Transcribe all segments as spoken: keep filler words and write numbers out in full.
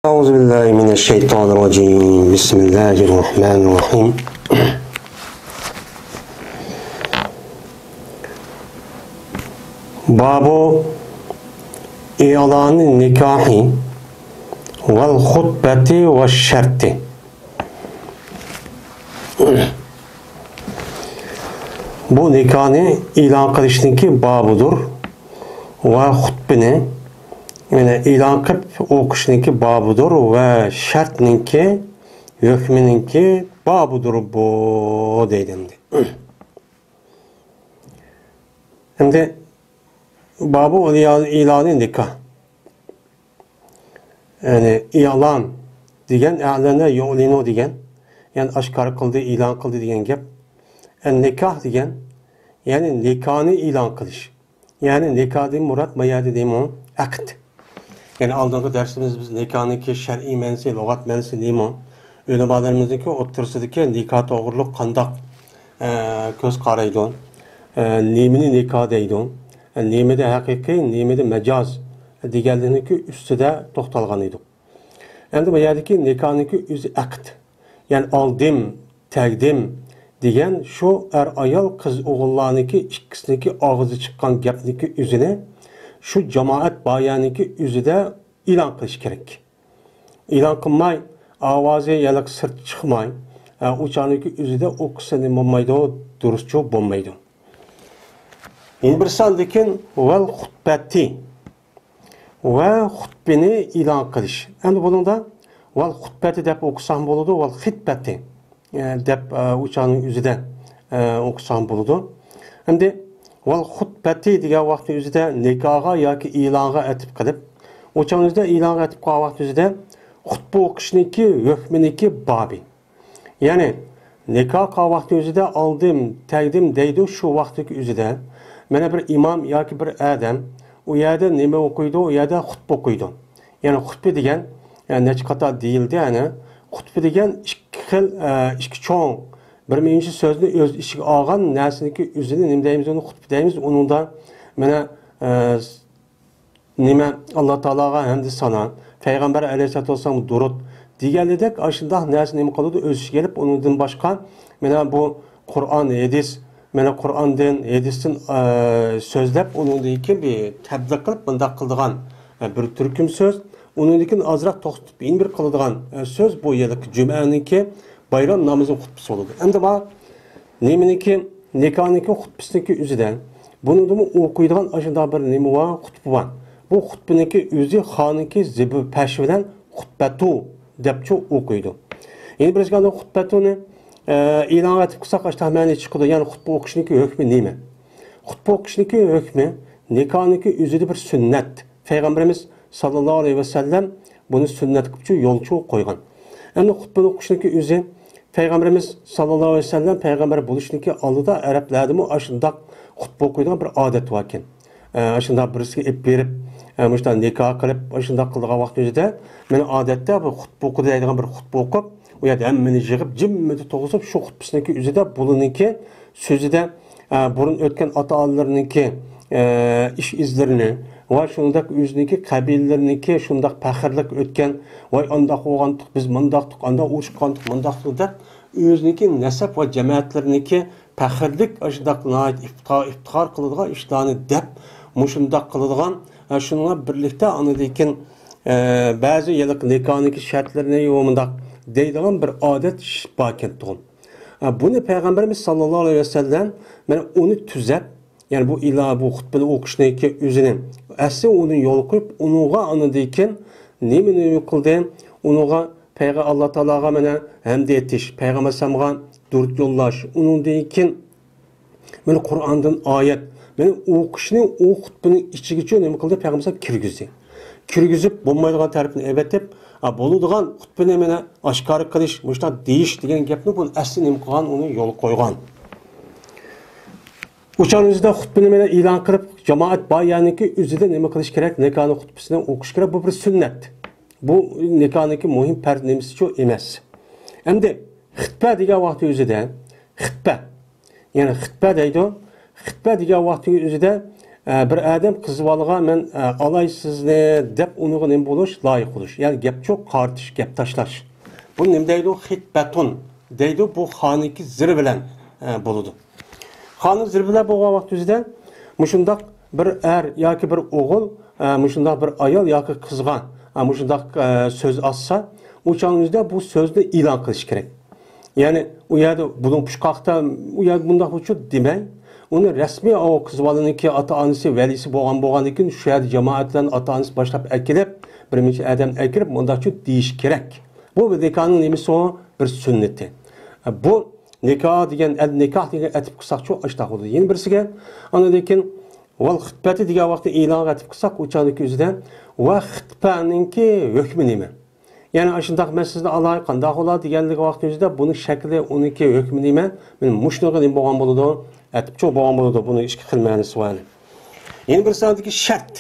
أعوذ بالله من الشيطان الرجيم. بسم الله الرحمن الرحيم. باب إعلان النكاح والخطبة والشرط. بۇ نىكاھنى ئېلان قىلىشنىڭكى بابىدۇر ۋە خۇتبىنى، يەنى ئېلان قىلىپ ئوقۇشنىڭكى بابىدۇر ۋە شەرتنىڭكى، ھۆكمىنىڭكى بابىدۇر بۇ، دەيدۇ ئەمدى. ئەمدى بابۇ ئېلانى نىكاھ. يەنى ئېلان دېگەن، ئەلەنە يۇئلىنۇ دېگەن، يەنى ئاشكارا قىلدى، ئېلان قىلدى دېگەن گەپ. ئەن نىكاھ دېگەن، يەنى نىكاھنى ئېلان قىلىش. يەنى نىكاھدىن مۇراد ما يەردە دېمۇ ئەقىد. يەنى ئالدىنقى دەرسىمىز بىز نىكاھنىڭكى شەرئىي مەنىسى، لۇغەت مەنىسى نېمە؟ ئۆلىمالىرىمىزنىڭكى ئوتتۇرىسىدىكى نىكاھ توغرۇلۇق قانداق، ئە، كۆز قارايدۇ؟ ئە، نېمىنى نىكاھ دەيدۇ؟ ئە، نېمىدە ھەقىقىي، نېمىدە مەجاز دېگەنلىرىنىڭكى ئۈستىدە توختالغان ئىدۇق. ئەمدى بۇ يەردىكى نىكاھنىڭكى ئۆزى ئەقىد. يەنى ئالدىم، تەگدىم دېگەن شۇ ئەر-ئايال، قىز-ئوغۇللارنىڭكى ئىككىسىنىڭكى ئاغزىدا چىققان گەپنىڭكى ئۆزىنى شۇ جامائەت بار يەرنىڭكى ئۆزىدە ئېلان قىلىش كېرەك. ئېلان قىلماي، ئاۋازى يەنە سىرت چىقماي، ئە، ئۇ چاغنىڭكى ئۆزىدە ئۇ قىسىم بولمايدۇ، دۇرۇسچۇ بولمايدۇ. يەنە بىر ساندىكىن ۋەل خۇتبەتى. ۋە خۇتبىنى ئېلان قىلىش. ئەمدى بۇنىڭدا ۋەل خۇتبەتى دەپ ئوقۇساڭ بولىدۇ، ۋەل خىتبەتى، ئە، دەپ، ئە، ئۇ چاغنىڭ ئۆزىدە، ئە، ئوقۇساڭ بولىدۇ. ئەمدى ۋەل خۇتبەتى دېگەن ۋاقىتنىڭ ئۆزىدە نىكاھقا ياكى ئېلانغا ئەتىپ قىلىپ، ئۇ چاغنىڭ ئۆزىدە ئېلانغا ئەتىپ قىلغان ۋاقىتنىڭ ئۆزىدە خۇتبە ئوقۇشنىڭكى ھۆكمىنىڭكى بابى. يەنى نىكاھ قىلغان ۋاقتى ئۆزىدە ئالدىم، تەگدىم دەيدۇ، شۇ ۋاقىتتىكى ئۆزىدە. مانا بىر ئىمام ياكى بىر ئادەم ئۇ يەردە نېمە ئوقۇيدۇ؟ ئۇ يەردە خۇتبە ئوقۇيدۇ. يەنى خۇتبە دېگەن، ئە، نەچچە قاتار دېيىلدى، يەنى خۇتبە دېگەن ئىككى خىل، ئە، ئىككى چوڭ، بىر مۇنچە سۆزنى ئۆز ئىچىگە ئالغان نەرسىنىڭكى ئۆزىنى نېمە دەيمىز؟ ئۇنى خۇتبە دەيمىز. ئۇنىڭدا مانا، ئە، نېمە، ئاللا تائالاغا ھەمدۇ سانا، پەيغەمبەر ئەلەيھىسسالاتۇ ۋەسسالامغا دۇرۇت دېگەنلىدەك، ئاشۇنداق نەرسە نېمە قىلىدۇ؟ ئۆز ئىچىگە ئېلىپ، ئۇنىڭدىن باشقا، مانا بۇ قۇرئان، ھەدىس، مانا قۇرئاندىن، ھەدىستىن، ئە، سۆزلەپ، ئۇنىڭدىن كېيىن بىر تەبلىغ قىلىپ، مۇنداق قىلىدىغان، ئە، بىر تۈركۈم سۆز، ئۇنىڭدىن كېيىن ئازراق توختىتىپ، يەنە بىر قىلىدىغان، ئە، سۆز بۇ يىلقى جۈمەنىڭكى بايرام نامىزىنىڭ خۇتبىسى بولىدۇ. ئەمدى ما نېمىنىڭكى، نىكاھنىڭكى خۇتبىسىنىڭكى ئۆزىدە بۇنىڭدىمۇ ئوقۇيدىغان ئاشۇنداق بىر نېمە بار، خۇتبە بار. بۇ خۇتبىنىڭكى ئۆزى خانىڭكى زىبۇ پەشى بىلەن خۇتبەتۇ دەپچۇ ئوقۇيدۇ. يەنە بىرسى خۇتبەتۇنى، ئە، ئېلانغا ئېتىپ قىلساق، ئاشۇنداق مەنە چىقىدۇ. يەنى خۇتبە ئوقۇشنىڭكى ھۆكمى نېمە؟ خۇتبە ئوقۇشنىڭكى ھۆكمى نىكاھنىڭكى ئۆزىدە بىر سۈننەت. پەيغەمبىرىمىز ساللاللاھۇ ئەلەيھى ۋەسەللەم بۇنى سۈننەت قىلىپچۇ، يولچۇ قويغان. ئەمدى خۇتبىنى ئوقۇشنىڭكى ئۆزى پەيغەمبىرىمىز ساللاللاھۇ ئەلەيھى ۋەسەللەم پەيغەمبەر بولۇشنىڭكى ئالدىدا ئەرەبلەردىمۇ ئاشۇنداق خۇتبە ئوقۇيدىغان بىر ئادەت باركەن. ئە، ئاشۇنداق بىرسىگە ئېلىپ بېرىپ، ئە، مۇشۇنداق نىكاھ قىلىپ، ئاشۇنداق قىلىدىغان ۋاقتى ئۆزىدە، مانا ئادەتتە بىر خۇتبە ئوقۇدى دەيدىغان بىر خۇتبە ئوقۇپ، ئۇ يەردە ھەممىنى يىغىپ، جىممىدە تۇرغۇزۇپ، شۇ خۇتبىسىنىڭكى ئۆزىدە بۇلىنىڭكى سۆزىدە، ئە، بۇرۇن ئۆتكەن ئاتا-ئانىلىرىنىڭكى، ئە، ئىش ئىزلىرىنى ۋە شۇنداق ئۆزىنىڭكى قەبىلىلىرىنىڭكى شۇنداق پەخىرلىك ئۆتكەن، ۋاي، ئانداق بولغانتۇق، بىز مۇنداقتۇق، ئاندا ئۇرۇشقانتۇق، مۇنداقتۇق دەپ، ئۆزىنىڭكى نەسەب ۋە جەمەتلىرىنىڭكى پەخىرلىك، ئاشۇنداق ناھايىتى ئىپتىخار، ئىپتىخار قىلىدىغان ئىشلارنى دەپ، مۇشۇنداق قىلىدىغان، ئە، شۇنىڭ بىلەن بىرلىكتە ئاندىن كېيىن، ئە، بەزى يىللىق نىكاھنىڭكى شەرتلىرىنى ۋە مۇنداق دەيدىغان بىر ئادەت ئىش باركەنتۇغۇن. ئە، بۇنى پەيغەمبىرىمىز ساللاللاھۇ ئەلەيھى ۋەسەللەم مانا ئۇنى تۈزەپ، يەنى بۇ ئىلا، بۇ خۇتبىنى ئوقۇشنىڭكى ئۆزىنى، ئەسلى ئۇنى يولغا قويۇپ، ئۇنىڭغا ئاندىن كېيىن نېمىنى قىلدى؟ ئۇنىڭغا پەيغە-، ئاللا تائالاغا مانا ھەمدە ئېيتىش، پەيغەمبەر ئەلەيھىسسالامغا دۇرۇت يوللاش، ئۇنىڭدىن كېيىن مانا قۇرئاندىن ئايەت، مانا ئوقۇشنى ئۇ خۇتبىنىڭ ئىچىگىچۇ نېمە قىلدى؟ پەيغەمبەر ئەلەيھىسسالام كىرگۈزدى. كىرگۈزۈپ، بولمايدىغان تەرىپىنى ئەۋەتىپ، ئا، بولىدىغان خۇتبىنى مانا ئاشكارا قىلىش، مۇشۇنداق دېيىش دېگەن گەپنى بۇ ئەسلى نېمە قىلغان، ئۇنى يولغا قويغان. ئۇ چاغنىڭ ئۆزىدە خۇتبىنى مانا ئېلان قىلىپ، جامائەت بار يەرنىڭكى ئۆزىدە نېمە قىلىش كېرەك؟ نىكاھنىڭ خۇتبىسىنى ئوقۇش كېرەك. بۇ بىر سۈننەت. بۇ نىكاھنىڭكى مۇھىم پەرز نېمىسىچۇ ئەمەس. ئەمدى خىتبە دېگەن ۋاقتى ئۆزىدە، خىتبە، يەنى خىتبە دەيدۇ. خىتبە دېگەن ۋاقتى ئۆزىدە، ئە، بىر ئادەم قىز بالىغا «مەن، ئە، ئالاي سىزنى» دەپ ئۇنىڭغا نېمە بولۇش، لايىق بولۇش. يەنى گەپ چوق، قارىتىش، گەپ تاشلاش. بۇنى نېمە دەيدۇ؟ خىتبەتۇن دەيدۇ. بۇ خانىكى زىر بىلەن، ئە، بولىدۇ. خانىم زىر بىلەن بولغان ۋاقتىمىزدا مۇشۇنداق بىر ئەر ياكى بىر ئوغۇل، ئە، مۇشۇنداق بىر ئايال ياكى قىزغا، ئە، مۇشۇنداق، ئە، سۆز ئاتسا، ئۇ چاغنىڭ ئۆزىدە بۇ سۆزنى ئېلان قىلىش كېرەك. يەنى ئۇ يەردە بۇلۇڭ پۇچقاقتا، ئۇ يەردە بۇنداق بۇچۇ دېمەي، ئۇنى رەسمىي ئۇ قىز بالىنىڭكى ئاتا-ئانىسى، ۋەلىسى بولغان، بولغاندىن كېيىن شۇ يەردە جامائەت بىلەن ئاتا-ئانىسى باشلاپ ئەكېلىپ، بىر نەچچە ئادەم ئەكىرىپ، مۇنداقچۇ دېيىش كېرەك. بۇ نىكاھنىڭ نېمىسى ئۇ؟ بىر سۈننىتى. بۇ نىكاھ دېگەن، ئەل نىكاھ دېگەن ئەتىپ قىلساقچۇ ئاشتاق بولىدۇ. يەنە بىرسىگە، ئاندىن كېيىن ۋەل خىتبەتى دېگەن ۋاقىتتا ئېلانغا ئەتىپ قىلساق، ئۇ چاغنىڭكى ئۆزىدە ۋە خىتبەنىڭكى ھۆكمى نېمە؟ يەنى ئاشۇنداق مەن سىزنى ئالاي، قانداق بولا دېگەنلىكى ۋاقتىمىزدا بۇنىڭ شەكلى، ئۇنىڭكى ھۆكمى نېمە؟ مانا مۇشۇنىڭغا نېمە بولغان بولىدۇ؟ ئەتىپچۇ بولغان بولىدۇ. بۇنىڭ ئىككى خىل مەنىسى بار. يەنە بىر ساندىكى شەرت.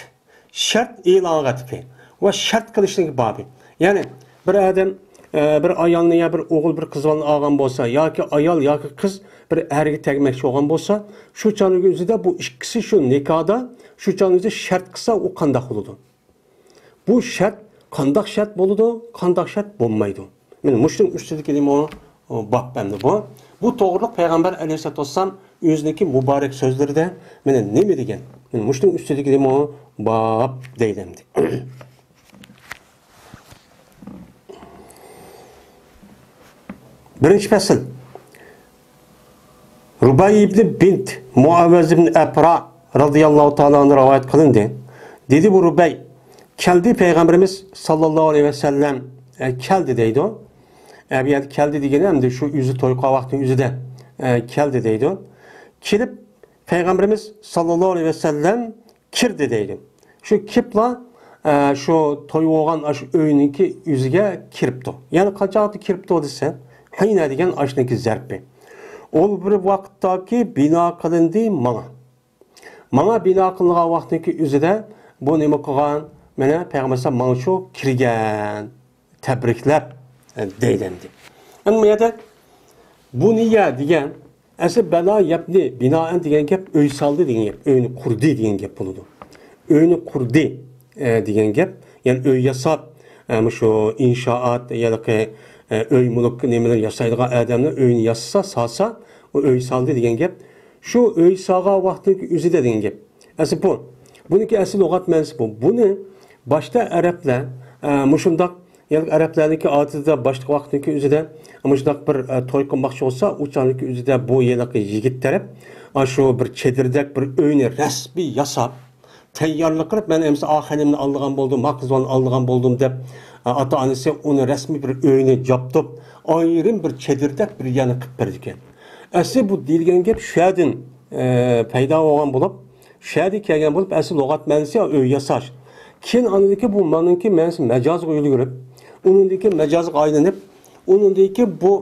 شەرت ئېلانغا ئەتىپى ۋە شەرت قىلىشنىڭ بابى. يەنى بىر ئادەم، ئە، بىر ئايالنى يا بىر ئوغۇل، بىر قىز بالىنى ئالغان بولسا ياكى ئايال ياكى قىز بىر ئەرگە تەگمەكچى بولغان بولسا، شۇ چاغنىڭ ئۆزىدە بۇ ئىككىسى شۇ نىكاھدا شۇ چاغنىڭ ئۆزىدە شەرت قىلسا، ئۇ قانداق بولىدۇ؟ بۇ شەرت قانداق شەرت بولىدۇ، قانداق شەرت بولمايدۇ؟ مانا مۇشۇنىڭ ئۈستىدىكى نېمە ئۇ؟ ئۇ باب ئەمدى بۇ. بۇ توغرىلىق پەيغەمبەر ئەلەيھىسسالاتۇ ۋەسسالام ئۆزىنىڭكى مۇبارەك سۆزلىرىدە مانا نېمە دېگەن؟ مانا مۇشۇنىڭ ئۈستىدىكى نېمە ئۇ؟ باب دەيدۇ ئەمدى. بىرىنچى پەسىل. رۇبەي ئىبنى بىنت مۇئەۋۋەز ئىبنى ئەپرا رازىياللاھۇ تائالا ئەنھۇ رىۋايەت قىلىندى. دېدى بۇ رۇبەي، كەلدى پەيغەمبىرىمىز ساللاللاھۇ ئەلەيھى ۋەسەللەم، ئە، كەلدى دەيدۇ. ئە، بۇ يەردە كەلدى دېگىنى ئەمدى شۇ ئۆزى توي قىلغان ۋاقتىنىڭ ئۆزىدە، ئە، كەلدى دەيدۇ. كېلىپ پەيغەمبىرىمىز ساللاللاھۇ ئەلەيھى ۋەسەللەم كىردى دەيدۇ. شۇ كېپلا، ئە، شۇ توي بولغان ئاشۇ ئۆينىڭكى ئۆزىگە كىرىپتۇ. يەنى قاچاقتا كىرىپتۇ دېسە، ھىنە دېگەن ئاشنىڭكى زەرپى. ئۇ بىر ۋاقىتتاكى بىنا قىلىندى ماڭا. ماڭا بىنا قىلىنغان ۋاقىتنىڭكى ئۆزىدە بۇ نېمە قىلغان؟ مانا پەيغەمبەر ئەلەيھىسسالام ماڭا شۇ كىرگەن. تەبرىكلەپ، ئە، دەيدۇ ئەمدى. ئەمما بۇ يەردە بۇنىيە دېگەن، ئەسلى بەنا يەبنى بىنائەن دېگەن گەپ ئۆي سالدى دېگەن گەپ، ئۆينى قۇردى دېگەن گەپ بولىدۇ. ئۆينى قۇردى، ئە، دېگەن گەپ، يەنى ئۆي ياساپ، ئە، مۇشۇ ئىنشائات، ھېلىقى، ئە، ئۆي مۈلۈك نېمىلەر ياسايدىغان ئادەملەر ئۆينى ياسىسا، سالسا، ئۇ ئۆي سالدى دېگەن گەپ. شۇ ئۆي سالغان ۋاقتىنىڭكى ئۆزىدە دېگەن گەپ. ئەسلى بۇ. بۇنىڭكى ئەسلى لۇغەت مەنىسى بۇ. بۇنى باشتا ئەرەبلەر، ئە، مۇشۇنداق، يەنى ئەرەبلەرنىڭكى ئادىتىدە باشلىق ۋاقىتنىڭكى ئۆزىدە مۇشۇنداق بىر، ئە، توي قىلماقچى بولسا، ئۇ چاغنىڭكى ئۆزىدە بۇ ھېلىقى يىگىت تەرەپ، ئە، شۇ بىر چېدىردەك بىر ئۆينى رەسمىي ياساپ، تەييارلىق قىلىپ، مەن ئەمسە ئا خېنىمنى ئالىدىغان بولدۇم، ما قىز بالىنى ئالىدىغان بولدۇم دەپ، ئە، ئاتا-ئانىسى ئۇنى رەسمىي بىر ئۆينى جابدۇپ، ئايرىم بىر چېدىردەك بىر يەرنى قىلىپ بەردىكەن. ئەسلى بۇ دېيىلگەن گەپ شۇ يەردىن، ئە، پەيدا بولغان بولۇپ، شۇ يەردىن كەلگەن بولۇپ، ئەسلى لۇغەت مەنىسى ئۆي ياساش. كېيىن ئاندىن كېيىن بۇ مانىڭكى مەنىسى مەجازغا يۆلىگۈرۈپ، ئۇنىڭدىن كېيىن مەجازغا ئايلىنىپ، ئۇنىڭدىن كېيىن بۇ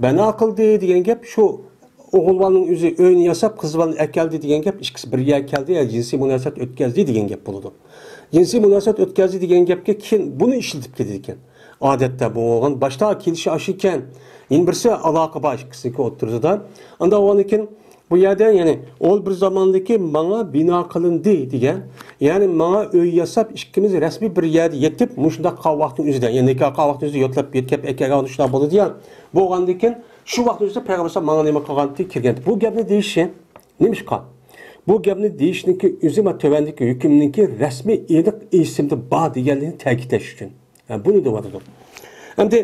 بەنا قىلدى دېگەن گەپ شۇ ئوغۇل بالىنىڭ ئۆزى ئۆينى ياساپ، قىز بالىنى ئەكەلدى دېگەن گەپ ئىككىسى بىر يەرگە كەلدى، يەنى جىنسىي مۇناسىۋەت ئۆتكەزدى دېگەن گەپ بولىدۇ. جىنسىي مۇناسىۋەت ئۆتكەزدى دېگەن گەپكە كېيىن بۇنى ئىشلىتىپ كېتىدىكەن. ئادەتتە بۇ بولغان باشتا كېلىشى ئاشۇ ئىكەن. يەنە بىرسى ئالاقە بار ئىككىسىنىڭكى ئوتتۇرىسىدا. ئانداق بولغاندىن كېيىن بۇ يەردە، يەنى ئول بىر زاماندىكى ماڭا بىنا قىلىندى دېگەن، يەنى ماڭا ئۆي ياساپ، ئىككىمىز رەسمىي بىر يەردە يېتىپ، مۇشۇنداق قالغان ۋاقىتنىڭ ئۆزىدە، يەنى نىكاھ قىلغان ۋاقىتنىڭ ئۆزىدە يۆتلەپ يۆتكەپ ئەكەلگەن شۇنداق بولىدۇ يا. بولغاندىن كېيىن شۇ ۋاقىتنىڭ ئۆزىدە پەيغەمبەر ئەلەيھىسسالام ماڭا نېمە قىلغانتى، كىرگەنتى. بۇ گەپنى دېيىشى نېمىشقا؟ بۇ گەپنى دېيىشنىڭكى ئۆزى مانا تۆۋەندىكى ھۆكۈمنىڭكى رەسمىي ئېنىق ئېسىمدە بار دېگەنلىكىنى تەكىتلەش ئۈچۈن. ھە، بۇنى دەۋاتىدۇ. ئەمدى،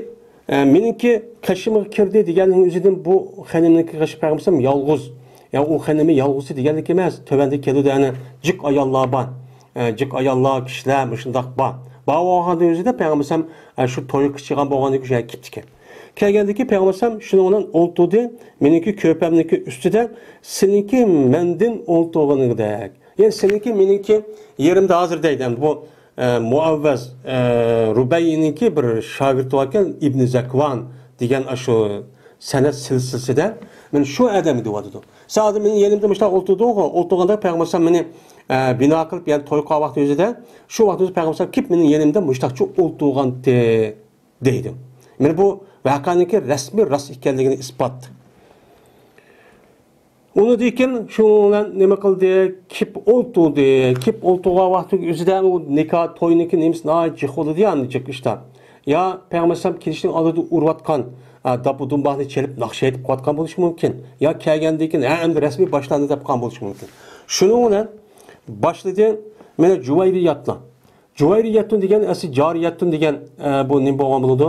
ئە، مېنىڭكى قېشىمغا كىردى دېگەننىڭ ئۆزىدىن بۇ خېنىمنىڭكى قېشى پەيغەمبەر ئەلەيھىسسالام يالغۇز. يا ئۇ خېنىمى يالغۇزى دېگەنلىك ئەمەس. تۆۋەندە كېلىدۇ، يەنى جىق ئاياللار بار. ئە، جىق ئاياللار، كىشىلەر مۇشۇنداق بار. بار بولغاندا ئۆزىدە پەيغەمبەر ئەلەيھىسسالام، ئە، شۇ تويغا چىققان بولغاندىن كېيىن شۇ يەرگە كېپتىكەن. كەلگەندىكى پەيغەمبەر ئەلەيھىسسالام شۇنىڭ بىلەن ئولتۇردى. مېنىڭكى كۆرپەمنىڭكى ئۈستىدە سېنىڭكى مەندىن ئولتۇرغىنىڭدەك. يەنى سېنىڭكى مېنىڭكى يېرىمدە ھازىر دەيدۇ. ئەمدى بۇ ئە، مۇئەۋۋەز، ئە، رۇبەينىڭكى بىر شاگىرتى باركەن، ئىبنى زەكۋان دېگەن ئاشۇ سەنەت سىلسىلىسىدە مانا شۇ ئادەم دەۋاتىدۇ. سەن ھازىر مېنىڭ يېنىمدا مۇشۇنداق ئولتۇردۇڭغۇ، ئولتۇرغاندا پەيغەمبەر ئەلەيھىسسالام مېنى، ئە، بىنا قىلىپ، يەنى توي قىلغان ۋاقتى ئۆزىدە، شۇ ۋاقىت ئۆزىدە پەيغەمبەر ئەلەيھىسسالام كېلىپ مېنىڭ يېنىمدا مۇشۇنداقچە ئولتۇرغانتى دەيدۇ. مانا بۇ ۋەقەنىڭكى رەسمىي راست ئىكەنلىكىنى ئىسپات. ئۇنىڭدىن كېيىن شۇنىڭ بىلەن نېمە قىلدى؟ كېلىپ ئولتۇردى. كېلىپ ئولتۇرغان ۋاقتىنىڭ ئۆزىدە ئۇ نىكاھ، توينىڭكى نېمىسى ناھايىتى جىق بولىدۇ يا، ئەمدى جىق ئىشتا. يا پەيغەمبەر ئەلەيھىسسالام كېلىشنىڭ ئالدىدا ئۇرۇۋاتقان، ئا، داپۇ دۇمباقنى چېلىپ ناخشا ئېيتىپ قويۇۋاتقان بولۇشى مۇمكىن. يا كەلگەندىن كېيىن، ھە، ئەمدى رەسمىي باشلاندى دەپ قالغان بولۇشى مۇمكىن. شۇنىڭ بىلەن باشلىدى، مانا جۇۋايرىياتلار. جۇۋايرىيەتۇن دېگەن ئەسلى جارىيەتۇن دېگەن، ئە، بۇ نېمە بولغان بولىدۇ؟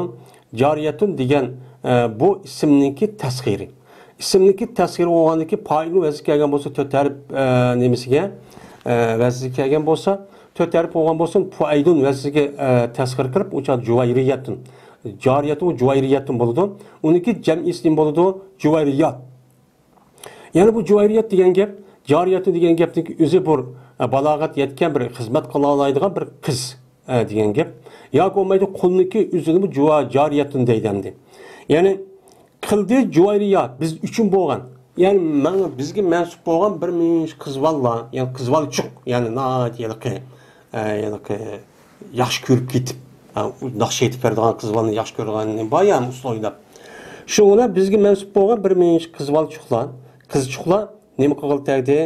جارىيەتۇن دېگەن، ئە، بۇ ئىسىمنىڭكى تەسغىرى. ئىسىمنىڭكى تەسغىرى بولغاندىكى پائىلنىڭ ۋەزنىگە كەلگەن بولسا تۆت ھەرپ، ئە، نېمىسىگە، ئە، ۋەزنىگە كەلگەن بولسا، تۆت ھەرپ بولغان بولسا پۇئەيدۇن ۋەزنىگە، ئە، تەسغىر قىلىپ، ئۇ چاغدا جۇۋايرىيەتۇن. جارىيەتۇن جۇۋايرىيەتۇن بولىدۇ. ئۇنىڭكى جەمئىسى نېمە بولىدۇ؟ جۇۋايرىيات. يەنى بۇ جۇۋايرىيەت دېگەن گەپ، جارىيەتۇ دېگەن گەپنىڭ ئۆزى بىر، ئە، بالاغەت يەتكەن، بىر خىزمەت قىلالايدىغان بىر قىز، ئە، دېگەن گەپ. ياكى بولمايدۇ قۇلنىڭكى ئۆزىنىمۇ جۇۋا-، جارىيەتۇن دەيدۇ ئەمدى. يەنى قىلدى جۇۋايرىيات، بىز ئۈچۈن بولغان. يەنى ماڭا، بىزگە مەنسۇپ بولغان بىر مىنچە قىز بالىلار، يەنى قىز بالىچۇق، يەنى ناھايىتى ھېلىقى، ئە، ھېلىقى ياخشى كۆرۈپ كېتىپ، ئە، ناخشا ئېيتىپ بېرىدىغان قىز بالىنى ياخشى كۆرىدىغان بار يا، ئۇسسۇل ئويناپ. شۇ بىلەن بىزگە مەنسۇپ بولغان بىر مىنچە قىز بالىچۇقلار، قىزچۇقلار نېمە قىلغىلى تەگدى؟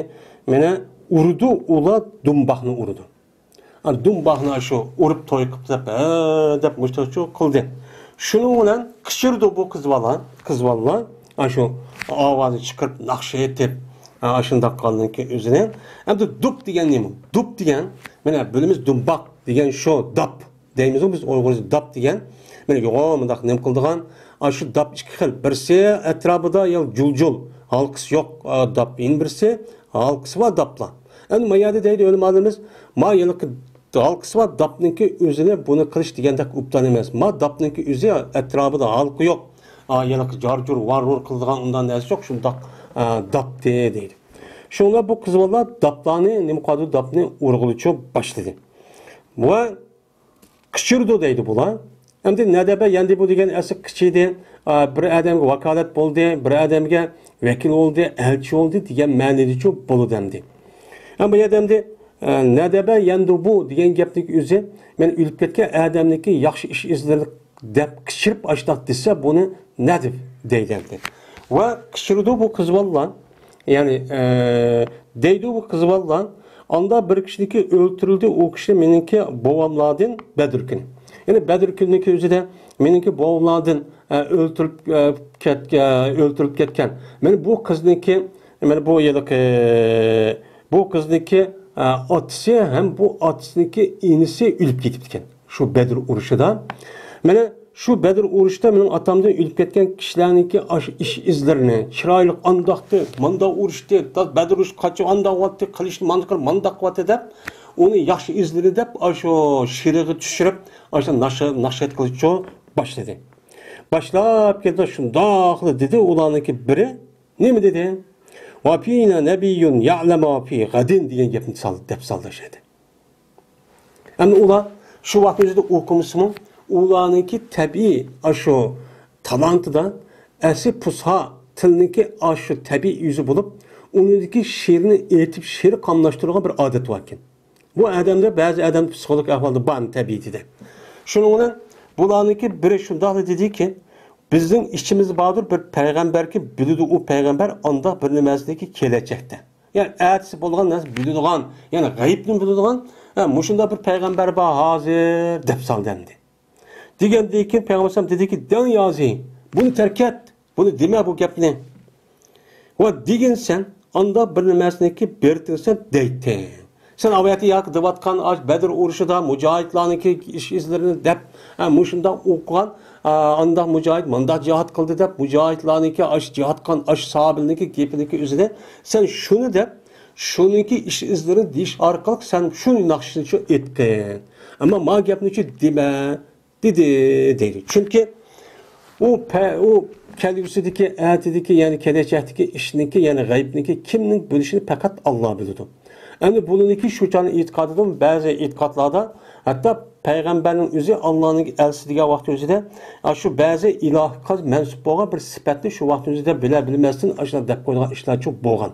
مانا ئۇرىدۇ، ئۇلار دۇمباقنى ئۇرىدۇ. ئا، دۇمباقنى شۇ ئۇرۇپ توي قىپتۇ دەپ، ھە دەپ مۇشۇنچە قىلدى. شۇنىڭ بىلەن قىچىرىدۇ بۇ قىز بالا، قىز بالىلار. ئاشۇ ئاۋازنى چىقىرىپ، ناخشا ئېيتىپ، ئا، ئاشۇنداق قالدىكى ئۆزىنى. ئەمدى دۇپ دېگەن نېمە؟ دۇپ دېگەن، مانا بىلىمىز دۇمباق دېگەن شۇ داپ دەيمىزغۇ بىز ئۇيغۇرچە داپ دېگەن. مانا يوغان مۇنداق نېمە قىلىدىغان؟ ئاشۇ داپ ئىككى خىل. بىرسى ئەتراپىدا يا جۇل-جۇل، ھالقىسى يوق، ئا، داپ. يەنە بىرسى ھالقىسى بار داپلار. ئەمدى ما يەردە دەيدۇ ئۆلىمالىرىمىز، ما ھېلىقى ھالقىسى بار داپنىڭكى ئۆزىنى بۇنى قىلىش دېگەندەك ئوبدان ئەمەس. ما داپنىڭكى ئۆزى ئەتراپىدا ھالقا يوق. ئا، ھېلىقى جار-جۇر، ۋار-ۋۇر قىلىدىغان ئۇنداق نەرسە يوق، شۇنداق، ئا، داپتى دەيدۇ. شۇڭا بۇ قىز بالىلار داپلارنى، نېمە قىلىدۇ، داپنى ئۇرغىلىچۇ باشلىدى. ۋە قىچىرىدۇ دەيدۇ بۇلار. ئەمدى نەدەبە يەندى بۇ دېگەن ئەسلى قىچىدى، ئا، بىر ئادەمگە ۋاكالەت بولدى، بىر ئادەمگە ۋەكىل بولدى، ئەلچى بولدى دېگەن مەنىدىچۇ بولىدۇ ئەمدى. ئەمما بۇ يەردە ئەمدى، ئە، نەدەبە يەندى بۇ دېگەن گەپنىڭ ئۆزى، مەن ئۆلۈپ كەتكەن ئادەمنىڭكى ياخشى ئىش ئىزلىرىنى دەپ قىچىرىپ ئاشۇنداق دېسە، بۇنى نەدىب دەيدۇ ئەمدى. ۋە قىچىرىدۇ بۇ قىز بالىلار. يەنى، ئە، دەيدۇ بۇ قىز بالىلار، ئاندا بىر كىشىنىڭكى ئۆلتۈرۈلدى، ئۇ كىشى مېنىڭكى بوۋاملاردىن بەدركۈن. يەنى بەدركۈننىڭكى ئۆزىدە مېنىڭكى بوۋاملاردىن، ئە، ئۆلتۈرۈپ، ئە، كەتكە-، ئۆلتۈرۈلۈپ كەتكەن. مانا بۇ قىزنىڭكى، مانا بۇ ھېلىقى، بۇ قىزنىڭكى، ئە، ئاتىسى ھەم بۇ ئاتىسىنىڭكى ئىنىسى ئۆلۈپ كېتىپتىكەن. شۇ بەدر ئۇرۇشىدا. مانا شۇ بەدر ئۇرۇشتا مېنىڭ ئاتامدىن ئۆلۈپ كەتكەن كىشىلەرنىڭكى ئاشۇ ئىش ئىزلىرىنى، چىرايلىق ئانداقتى، مانداق ئۇرۇشتى، بەدر ئۇرۇشى قاچان ئانداق بولاتتى، قىلىشنى مانداق قىلىپ، مانداق قىلاتتى دەپ، ئۇنى ياخشى ئىزلىرى دەپ، ئاشۇ شېئىرغا چۈشۈرۈپ، ئاشۇ ناخشا، ناخشا ئېيتقىلىچۇ باشلىدى. باشلاپ كەتتى، شۇنداقلا دېدى، ئۇلارنىڭكى بىرى نېمە دېدى؟ «ۋەفىنا نەبىيۇن يەلەمۇ فى غەدىن» دېگەن گەپنى سال-، دەپ سالدى شۇ يەردە. ئەمدى ئۇلار شۇ ۋاقىتنىڭ ئۆزىدە ئوقۇمىسىمۇ، ئۇلارنىڭكى تەبىئىي ئاشۇ تالانتىدا ئەسلى پۇسھا تىلنىڭكى ئاشۇ تەبىئىي يۈزى بولۇپ، ئۇنىڭدىكى شېئىرنى ئېيتىپ، شېئىر قاملاشتۇرىدىغان بىر ئادەت بار ئىكەن. بۇ ئادەمدە بەزى ئادەم پسىخولوگ ئەھۋالدا بار تەبىئىتىدە. شۇنىڭ بىلەن بۇلارنىڭكى بىرى شۇنداقلا دېدىكى، بىزنىڭ ئىچىمىزدە باردۇر بىر پەيغەمبەركى، بىلىدۇ ئۇ پەيغەمبەر ئانداق بىر نېمەسىنىكى كېلەچەكتە. يەنى ئەتىسى بولىدىغان نەرسە بىلىدىغان، يەنى غەيىبنى بىلىدىغان، ھە، مۇشۇنداق بىر پەيغەمبەر بار ھازىر دەپ سالدى ئەمدى. دېگەندىن كېيىن پەيغەمبەر ئەلەيھىسسالام دېدىكى، دەڭ يازى، بۇنى تەرك ئەت، بۇنى دېمە بۇ گەپنى. ۋە دېگىنسەن، ئانداق بىر نېمەسىنىكى بېرىتىنسەن دەيتتى. سەن ئاۋۇ يەردە ياكى دەۋاتقان ئاش بەدر ئۇرۇشىدا مۇجاھىدلارنىڭكى ئىش ئىزلىرىنى دەپ، ھە، مۇشۇنداق ئوقۇغان، ئا، ئانداق مۇجاھىد مانداق جىھاد قىلدى دەپ، مۇجاھىدلارنىڭكى ئاش جىھاد قىلغان ئاش ساھابىلىرنىڭكى گېپىنىڭكى ئۆزىنى سەن شۇنى دەپ، شۇنىڭكى ئىش ئىزلىرىنى دېيىش ئارقىلىق سەن شۇنى ناخشىنى شۇ ئېيتقىن. ئەمما ما گەپنى شۇ دېمە. دېدى، دەيدۇ. چۈنكى ئۇ پە-، ئۇ كەلگۈسىدىكى، ئەتىدىكى، يەنى كېلەچەكتىكى ئىشنىڭكى، يەنى غەيبنىڭكى كىمنىڭ بىلىشىنى پەقەت ئاللا بىلىدۇ. ئەمدى بۇنىڭكى شۇ چاغنى ئېتىقادىدىمۇ بەزى ئېتىقادلاردا ھەتتا پەيغەمبەرنىڭ ئۆزى ئاللانىڭ ئەلچىسى دېگەن ۋاقتى ئۆزىدە، شۇ بەزى ئىلاھقا مەنسۇپ بولغان بىر سۈپەتنى شۇ ۋاقىتنىڭ ئۆزىدە بىلە بىلمەستىن ئاشۇنداق دەپ قويىدىغان ئىشلارچۇ بولغان.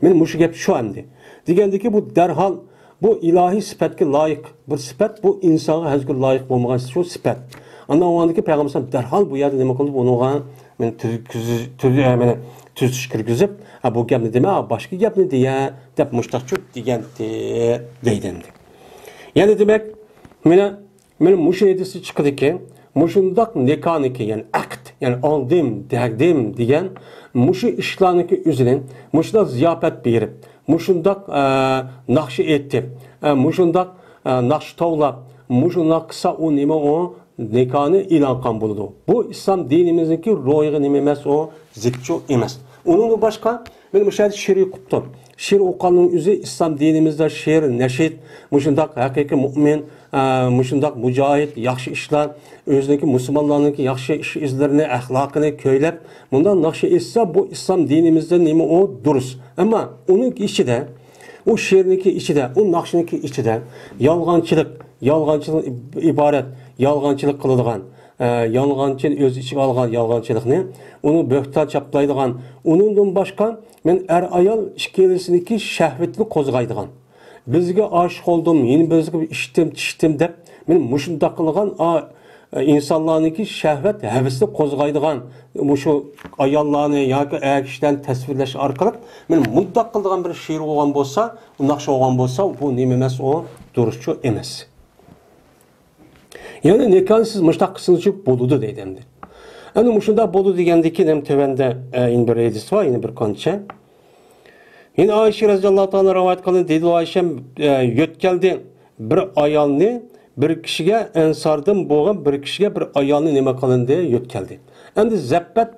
مانا مۇشۇ گەپ شۇ ئەمدى. دېگەندىكى بۇ دەرھال بۇ ئىلاھىي سۈپەتكە لايىق بىر سۈپەت، بۇ ئىنسانغا ھەزگە لايىق بولمىغان شۇ سۈپەت. ئاندىن ئۇنىڭدىن كېيىن پەيغەمبەر ئەلەيھىسسالام دەرھال بۇ يەردە نېمە قىلدى؟ ئۇنىڭغا مەن تۈزىتىش كىرگۈزۈپ، ھە، بۇ گەپنى دېمە، باشقا گەپنى دېيە، دەپ مۇشتاقچۇ دېگەنتى، دەيدۇ ئەمدى. يەنى دېمەك، مانا، مانا مۇشۇ ھەدىستىن چىقىدۇكى، مۇشۇنداق نىكاھنىكى، يەنى ئەقد، يەنى ئالدىم، دەگدىم دېگەن مۇشۇ ئىشلارنىڭكى ئۆزىنى، مۇشۇنداق زىياپەت بېرىپ، مۇشۇنداق، ئە، ناخشا ئېيتىپ، ئە، مۇشۇنداق، ئە، ناخشا توۋلاپ، مۇشۇنداق قىلسا ئۇ نېمە ئۇ؟ نىكاھنى ئېلان قىلغان بولىدۇ. بۇ ئىسلام دىنىمىزنىڭكى روھىغا نېمە ئەمەس ئۇ؟ زىتچۇ ئەمەس. ئۇنىڭدىن باشقا، مانا مۇشۇ يەردە شېئىر ئوقۇپتۇ. شېئىر ئوقۇغاننىڭ ئۆزى ئىسلام دىنىمىزدا شېئىر، نەشىد، مۇشۇنداق ھەقىقىي مۇئمىن، ئە، مۇشۇنداق مۇجاھىد، ياخشى ئىشلار، ئۆزىنىڭكى مۇسۇلمانلارنىڭكى ياخشى ئىش ئىزلىرىنى، ئەخلاقىنى كۆيلەپ، مۇنداق ناخشا ئېيتسا، بۇ ئىسلام دىنىمىزدا نېمە ئۇ؟ دۇرۇس. ئەمما ئۇنىڭ ئىچىدە، ئۇ شېئىرنىڭكى ئىچىدە، ئۇ ناخشىنىڭكى ئىچىدە يالغانچىلىق، يالغانچىلىق ئىب-، ئىبارەت، يالغانچىلىق قىلىدىغان، ئە، يالغانچىنى ئۆز ئىچىگە ئالغان يالغانچىلىقنى، ئۇنى بۆھتان چاپلايدىغان، ئۇنىڭدىن باشقا، مەن ئەر-ئايال ئىككىلىسىنىڭكى شەھۋىتىنى قوزغايدىغان، بىزگە ئاشىق بولدۇم، يەنە بىزگە ئىشتىم، چىشتىم دەپ، مەن مۇشۇنداق قىلغان، ئا، ئىنسانلارنىڭكى شەھۋەت ھەۋىسىنى قوزغايدىغان مۇشۇ ئاياللارنى ياكى ئەر كىشىلەرنى تەسۋىرلەش ئارقىلىق، مەن مۇنداق قىلىدىغان بىر شېئىر بولغان بولسا، بۇ ناخشا بولغان بولسا، بۇ نېمە ئەمەس، ئۇ دۇرۇسچۇ ئەمەس. يەنى نىكاھنى سىز مۇشۇنداق قىلسىڭىزچۇ بولىدۇ دەيدۇ ئەمدى. ئەمدى مۇشۇنداق بولىدۇ دېگەندىن كېيىن ھەم تۆۋەندە، ئە، يەنە بىر ھەدىس بار، يەنە بىر قانچە. يەنە ئائىشە رەزىياللاھۇ تائالا رىۋايەت قىلغان، دېدى ئائىشەم، ئە، يۆتكەلدى بىر ئايالنى بىر كىشىگە، ئەنساردىن بولغان بىر كىشىگە بىر ئايالنى نېمە قىلىندى، يۆتكەلدى. ئەمدى زەپپەت،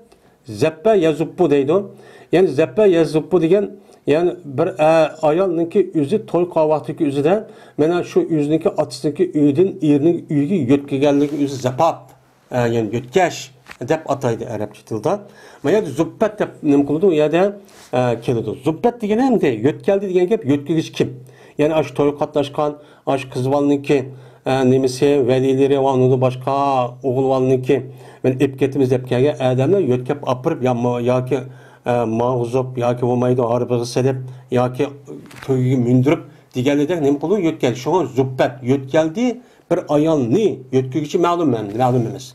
زەپپە يەزۇپپۇ دەيدۇ. يەنى زەپپە يەزۇپپۇ دېگەن، يەنى بىر ئە-، ئايالنىڭكى ئۆزى توي قىلغان ۋاقتىدىكى ئۆزىدە، مانا شۇ ئۆزىنىڭكى ئاتىسىنىڭكى ئۆيىدىن ئېرىنىڭ ئۆيىگە يۆتكىگەنلىكى ئۆزى زەپاپ. ئە، يەنى يۆتكەش دەپ ئاتايدۇ ئەرەبچە تىلدا. ما يەردە زۇببەت دەپ نېمە قىلىدۇ، ئۇ يەردە، ئە، كېلىدۇ. زۇببەت دېگىنى ئەمدى يۆتكەلدى دېگەن گەپ، يۆتكىگۈچى كىم؟ يەنى ئاشۇ تويغا قاتناشقان، ئاشۇ قىز بالىنىڭكى، ئە، نېمىسى، ۋەلىيلىرى ۋە ئۇنىڭدىن باشقا ئوغۇل بالىنىڭكى، مەن ئېلىپ كېتىمىز دەپ كەلگەن ئادەملەر يۆتكەپ ئاپىرىپ، يا-، ياكى، ئە، ماڭغۇزۇپ، ياكى بولمايدۇ، ئاربىغا سېلىپ، ياكى تۆگىگە مىندۈرۈپ دېگەنلىدەك نېمە قىلىدۇ؟ يۆتكەلدى. شۇڭا زۇببەت، يۆتكەلدى. بىر ئايالنى يۆتكىگۈچى مەلۇم ئەم-، مەلۇم ئەمەس.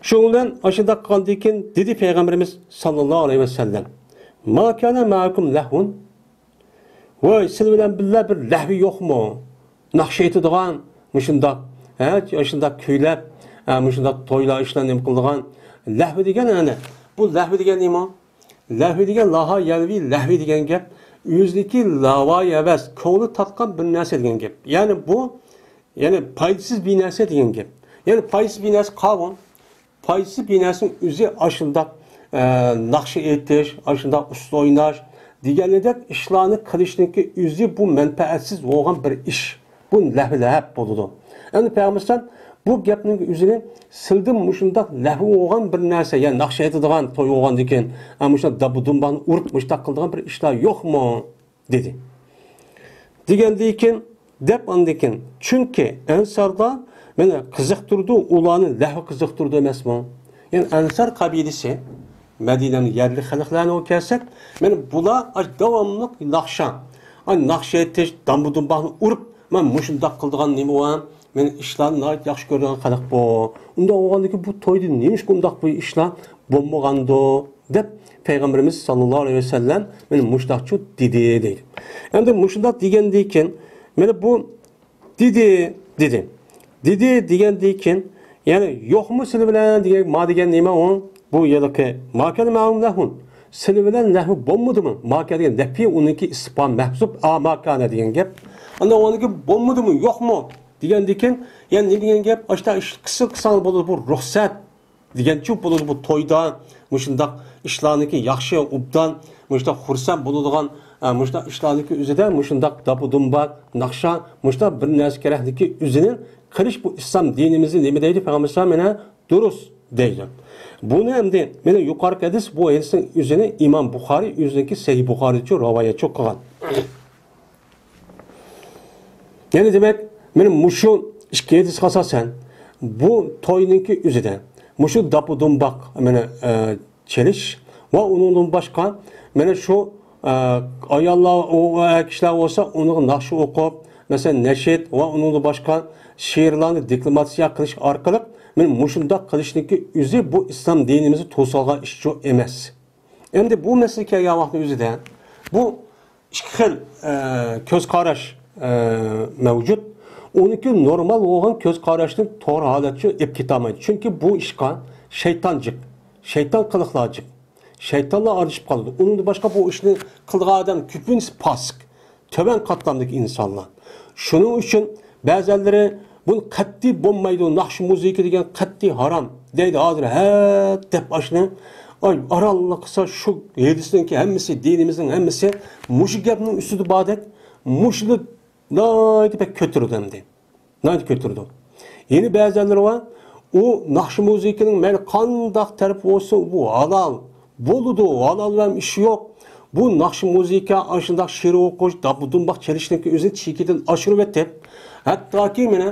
شۇنىڭ بىلەن ئاشۇنداق قىلغاندىن كېيىن دېدى پەيغەمبىرىمىز ساللاللاھۇ ئەلەيھى ۋەسەللەم، ما كان مەئەكۇم لەھۋۇن. ۋاي، سىلەر بىلەن بىللە بىر لەھۋى يوقمۇ؟ ناخشا ئېيتىدىغان، مۇشۇنداق، ھە، ئاشۇنداق كۈيلەپ، ھە، مۇشۇنداق تويلار ئىشلار نېمە قىلىدىغان. لەھۋى دېگەن ئەنە، بۇ لەھۋى دېگەن نېمە؟ لەھۋى دېگەن لاھا يەلۋى لەھۋى دېگەن گەپ. ئۆزىنىڭكى لاۋايى ئەۋەس، كۆڭلى تارتقان بىر نەرسە دېگەن گەپ. يەنى بۇ، يەنى پايدىسىز بىر نەرسە دېگەن گەپ. يەنى پايدىسىز بىر نەرسە قاۋۇن. پايدىسىز بىر نەرسىنىڭ ئۆزى ئاشۇنداق، ئە، ناخشا ئېيتىش، ئاشۇنداق ئۇسسۇل ئويناش دېگەنلىدەك ئىشلارنى قىلىشنىڭكى ئۆزى بۇ مەنپەئەتسىز بولغان بىر ئىش. بۇ لەھۋ لەھەب بولىدۇ. ئەمدى پەيغەمبەر ئەلەيھىسسالام بۇ گەپنىڭ ئۆزىنى سىلدىن مۇشۇنداق لەھۋ بولغان بىر نەرسە، يەنى ناخشا ئېيتىدىغان توي بولغاندىن كېيىن، ئە، مۇشۇنداق داببۇ دۇمبانى ئۇرۇپ مۇشۇنداق قىلىدىغان بىر ئىشلار يوقمۇ؟ دېدى. دېگەندىن كېيىن، دەپ ئاندىن كېيىن، چۈنكى ئەنسارلار مېنى قىزىقتۇرىدۇ، ئۇلارنى لەھۋ قىزىقتۇرىدۇ ئەمەسمۇ؟ يەنى ئەنسار قەبىلىسى، مەدىنەنىڭ يەرلىك خەلقلەرنى ئەكەلسەك، مېنى بۇلار ئاش داۋاملىق ناخشا، ئاي ناخشا ئېيتىش، دامبۇ دۇمباقنى ئۇرۇپ، مەن مۇشۇنداق قىلىدىغان نېمە بار؟ مېنى ئىشلارنى ناھايىتى ياخشى كۆرىدىغان خەلق بۇ. ئۇنداق بولغاندىكىن بۇ تويدا نېمىشقا ئۇنداق بۇ ئىشلار بولمىغاندۇ؟ دەپ پەيغەمبىرىمىز ساللاللاھۇ ئەلەيھى ۋەسەللەم مېنى مۇشۇنداقچۇ دېدى دەيدۇ. ئەمدى مۇشۇنداق دېگەندىن كېيىن، مېنى بۇ دېدى، دېدى. دېدى دېگەندىن كېيىن، يەنى يوقمۇ سىلى بىلەن دېگەن، ما دېگەن نېمە ئۇ؟ بۇ يەردىكى ما كان مەئەكۇم لەھۋۇن. سىلى بىلەن لەھۋ بولمىدىمۇ؟ ما كان دېگەن نەپى، ئۇنىڭكى ئىستىپھام مەھزۇپ، ئا ما كان دېگەن گەپ. ئاندىن ئۇنىڭكى بولمىدىمۇ، يوقمۇ دېگەندىن كېيىن، يەنى نېمە دېگەن گەپ؟ ئاشۇنداق ئىش قىلسا، قىلساڭلار بولىدۇ، بۇ رۇخسەت. دېگەنچۇ بولىدۇ بۇ تويدا مۇشۇنداق ئىشلارنىڭكى ياخشى، ئوبدان، مۇشۇنداق خۇرسەن بولىدىغان، ئە، مۇشۇنداق ئىشلارنىڭكى ئۆزىدە مۇشۇنداق داپۇ دۇمباق، ناخشا، مۇشۇنداق بىر نەرسە كېرەكلىكى ئۆزىنى قىلىش بۇ ئىسلام دىنىمىزدا نېمە دەيدۇ پەيغەمبەر ئەلەيھىسسالام؟ مانا دۇرۇس دەيدۇ. بۇنى ئەمدى مانا يۇقىرىقى ھەدىس، بۇ ھەدىسنىڭ ئۆزىنى ئىمام بۇخارىي ئۆزىنىڭكى سەھىھ بۇخارىيچۇ رىۋايەتچۇ قىلغان. يەنى دېمەك، مانا مۇشۇ ئىككى ھەدىسكە ئاساسەن، بۇ توينىڭكى ئۆزىدە مۇشۇ داپۇ دۇمباق، مانا، ئە، چېلىش ۋە ئۇنىڭدىن باشقا، مانا شۇ، ئە، ئاياللار، ئۇ، ئۇ ئەر كىشىلەر بولسا، ئۇنىڭغا ناخشا ئوقۇپ، مەسىلەن، نەشىد ۋە ئۇنىڭدىن باشقا شېئىرلارنى دېكلاماتسىيە قىلىش ئارقىلىق، مانا مۇشۇنداق قىلىشنىڭكى ئۆزى بۇ ئىسلام دىنىمىزنى توسالغان ئىشچۇ ئەمەس. ئەمدى بۇ مەسىلە كەلگەن ۋاقىتنىڭ ئۆزىدە بۇ ئىككى خىل، ئە، كۆز قاراش، ئە، مەۋجۇت. ئۇنىڭكى نورمال بولغان كۆز قاراشنى توغرا ھالەتچە ئېلىپ كېتەلمەيدۇ. چۈنكى بۇ ئىشقا شەيتان جىق، شەيتان قىلىقلار جىق، شەيتانلار ئارىلىشىپ قالىدۇ. ئۇنىڭدىن باشقا بۇ ئىشنى قىلىدىغان ئادەم كۆپىنچىسى پاسىق، تۆۋەن قاتلامدىكى ئىنسانلار. شۇنىڭ ئۈچۈن بەزەنلىرى بۇنى قەتئىي بولمايدۇ، ناخشا مۇزىكا دېگەن قەتئىي ھارام دەيدۇ. ھازىر ھە دەپ ئاشۇنى، ئاي، ئارانلا قىلسا شۇ ھەدىسنىڭكى ھەممىسى، دىنىمىزنىڭ ھەممىسى مۇشۇ گەپنىڭ ئۈستىدە باردەك، مۇشۇنى ناھايىتى بەك كۆتۈرىدۇ ئەمدى. ناھايىتى كۆتۈرىدۇ. يەنە بەزەنلىرى بار، ئۇ ناخشا مۇزىكىنىڭ مەيلى قانداق تەرىپى بولسۇن، بۇ ھالال بولىدۇ، ھالال بىلەن ئىشى يوق. بۇ ناخشا مۇزىكا، ئاشۇنداق شېئىر ئوقۇش، داپا دۇمباق چېلىشنىڭكى ئۆزىنى چېكىدىن ئاشۇرۇۋېتىپ، ھەتتاكى مانا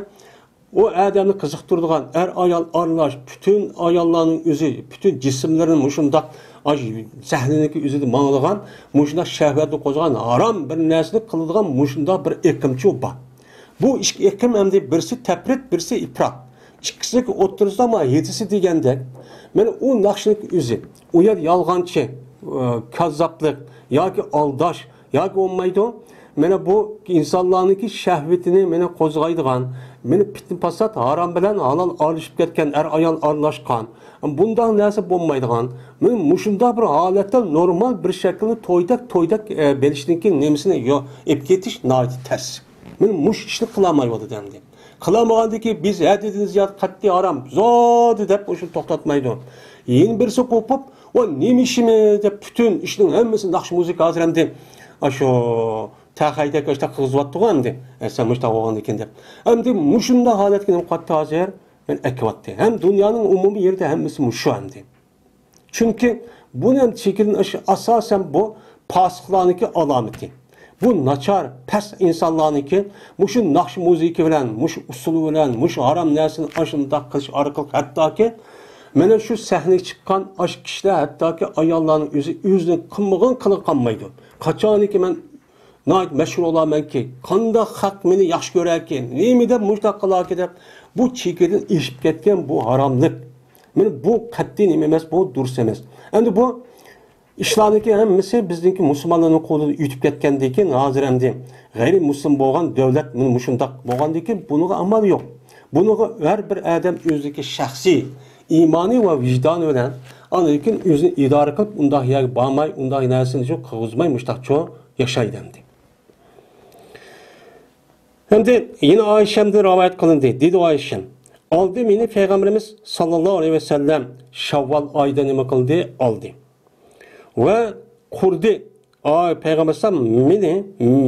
ئۇ ئادەمنى قىزىقتۇرىدىغان، ئەر-ئايال ئارىلاش، پۈتۈن ئاياللارنىڭ ئۆزى، پۈتۈن جىسىملىرىنى مۇشۇنداق ئاش-، سەھنىنىڭكى ئۆزىدە ماڭىدىغان، مۇشۇنداق شەھۋەتنى قوزغىغان، ھارام بىر نەرسىنى قىلىدىغان مۇشۇنداق بىر ئېقىمچۇ بار. بۇ ئىككى ئېقىم ئەمدى بىرسى تەپرىت، بىرسى ئىپرات. ئىككىسىنىڭكى ئوتتۇرىسىدا ما ھېدىسى دېگەندەك، مانا ئۇ ناخشىنىڭكى ئۆزى. ئۇ يەر يالغانچى، ئە، كاززاپلىق ياكى ئالداش ياكى بولمايدۇ. مانا بۇ ئىنسانلارنىڭكى شەھۋىتىنى مانا قوزغايدىغان، مانا پىتنە-پاسات، ھارام بىلەن ھالال ئارىلىشىپ كەتكەن، ئەر-ئايال ئارىلاشقان، بۇنداق نەرسە بولمايدىغان، مانا مۇشۇنداق بىر ھالەتتە نورمال بىر شەكىلنى تويدەك، تويدەك، ئە، بېلىشنىڭكى نېمىسىنى يو-، ئېلىپ كېتىش ناھايىتى تەس. مانا مۇشۇ ئىشنى قىلالمايۋاتىدۇ ئەمدى. قىلالمىغاندىن كېيىن بىز ھەددىدىن زىيادە قەتئىي ھارام، زادى دەپ ئۇشۇنى توختاتمايدۇ. يەنە بىرسى قوپۇپ، ۋا نېمە ئىشىمىز دەپ پۈتۈن ئىشنىڭ ھەممىسىنى ناخشا مۇزىكا ھازىر ئەمدى ئاشۇ تەخەيدەك ئاشۇنداق قىلغۇزۇۋاتتىغۇ ئەمدى. ئە، سەن مۇشۇنداق بولغاندىكىن دەپ. ئەمدى مۇشۇنداق ھالەتكە نېمە قىلىۋاتتى ھازىر؟ مانا ئەكىۋاتتى. ھەم دۇنيانىڭ ئومۇمىي يېرىدە ھەممىسى مۇشۇ ئەمدى. چۈنكى بۇنى ئەمدى چېكىدىن ئاشۇ ئاساسەن بۇ پاسىقلارنىڭكى ئالامىتى. بۇ ناچار، پەس ئىنسانلارنىڭكى مۇشۇ ناخشا مۇزىكا بىلەن، مۇشۇ ئۇسسۇل بىلەن، مۇشۇ ھارام نەرسىنى ئاشۇنداق قىلىش ئارقىلىق ھەتتاكى مانا شۇ سەھنىگە چىققان ئاشۇ كىشىلەر، ھەتتاكى ئاياللارنىڭ ئۆزى ئۆزىنىڭ قىلمىغان قىلىقى قالمايدۇ. قاچانكى مەن ناھايىتى مەشھۇر بولارمەنكى، قانداق خەق مېنى ياخشى كۆرەركى، نېمە دەپ مۇشۇنداق قىلاركى دەپ، بۇ چېكىدىن ئېشىپ كەتكەن بۇ ھاراملىق. مانا بۇ قەتئىي نېمە ئەمەس، بۇ دۇرۇس ئەمەس. ئەمدى بۇ ئىشلارنىڭكى ھەممىسى بىزنىڭكى مۇسۇلمانلارنىڭ قولىدىن ئۆتۈپ كەتكەندىن كېيىن، ھازىر ئەمدى غەيرىمۇسۇلمان بولغان دۆلەت مانا مۇشۇنداق بولغاندىن كېيىن بۇنىڭغا ئامال يوق. بۇنىڭغا ھەر بىر ئادەم ئۆزىنىڭكى شەخسىي ئىمانى ۋە ۋىجدانى بىلەن ئاندىن كېيىن ئۆزىنى ئىدارە قىلىپ، ئۇنداق يەرگە بارماي، ئۇنداق نەرسىنى شۇ قىلغۇزماي مۇشۇنداقچۇ ياشايدۇ ئەمدى. ئەمدى يەنە ئائىشەمدىن رىۋايەت قىلىندى. دېدى ئائىشەم، ئالدى مېنى پەيغەمبىرىمىز ساللاللاھۇ ئەلەيھى ۋەسەللەم شەۋۋال ئايدا نېمە قىلدى؟ ئالدى. ۋە قۇردى. ئاي، پەيغەمبەر ئەلەيھىسسالام مېنى،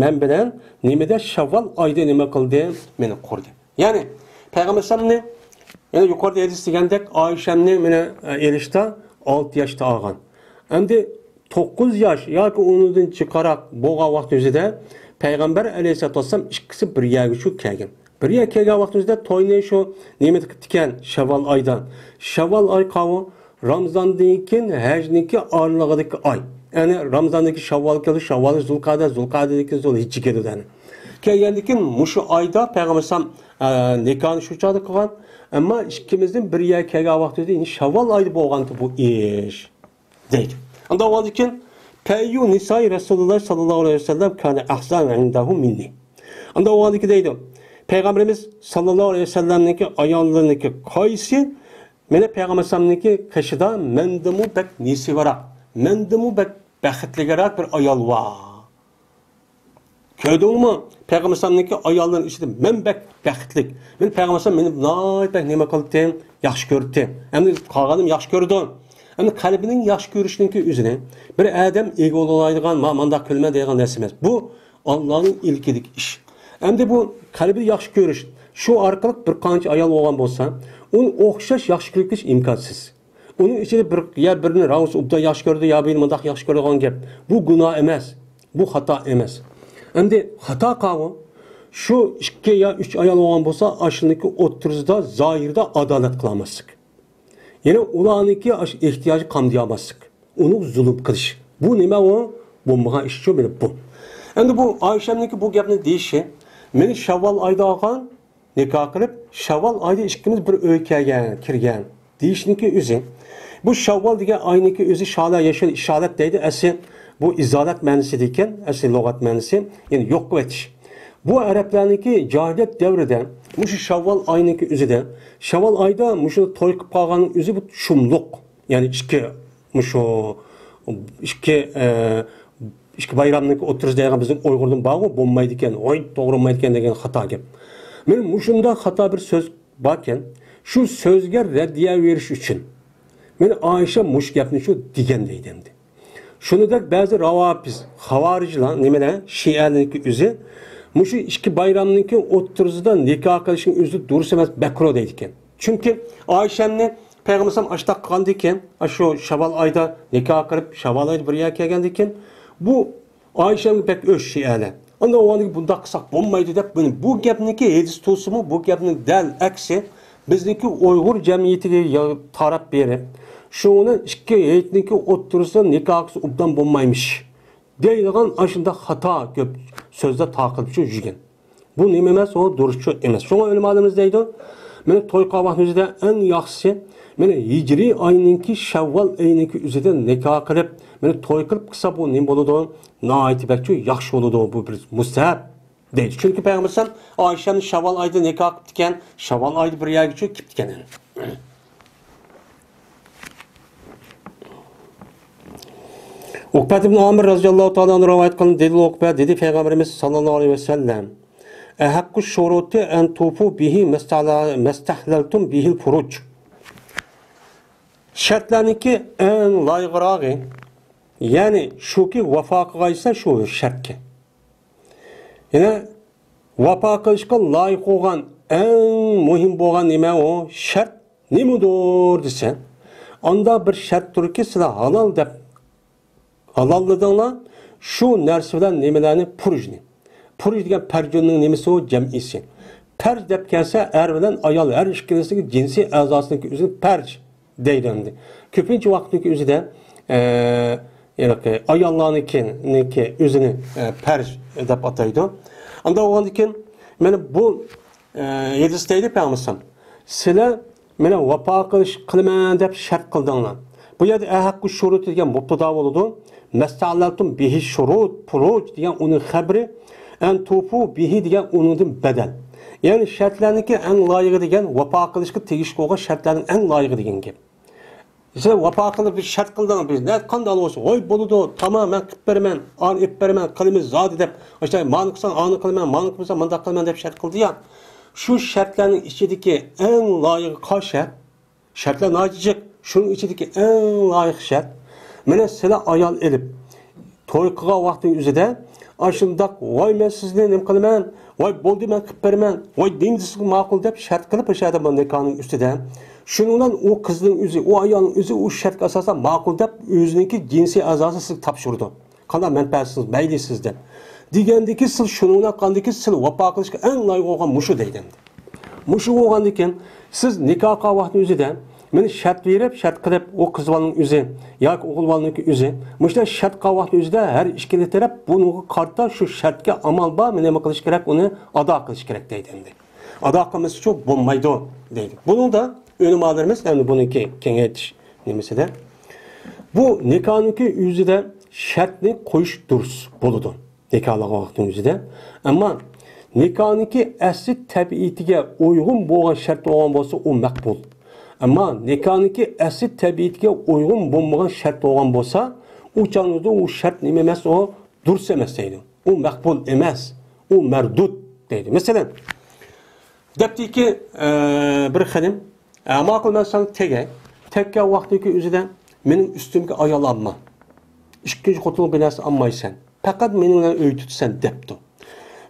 مەن بىلەن نېمىدە شەۋۋال ئايدا نېمە قىلدى؟ مېنى قۇردى. يەنى پەيغەمبەر ئەلەيھىسسالامنى، يەنە يۇقىرىدا ھەدىس دېگەندەك، ئائىشەمنى مېنى، ئە، ئېلىشتا ئالتە ياشتا ئالغان. ئەمدى توققۇز ياش ياكى ئۇنىڭدىن جىقراق بولغان ۋاقىت ئۆزىدە پەيغەمبەر ئەلەيھىسسالاتۇ ۋەسسالام ئىككىسى بىر يەرگە شۇ كەلگەن. بىر يەرگە كەلگەن ۋاقىت ئۆزىدە توينى شۇ نېمىدە قىپتىكەن، شەۋۋال ئايدا. شەۋۋال ئاي قاۋۇ، رامزاندىن كېيىن ھەجنىڭكى ئارىلىقىدىكى ئاي. يەنى رامزاندىن كېيىن شەۋۋال كېلىدۇ، شەۋۋال، زۇلقەدە، زۇلقەدىدىن كېيىن زۇلھىججە كېلىدۇ يەنى. كەلگەندىن كېيىن مۇشۇ ئايدا پەيغەمبەر ئەلەيھىسسالام، ئە، نىكاھنى شۇ چاغدا قىلغان. ئەمما ئىككىمىزدىن بىر يەرگە كەلگەن ۋاقىت ئۆزىدە يەنى شەۋۋال ئايدا بولغانتى بۇ ئىش. دەيدۇ. ئانداق بولغاندىكىن، پەييۇ نىسائى رەسۇلۇللاھ ساللاللاھۇ ئەلەيھى ۋەسەللەم كانە ئەھسەن ئىندەھۇ مىننى. ئانداق بولغاندىكىن دەيدۇ، پەيغەمبىرىمىز ساللاللاھۇ ئەلەيھى ۋەسەللەمنىڭكى ئاياللىرىنىڭكى قايسى مېنى پەيغەمبەر ئەلەيھىسسالامنىڭكى قېشىدا مەندىنمۇ بەك نېسىۋىراق، مەندىنمۇ بەك بەختلىكراق بىر ئايال بار. كۆردۈڭمۇ؟ پەيغەمبەر ئەلەيھىسسالامنىڭكى ئاياللىرىنىڭ ئىچىدە مەن بەك بەختلىك. مېنى پەيغەمبەر ئەلەيھىسسالام مېنى ناھايىتى بەك نېمە قىلدى؟ ياخشى كۆردى. ئەمدى قالغانلىرىمۇ ياخشى كۆرىدۇ. ئەمدى قەلبىنىڭ ياخشى كۆرۈشنىڭكى ئۆزىنى بىر ئادەم ئىگە بولالايدىغان، ما-، مانداق كۆرىمەن دەيدىغان نەرسە ئەمەس. بۇ ئاللانىڭ ئىلكىدىكى ئىش. ئەمدى بۇ قەلبى ياخشى كۆرۈش، شۇ ئارقىلىق بىر قانچە ئايال بولغان بولسا، ئۇنى ئوخشاش ياخشى كۆرۈپ كېتىش ئىمكانسىز. ئۇنىڭ ئىچىدە بىر، يا بىرنى راۋۇس ئوبدان ياخشى كۆرىدۇ، يا بىرنى مۇنداق ياخشى كۆرىدىغان گەپ. بۇ گۇناھ ئەمەس. بۇ خاتا ئەمەس. ئەمدى خاتا قاۋۇ، شۇ ئىككى يا ئۈچ ئايال بولغان بولسا، ئاشۇنىڭكى ئوتتۇرىسىدا زاھىردا ئادالەت قىلالماسلىق. يەنى ئۇلارنىڭكى ئاش-، ئېھتىياجى قامدىيالماسلىق. ئۇنىڭغا زۇلۇم قىلىش. بۇ نېمە ئۇ؟ بولمىغان ئىشچۇ مېنى بۇ. ئەمدى بۇ ئائىشەمنىڭكى بۇ گەپنى دېيىشى، مېنى شەۋۋال ئايدا ئالغان، نىكاھ قىلىپ، شەۋۋال ئايدا ئىككىمىز بىر ئۆيگە كەلگەن، كىرگەن دېيىشنىڭكى ئۆزى. بۇ شەۋۋال دېگەن ئاينىڭكى ئۆزى شالا ياشىل ئىشارەت دەيدۇ. ئەسلى بۇ ئىزالەت مەنىسىدىكەن، ئەسلى لۇغەت مەنىسى، يەنى يوق قىلىۋېتىش. بۇ ئەرەبلەرنىڭكى جاھىلىيەت دەۋرىدە مۇشۇ شەۋۋال ئاينىڭكى ئۆزىدە، شەۋۋال ئايدا مۇشۇ توي قىلىپ قالغاننىڭ ئۆزى بۇ شۇملۇق. يەنى ئىككى، مۇشۇ ئىككى، ئە، ئىككى بايرامنىڭكى ئوتتۇرىسىدا دەيدىغان بىزنىڭ ئۇيغۇردىن بارغۇ، بولمايدىكەن، ھوي، توغرا بولمايدىكەن دېگەن خاتا گەپ. مانا مۇشۇنداق خاتا بىر سۆز باركەن، شۇ سۆزگە رەددىيە بېرىش ئۈچۈن، مانا ئائىشە مۇشۇ گەپنى شۇ دېگەن دەيدۇ ئەمدى. شۇنىڭدەك بەزى راۋاپىز، خاۋارىجلار، نېمىلەر، شىئەنىڭكى ئۆزى مۇشۇ ئىككى بايرامنىڭكى ئوتتۇرىسىدا نىكاھ قىلىشنىڭ ئۆزى دۇرۇس ئەمەس، مەكرۇ دەيدىكەن. چۈنكى ئائىشەمنى پەيغەمبەر ئاشتاق قىلغاندىكىن، شۇ شاۋال ئايدا نىكاھ قىلىپ، شاۋال ئايدا بىر يەرگە كەلگەندىكىن، بۇ ئائىشەمگە بەك ئۆچ شىئەلەر. ئاندىن ئۇ بۇنداق قىلساق بولمايدۇ دەپ، بۇنى، بۇ گەپنىكى ھەدىس تۇرسىمۇ، بۇ گەپنىڭ دەل ئەكسى، بىزنىڭكى ئۇيغۇر جەمئىيىتىگە يا-، تاراپ بېرىپ، شۇنىڭ ئىككى ھېيتنىڭكى ئوتتۇرىسىدا نىكاھ قىلسا ئوبدان بولمايمىش دەيدىغان ئاشۇنداق خاتا كۆپ سۆزلەر تارقىتىپ يۈرگەن. بۇ نېمە ئەمەس، ئۇ دۇرۇسچۇ ئەمەس. شۇڭا ئۆلىمالىرىمىز دەيدۇ، مانا توي قىلغان ۋاقتىمىزدا ئەڭ ياخشىسى، مانا ھىجرىي ئاينىڭكى شەۋۋال ئېيىنىڭكى ئۆزىدە نىكاھ قىلىپ، مانا توي قىلىپ قىلسا بۇ نېمە بولىدۇ؟ ناھايىتى بەكچۇ ياخشى بولىدۇ، بۇ بىر مۇستەھەب دەيدۇ. چۈنكى پەيغەمبەر ئەلەيھىسسالام ئائىشەمنى شەۋۋال ئايدا نىكاھ قىپتىكەن، شەۋۋال ئايدا بىر يەرگىچۇ كېپتىكەن. ئۇقبەت ئىبن ئامىر رەزىياللاھۇ تائالا ئەنھۇ رىۋايەت قىلىندى، دېدى ئۇقبە، دېدى پەيغەمبىرىمىز ساللاللاھۇ ئەلەيھى ۋەسەللەم، «ئەھەققۇ شۇرۇتى ئەن تۇفۇ بىھى مەستەھلەلتۇم بىھىل فۇرۇج.» شەرتلەرنىڭكى ئەڭ لايىقىراغى، يەنى شۇكى، ۋاپا قىلغايسىلەر شۇ شەرتكە. يەنە ۋاپا قىلىشقا لايىق بولغان، ئەڭ مۇھىم بولغان نېمە ئۇ شەرت نېمىدۇر دېسە، ئاندا بىر شەرت تۇركى، سىلەر ھالال دەپ ھالاللىدىڭلار شۇ نەرسە بىلەن نېمىلەرنى؟ پۇرۇجنى. پۇرۇج دېگەن پەرجۇننىڭ نېمىسى ئۇ؟ جەمئىسى. پەرج دەپ كەلسە، ئەر بىلەن ئايال ھەر ئىككىلىسىنىڭ جىنسىي ئەزاسىنىڭكى ئۆزىنى پەرج دەيدۇ ئەمدى. كۆپىنچە ۋاقىتنىڭكى ئۆزىدە، ئە، ھېلىقى ئاياللارنىڭكى، نىڭكى ئۆزىنى، ئە، پەرج دەپ ئاتايدۇ. ئانداق بولغاندىكىن، مانا بۇ، ئە، ھەدىس دەيدۇ پەيغەمبەر، سىلەر مانا ۋاپا قىلىش، قىلىمەن دەپ شەرت قىلدىڭلار. بۇ يەردە ئەھەققۇ شۇرۇت دېگەن مۇبتادا بولىدۇ. مەستەھلەلتۇم بىھى شۇرۇت، پۇرۇج دېگەن ئۇنىڭ خەبىرى، ئەن تۇفۇ بىھى دېگەن ئۇنىڭدىن بەدەل. يەنى شەرتلەرنىڭكى ئەڭ لايىقى دېگەن، ۋاپا قىلىشقا تېگىشلىك بولغان شەرتلەرنىڭ ئەڭ لايىقى دېگەن گەپ. سىلەر ۋاپا قىلىپ بىر شەرت قىلدىڭ، بىز نە قانداق بولسا، ھوي بولىدۇ، تامام، مەن قىلىپ بېرىمەن، ئانى ئېلىپ بېرىمەن، قىلىمىز زادى دەپ، ئاشۇنداق مانا قىلساڭ ئانى قىلىمەن، مانا قىلمىساڭ مۇنداق قىلىمەن دەپ شەرت قىلدى يا. شۇ شەرتلەرنىڭ ئىچىدىكى ئەڭ لايىقى قايسى شەرت؟ شەرتلەر ناھايىتى جىق. شۇنىڭ ئىچىدىكى ئەڭ لايىق شەرت، مانا سىلەر ئايال ئېلىپ، توي قىلغان ۋاقتىنىڭ ئۆزىدە ئاشۇنداق، ۋاي، مەن سىزنى نېمە قىلىمەن، ۋاي، بولدى، مەن قىلىپ بېرىمەن، ۋاي، نېمە دېسىڭىز ماقۇل دەپ شەرت قىلىپ، ئاشۇ يەردە بۇ نىكاھنىڭ ئۈستىدە شۇنىڭ بىلەن ئۇ قىزنىڭ ئۆزى، ئۇ ئايالنىڭ ئۆزى ئۇ شەرتكە ئاساسەن ماقۇل دەپ ئۆزىنىڭكى جىنسىي ئەزاسىنى سىزگە تاپشۇرىدۇ. قانداق مەنپەئەتسىز، مەيلى سىز دەپ. دېگەندىكى سىز شۇنىڭ بىلەن قاندىكى سىز ۋاپا قىلىشقا ئەڭ لايىق بولغان مۇشۇ دەيدۇ. مۇشۇ بولغاندىكىن، سىز نىكاھ قىلغان ۋاقىتنىڭ ئۆزىدە، مانا شەرت بېرىپ، شەرت قىلىپ، ئۇ قىز بالىنىڭ ئۆزى ياكى ئوغۇل بالىنىڭكى ئۆزى، مۇشۇنداق شەرت قىلغان ۋاقىتنىڭ ئۆزىدە ھەر ئىككىلا تەرەپ بۇنىڭغا قارىتا شۇ شەرتكە ئامال بار، نېمە قىلىش كېرەك، ئۇنى ئادا قىلىش كېرەك دەيدۇ ئەمدى. ئادا قىلمىسىچۇ بولمايدۇ دەيدۇ. بۇنىڭدا ئۆلىمالىرىمىز ئەمدى بۇنىڭكى كېڭەيتىش نېمىسىدە، بۇ نىكاھنىڭكى ئۆزىدە شەرتنى قويۇش دۇرۇس بولىدۇ. نىكاھلىغان ۋاقتىنىڭ ئۆزىدە. ئەمما نىكاھنىڭكى ئەسلى تەبىئىتىگە ئۇيغۇن بولغان شەرت بولغان بولسا، ئۇ مەقبۇل. ئەمما نىكاھنىڭكى ئەسلى تەبىئىتىگە ئۇيغۇن بولمىغان شەرت بولغان بولسا، ئۇ چاغدا ئۇ شەرت نېمە ئەمەس، ئۇ دۇرۇس ئەمەس دەيدۇ. ئۇ مەقبۇل ئەمەس، ئۇ مەردۇد دەيدۇ. مەسىلەن، دەپتىكى، ئە، بىر خېنىم، ئە، ماقۇل، مەن ساڭا تېگەي. تەگكەن ۋاقتىدىكى ئۆزىدە مېنىڭ ئۈستۈمگە ئايال ئالما. ئىككىنچى خوتۇنغا بىر نەرسە ئالمايسەن. پەقەت مېنىڭ بىلەن ئۆي تۇتىسەن دەپتۇ.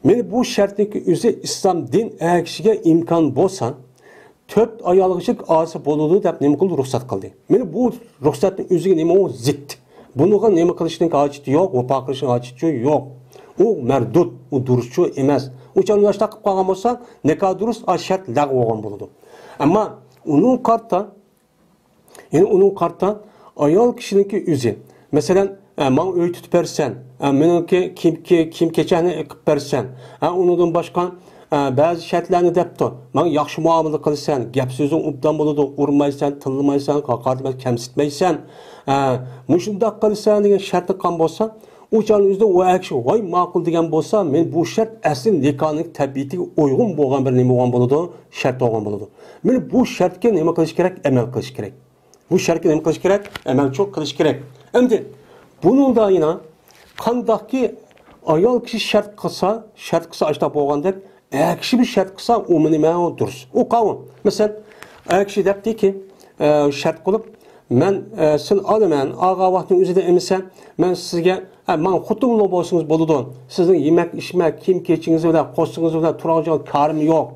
مېنى بۇ شەرتنىڭكى ئۆزى ئىسلام دىن ئەگەر كىشىگە ئىمكان بولسا، تۆت ئايالغىچە ئالسا بولىدۇ دەپ نېمە قىلدى؟ رۇخسەت قىلدى. مېنى بۇ رۇخسەتنىڭ ئۆزىگە نېمە ئۇ زىت. بۇنىڭغا نېمە قىلىشنىڭ ھاجىتى يوق، ۋاپا قىلىشنىڭ ھاجىتى يوق. ئۇ مەردۇد، ئۇ دۇرۇسچۇ ئەمەس. ئۇ چاغدا ئاشۇنداق قىلىپ قالغان بولسا، نىكاھ دۇرۇس، ئا، شەرت لەغۋ بولغان بولىدۇ. ئەمما ئۇنىڭ قارىتا، يەنى ئۇنىڭ قارىتا ئايال كىشىنىڭكى ئۆزى. مەسىلەن، ئە، ماڭا ئۆي تۇتۇپ بەرسەن، ئە، مېنىڭكى كىيىم، كى-، كىيىم كېچەكنى قىلىپ بەرسەن، ئە، ئۇنىڭدىن باشقا، ئە، بەزى شەرتلەرنى دەپتۇ. ماڭا ياخشى مۇئامىلە قىلىسەن، گەپ سۆزۈڭ ئوبدان بولىدۇ، ئۇرمايسەن، تىللىمايسەن، ھاقارەت كەمسىتمەيسەن. ئە، مۇشۇنداق قىلىسەن دېگەن شەرتنى قىلغان بولسا، ئۇ چاغنىڭ ئۆزىدە ئۇ ئەر كىشى ۋاي ماقۇل دېگەن بولسا، مېنى بۇ شەرت ئەسلى نىكاھنىڭ تەبىئىتىگە ئۇيغۇن بولغان بىر نېمە بولغان بولىدۇ، شەرت بولغان بولىدۇ. مېنى بۇ شەرتكە نېمە قىلىش كېرەك؟ ئەمەل قىلىش كېرەك. بۇ شەرتكە نېمە قىلىش كېرەك؟ ئەمەلچىلىك قىلىش كېرەك. ئەمدى بۇنىڭدا يەنە قانداقكى ئايال كىشى شەرت قىلسا، شەرت قىلسا ئاشتاق بولغاندەك، ئەر كىشى بىر شەرت قىلسا، ئۇ مېنى مەن دۇرۇس. ئۇ قاۋۇ. مەسىلەن، ئەر كىشى دەپتىكى، ئە، شەرت قىلىپ، مەن، ئە، سېنى ئالىمەن، ئالغان ۋاقتىڭ ئۆزىدە ئەمىسە، مەن سىزگە، ئە، ماڭا خوتۇنلا بولسىڭىز بولىدۇ. سىزنىڭ يېمەك، ئىچمەك، كىيىم-كېچىكىڭىز بىلەن، قورسىقىڭىز بىلەن تۇرغان كارىم يوق.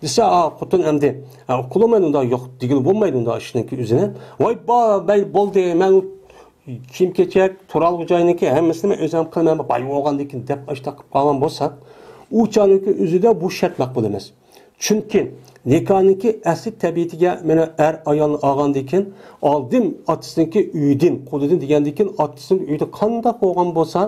دېسە، ئا، خوتۇن ئەمدى، ئا، ئۇقۇلمايدۇ ئۇنداق يوق، دېگىلى بولمايدۇ ئۇنداق ئىشنىڭكى ئۆزىنى. ۋاي، با-، بەي، بولدى، مەن ئۇ كىيىم-كېچەك، تۇرالغۇ جاينىڭكى ھەممىسىنى مەن ئۆزۈم قىلىمەن، باي بولغاندىن كېيىن دەپ ئاشتاق قىلىپ قالغان بولسا، ئۇ چاغنىڭكى ئۆزىدە بۇ شەرت مەقبۇل ئەمەس. چۈنكى نىكاھنىڭكى ئەسلى تەبىئىتىگە مانا ئەر ئايالنى ئالغاندىن كېيىن، ئالدىن ئاتىسىنىڭكى ئۆيىدىن، قولىدىن دېگەندىن كېيىن، ئاتىسىنىڭ ئۆيىدە قانداق بولغان بولسا،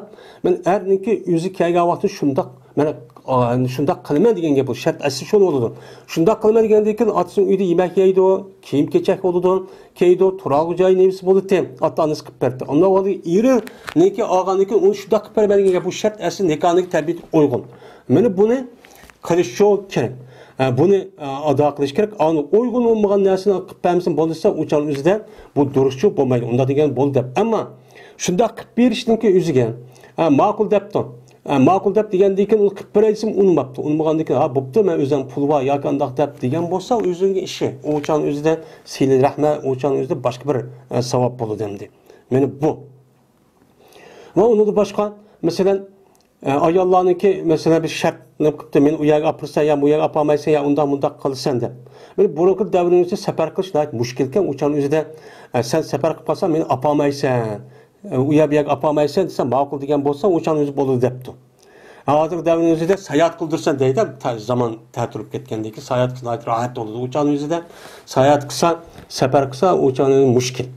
مەن ئەرنىڭكى ئۆزى كەلگەن ۋاقتى شۇنداق مانا، ئا، شۇنداق قىلىمەن دېگەن گەپ بۇ. شەرت ئەسلى شۇ بولىدۇ. شۇنداق قىلىمەن دېگەندىن كېيىن ئاتىسىنىڭ ئۆيىدە يېمەك يەيدۇ، كىيىم-كېچەك بولىدۇ، كىيىدۇ، تۇرالغۇ جايى نېمىسى بولىدۇ، ئاتا-ئانىسى قىلىپ بەردى. ئۇنداق بولغاندا ئېرىنىڭكى ئالغاندىن كېيىن ئۇنى شۇنداق قىلىپ بەرمەن دېگەن گەپ بۇ شەرت ئەسلى نىكاھنىڭ تەبىئىتىگە ئۇيغۇن. مانا بۇنى قىلىشچۇ كېرەك. ئە، بۇنى، ئە، ئادا قىلىش كېرەك. ئانا ئۇيغۇن بولمىغان نەرسىنى قىلىپ بەرمىسە بولمىسا، ئۇ چاغ ئۆزىدە بۇ دۇرۇسچۇ بولمايدۇ. ئۇنداق دېگەن بولدى دەپ. ئەمما شۇنداق قىلىپ بېرىشنىڭكى ئۆزىگە، ئە، ماقۇل دەپتۇ. ئە، ماقۇل دەپ دېگەندىن كېيىن ئۇنى قىلىپ بېرەي دېسەم ئۇنىماپتۇ. ئۇنىمىغاندىن كېيىن، ھا، بوپتۇ، مەن ئۆزۈم پۇل بار ياكى ئانداق دەپ دېگەن بولسا، ئۆزىنىڭ ئىشى. ئۇ چاغ ئۆزىدە سىلە رەھمە، ئۇ چاغ ئۆزىدە باشقا بىر، ئە، ساۋاب بولىدۇ ئەمدى. مانا بۇ. ۋە ئۇنىڭدىن باشقا، مەسىلەن، ئە، ئاياللارنىڭكى، مەسىلەن، بىر شەرت نېمە قىپتۇ، مېنى ئۇ يەرگە ئاپىرىسەن يا بۇ يەرگە ئاپارمايسەن يا ئۇنداق مۇنداق قىلىسەن دەپ. مانا بۇرۇنقى دەۋرنىڭ ئۆزىدە سەپەر قىلىش ناھايىتى مۇشكىلكەن، ئۇ چاغنىڭ ئۆزىدە، ئە، سەن سەپەر قىلىپ قالساڭ مېنى ئاپارمايسەن، ئە، ئۇ يەر بۇ يەرگە ئاپارمايسەن دېسە ماقۇل دېگەن بولسا ئۇ چاغنىڭ ئۆزى بولىدۇ دەپتۇ. ھازىرقى دەۋرنىڭ ئۆزىدە ساياھەت قىلدۇرسەن دەيدۇ، تا-، زامان تەتۈرۈپ كەتكەندىن كېيىن ساياھەت قىلسا ناھايىتى راھەت بولىدۇ. ئۇ چاغنىڭ ئۆزىدە ساياھەت قىلسا، سەپەر قىلسا ئۇ چاغنىڭ ئۆزى مۇشكىل.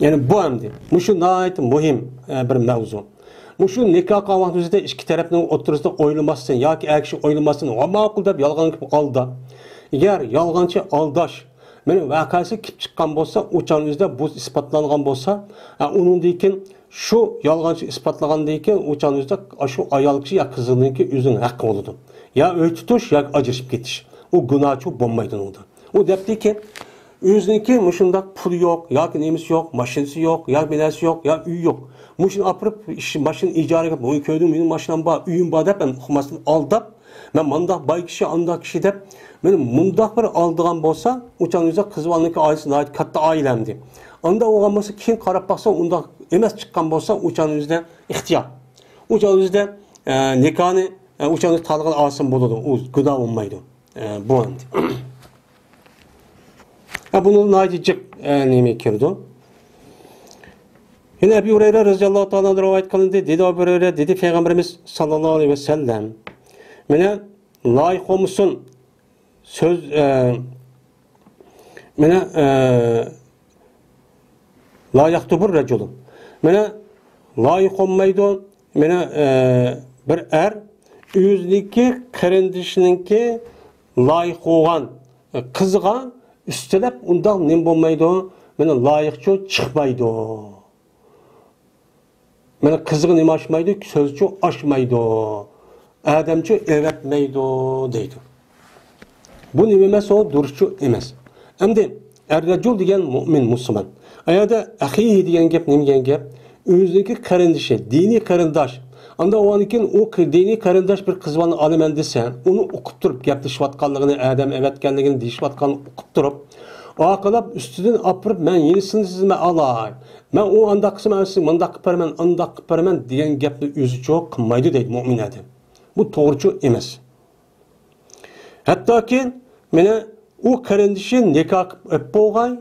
يەنى بۇ ئەمدى مۇشۇ ناھايىتى مۇھىم، ئە، بىر مەۋزۇ. مۇشۇ نىكاھ قىلغان ۋاقتىمىزدا ئىككى تەرەپنىڭ ئوتتۇرىسىدا ئويلىماستىن ياكى ئەر كىشى ئويلىماستىن، ۋە ماقۇل دەپ يالغان گېپىپ ئالدا. ئەگەر يالغانچى ئالداش مېنىڭ ۋەقەسى كېلىپ چىققان بولسا، ئۇ چاغنىڭ ئۆزىدە بۇ ئىسپاتلانغان بولسا، ئە، ئۇنىڭدىن كېيىن شۇ يالغانچى ئىسپاتلىغاندىن كېيىن ئۇ چاغنىڭ ئۆزىدە شۇ ئايال كىشى يا قىزنىڭكى ئۆزىنىڭ ھەققى بولىدۇ. يا ئۆي تۇتۇش ياكى ئاجرىشىپ كېتىش. ئۇ گۇناھچۇ بولمايدۇ ئۇنىڭدا. ئۇ دەپتىكى، ئۆزىنىڭكى مۇشۇنداق پۇلى يوق، ياكى نېمىسى يوق، ماشىنىسى يوق، يا بىناسى يوق، يا ئۆيى يوق. مۇشۇنى ئاپىرىپ، ئىش، ماشىنا ئىجارىگە، بۇنى كۆردۈڭ، مېنىڭ ماشىنام بار، ئۆيۈم بار دەپ، ھەم ئۇقماستىن ئالداپ، مەن مۇنداق باي كىشى، ئانداق كىشى دەپ، مېنى مۇنداق بىر ئالدىغان بولسا، ئۇ چاغنىڭ ئۆزىدە قىز بالىنىڭكى ئائىلىسى ناھايىتى كاتتا ئائىلە ئەمدى. ئانداق بولغان بولسا، كېيىن قاراپ باقسا، ئۇنداق ئەمەس چىققان بولسا، ئۇ چاغنىڭ ئۆزىدە ئىختىيار. ئۇ چاغنىڭ ئۆزىدە، ئە، نىكاھنى، ئە، ئۇ چاغنىڭ ئۆزىدە تالىغان ئالسىمۇ بولىدۇ، ئۇ گۇناھ بولمايدۇ. ئە، بۇ ئەمدى. ھە، بۇنىڭدا ناھايىتى جىق، ئە، نېمە كىرىدۇ. يەنە ئەبۇ ھۇرەيرە رەزىياللاھۇ تائالا ئەنھۇدىن رىۋايەت قىلىندى. دېدى ئەبۇ ھۇرەيرە، دېدى پەيغەمبىرىمىز ساللاللاھۇ ئەلەيھى ۋەسەللەم، مانا، لايىق بولمىسۇن سۆز، ئە، مانا، ئە، لا يخطب الرجل. مانا، لايىق بولمايدۇ. مانا، ئە، بىر ئەر ئۆزىنىڭكى قېرىندىشىنىڭكى لايىق بولغان قىزىغا ئۈستىلەپ ئۇنداق نېمە بولمايدۇ؟ مانا لايىقچۇ چىقمايدۇ. مانا قىزىغا نېمە ئاشمايدۇ؟ سۆزچۇ ئاشمايدۇ. ئادەمچۇ ئەۋەتمەيدۇ دەيدۇ. بۇ نېمە ئەمەس ئۇ؟ دۇرۇسچۇ ئەمەس. ئەمدى ئەررەجۇل دېگەن مۇئمىن، مۇسۇلمان. ئايەردە ئەخىھى دېگەن گەپ نېمە دېگەن گەپ؟ ئۆزىنىڭكى قېرىندىشى، دىنىي قېرىنداش. ئاندا ئۇنىڭدىن كېيىن ئۇ قى-، دىنىي قېرىنداش بىر قىز بالىنى ئالىمەن دېسە، ئۇنى ئۇقۇپ تۇرۇپ، گەپلىشىۋاتقانلىقىنى، ئادەم ئەۋەتكەنلىكىنى، دېيىشىۋاتقانلىقىنى ئۇقۇپ تۇرۇپ، ئارقىلاپ ئۈستىدىن ئاپىرىپ، مەن يېنىسىنى سىزمەن ئالاي. مەن ئۇ ئانداق قىلسا، مەن سىزگە مۇنداق قىلىپ بېرىمەن، ئانداق قىلىپ بېرىمەن دېگەن گەپنى ئۆزىچۇ قىلمايدۇ دەيدۇ مۇئمىن ئادەم. بۇ توغرىچۇ ئەمەس. ھەتتاكى مانا ئۇ قېرىندىشى نىكاھ قىلىپ ئۆپ بولغاي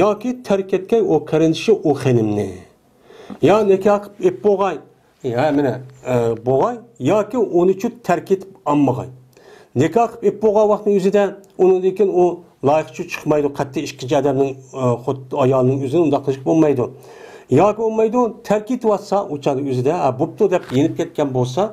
ياكى تەرك ئەتكەي ئۇ قېرىندىشى ئۇ خېنىمنى. يا نىكاھ قىلىپ ئۆپ بولغاي، ھە، مانا، ئە، بولغاي ياكى ئۇنىچۇ تەرك ئېتىپ ئالمىغاي. نىكاھ قىلىپ ئۆپ بولغان ۋاقىتنىڭ ئۆزىدە ئۇنىڭدىن كېيىن ئۇ لايىقچۇ چىقمايدۇ، قەتئىي ئىككىنچى ئادەمنىڭ، ئە، خۇد ئايالىنىڭ ئۆزىنى ئۇنداق قىلىشقا بولمايدۇ. ياكى بولمايدۇ، تەرك ئېتىۋاتسا ئۇ چاغدا ئۆزىدە، ھە، بوپتۇ دەپ يېنىپ كەتكەن بولسا،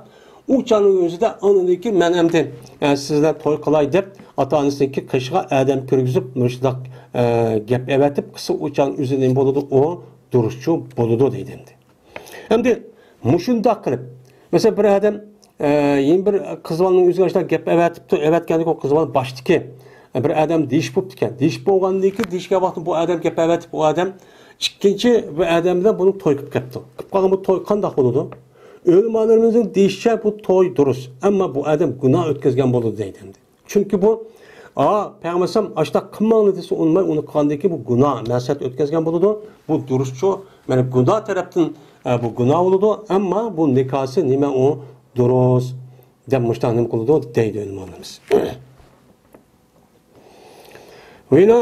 ئۇ چاغنىڭ ئۆزىدە ئاندىن كېيىن مەن ئەمدى، ئە، سىز بىلەن توي قىلاي دەپ، ئاتا-ئانىسىنىڭكى قېشىغا ئادەم كىرگۈزۈپ، مۇشۇنداق، ئە، گەپ ئەۋەتىپ قىلسا، ئۇ چاغنىڭ ئۆزىدە نېمە بولىدۇ؟ ئۇ دۇرۇسچۇ بولىدۇ دەيدۇ ئەمدى. ئەمدى مۇشۇنداق قىلىپ، مەسىلەن، بىر ئادەم، ئە، يەنە بىر قىز بالىنىڭ ئۆزىگە ئاشۇنداق گەپ ئەۋەتىپتۇ، ئەۋەتكەندىكى ئۇ قىز بالا باشتىكى، ئە، بىر ئادەم دېيىشىپ بوپتىكەن. دېيىشىپ بولغاندىن كېيىن، دېيىشكەن ۋاقتىدا بۇ ئادەم گەپ ئەۋەتىپ، ئۇ ئادەم ئىككىنچى بىر ئادەم بىلەن بۇنىڭ توي قىلىپ كەپتۇ. قىلىپ قالغان بۇ توي قانداق بولىدۇ؟ ئۆلىمالىرىمىزنىڭ دېيىشىچە بۇ توي دۇرۇس، ئەمما بۇ ئادەم گۇناھ ئۆتكۈزگەن بولىدۇ دەيدۇ ئەمدى. چۈنكى بۇ، ئا، پەيغەمبەر ئەلەيھىسسالام ئاشۇنداق قىلماڭلار دېسە ئۇنىماي، ئۇنى قىلغاندىن كېيىن بۇ گۇناھ، مەسىيەت ئۆتكۈزگەن بولىدۇ. بۇ دۇرۇسچۇ، مانا گۇناھ تەرەپتىن، ئە، بۇ گۇناھ بولىدۇ، ئەمما بۇ نىكاسى نېمە ئۇ دۇرۇس دەپ مۇشۇنداق نېمە قىلىدۇ دەيدۇ ئۆلىمالىرىمىز. ۋىنا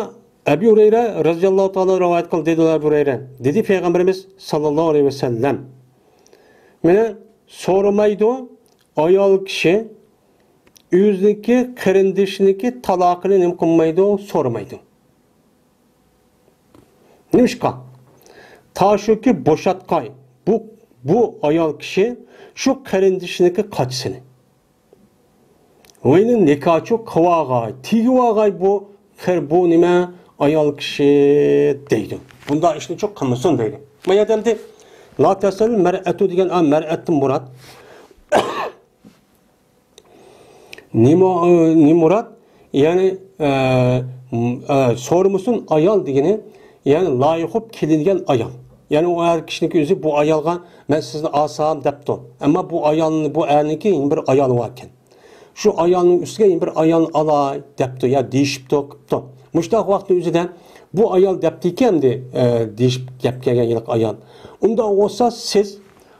ئەبى ھۇرەيرە رەزىياللاھۇ تائالا رىۋايەت قىلدى، دېدى ئەبۇ ھۇرەيرە. دېدى پەيغەمبىرىمىز ساللاللاھۇ ئەلەيھى ۋەسەللەم. مانا سورىمايدۇ، ئايال كىشى ئۆزىنىڭكى قېرىندىشىنىڭكى تالاقىنى نېمە قىلمايدۇ، سورىمايدۇ. نېمىشقا؟ تاشۇكى بوشاتقاي بۇ، بۇ ئايال كىشى شۇ قېرىندىشىنىڭكى قاچىسىنى. ۋېنى نىكاچۇ قىۋاغاي، تېگىۋاغاي بۇ خېر، بۇ نېمە ئايال كىشى دەيدۇ. بۇنداق ئىشنى چوق قىلمىسۇن دەيدۇ. ما يەردە ئەمدى لا تەسەل مەرئەتۇ دېگەن، ئا، مەرئەتتىن مۇراد. نېمە، ئە، نېمە مۇراد؟ يەنى، ئە، م-، ئە، سورىمىسۇن ئايال دېگىنى، يەنى لايىق بولۇپ كېلىنگەن ئايال. يەنى ئۇ ئەر كىشىنىڭكى ئۆزى بۇ ئايالغا مەن سىزنى ئالسام دەپتۇ. ئەمما بۇ ئايالنى، بۇ ئەرنىڭكى يەنە بىر ئايالى باركەن. شۇ ئايالنىڭ ئۈستىگە يەنە بىر ئايالنى ئالاي دەپتۇ، يا دېيىشىپتۇ، قىپتۇ. مۇشۇنداق ۋاقىتنىڭ ئۆزىدە بۇ ئايال دەپتىكەن ئەمدى، ئە، دېيىشىپ گەپ كەلگەن ھېلىقى ئايال. ئۇنداق بولسا سىز،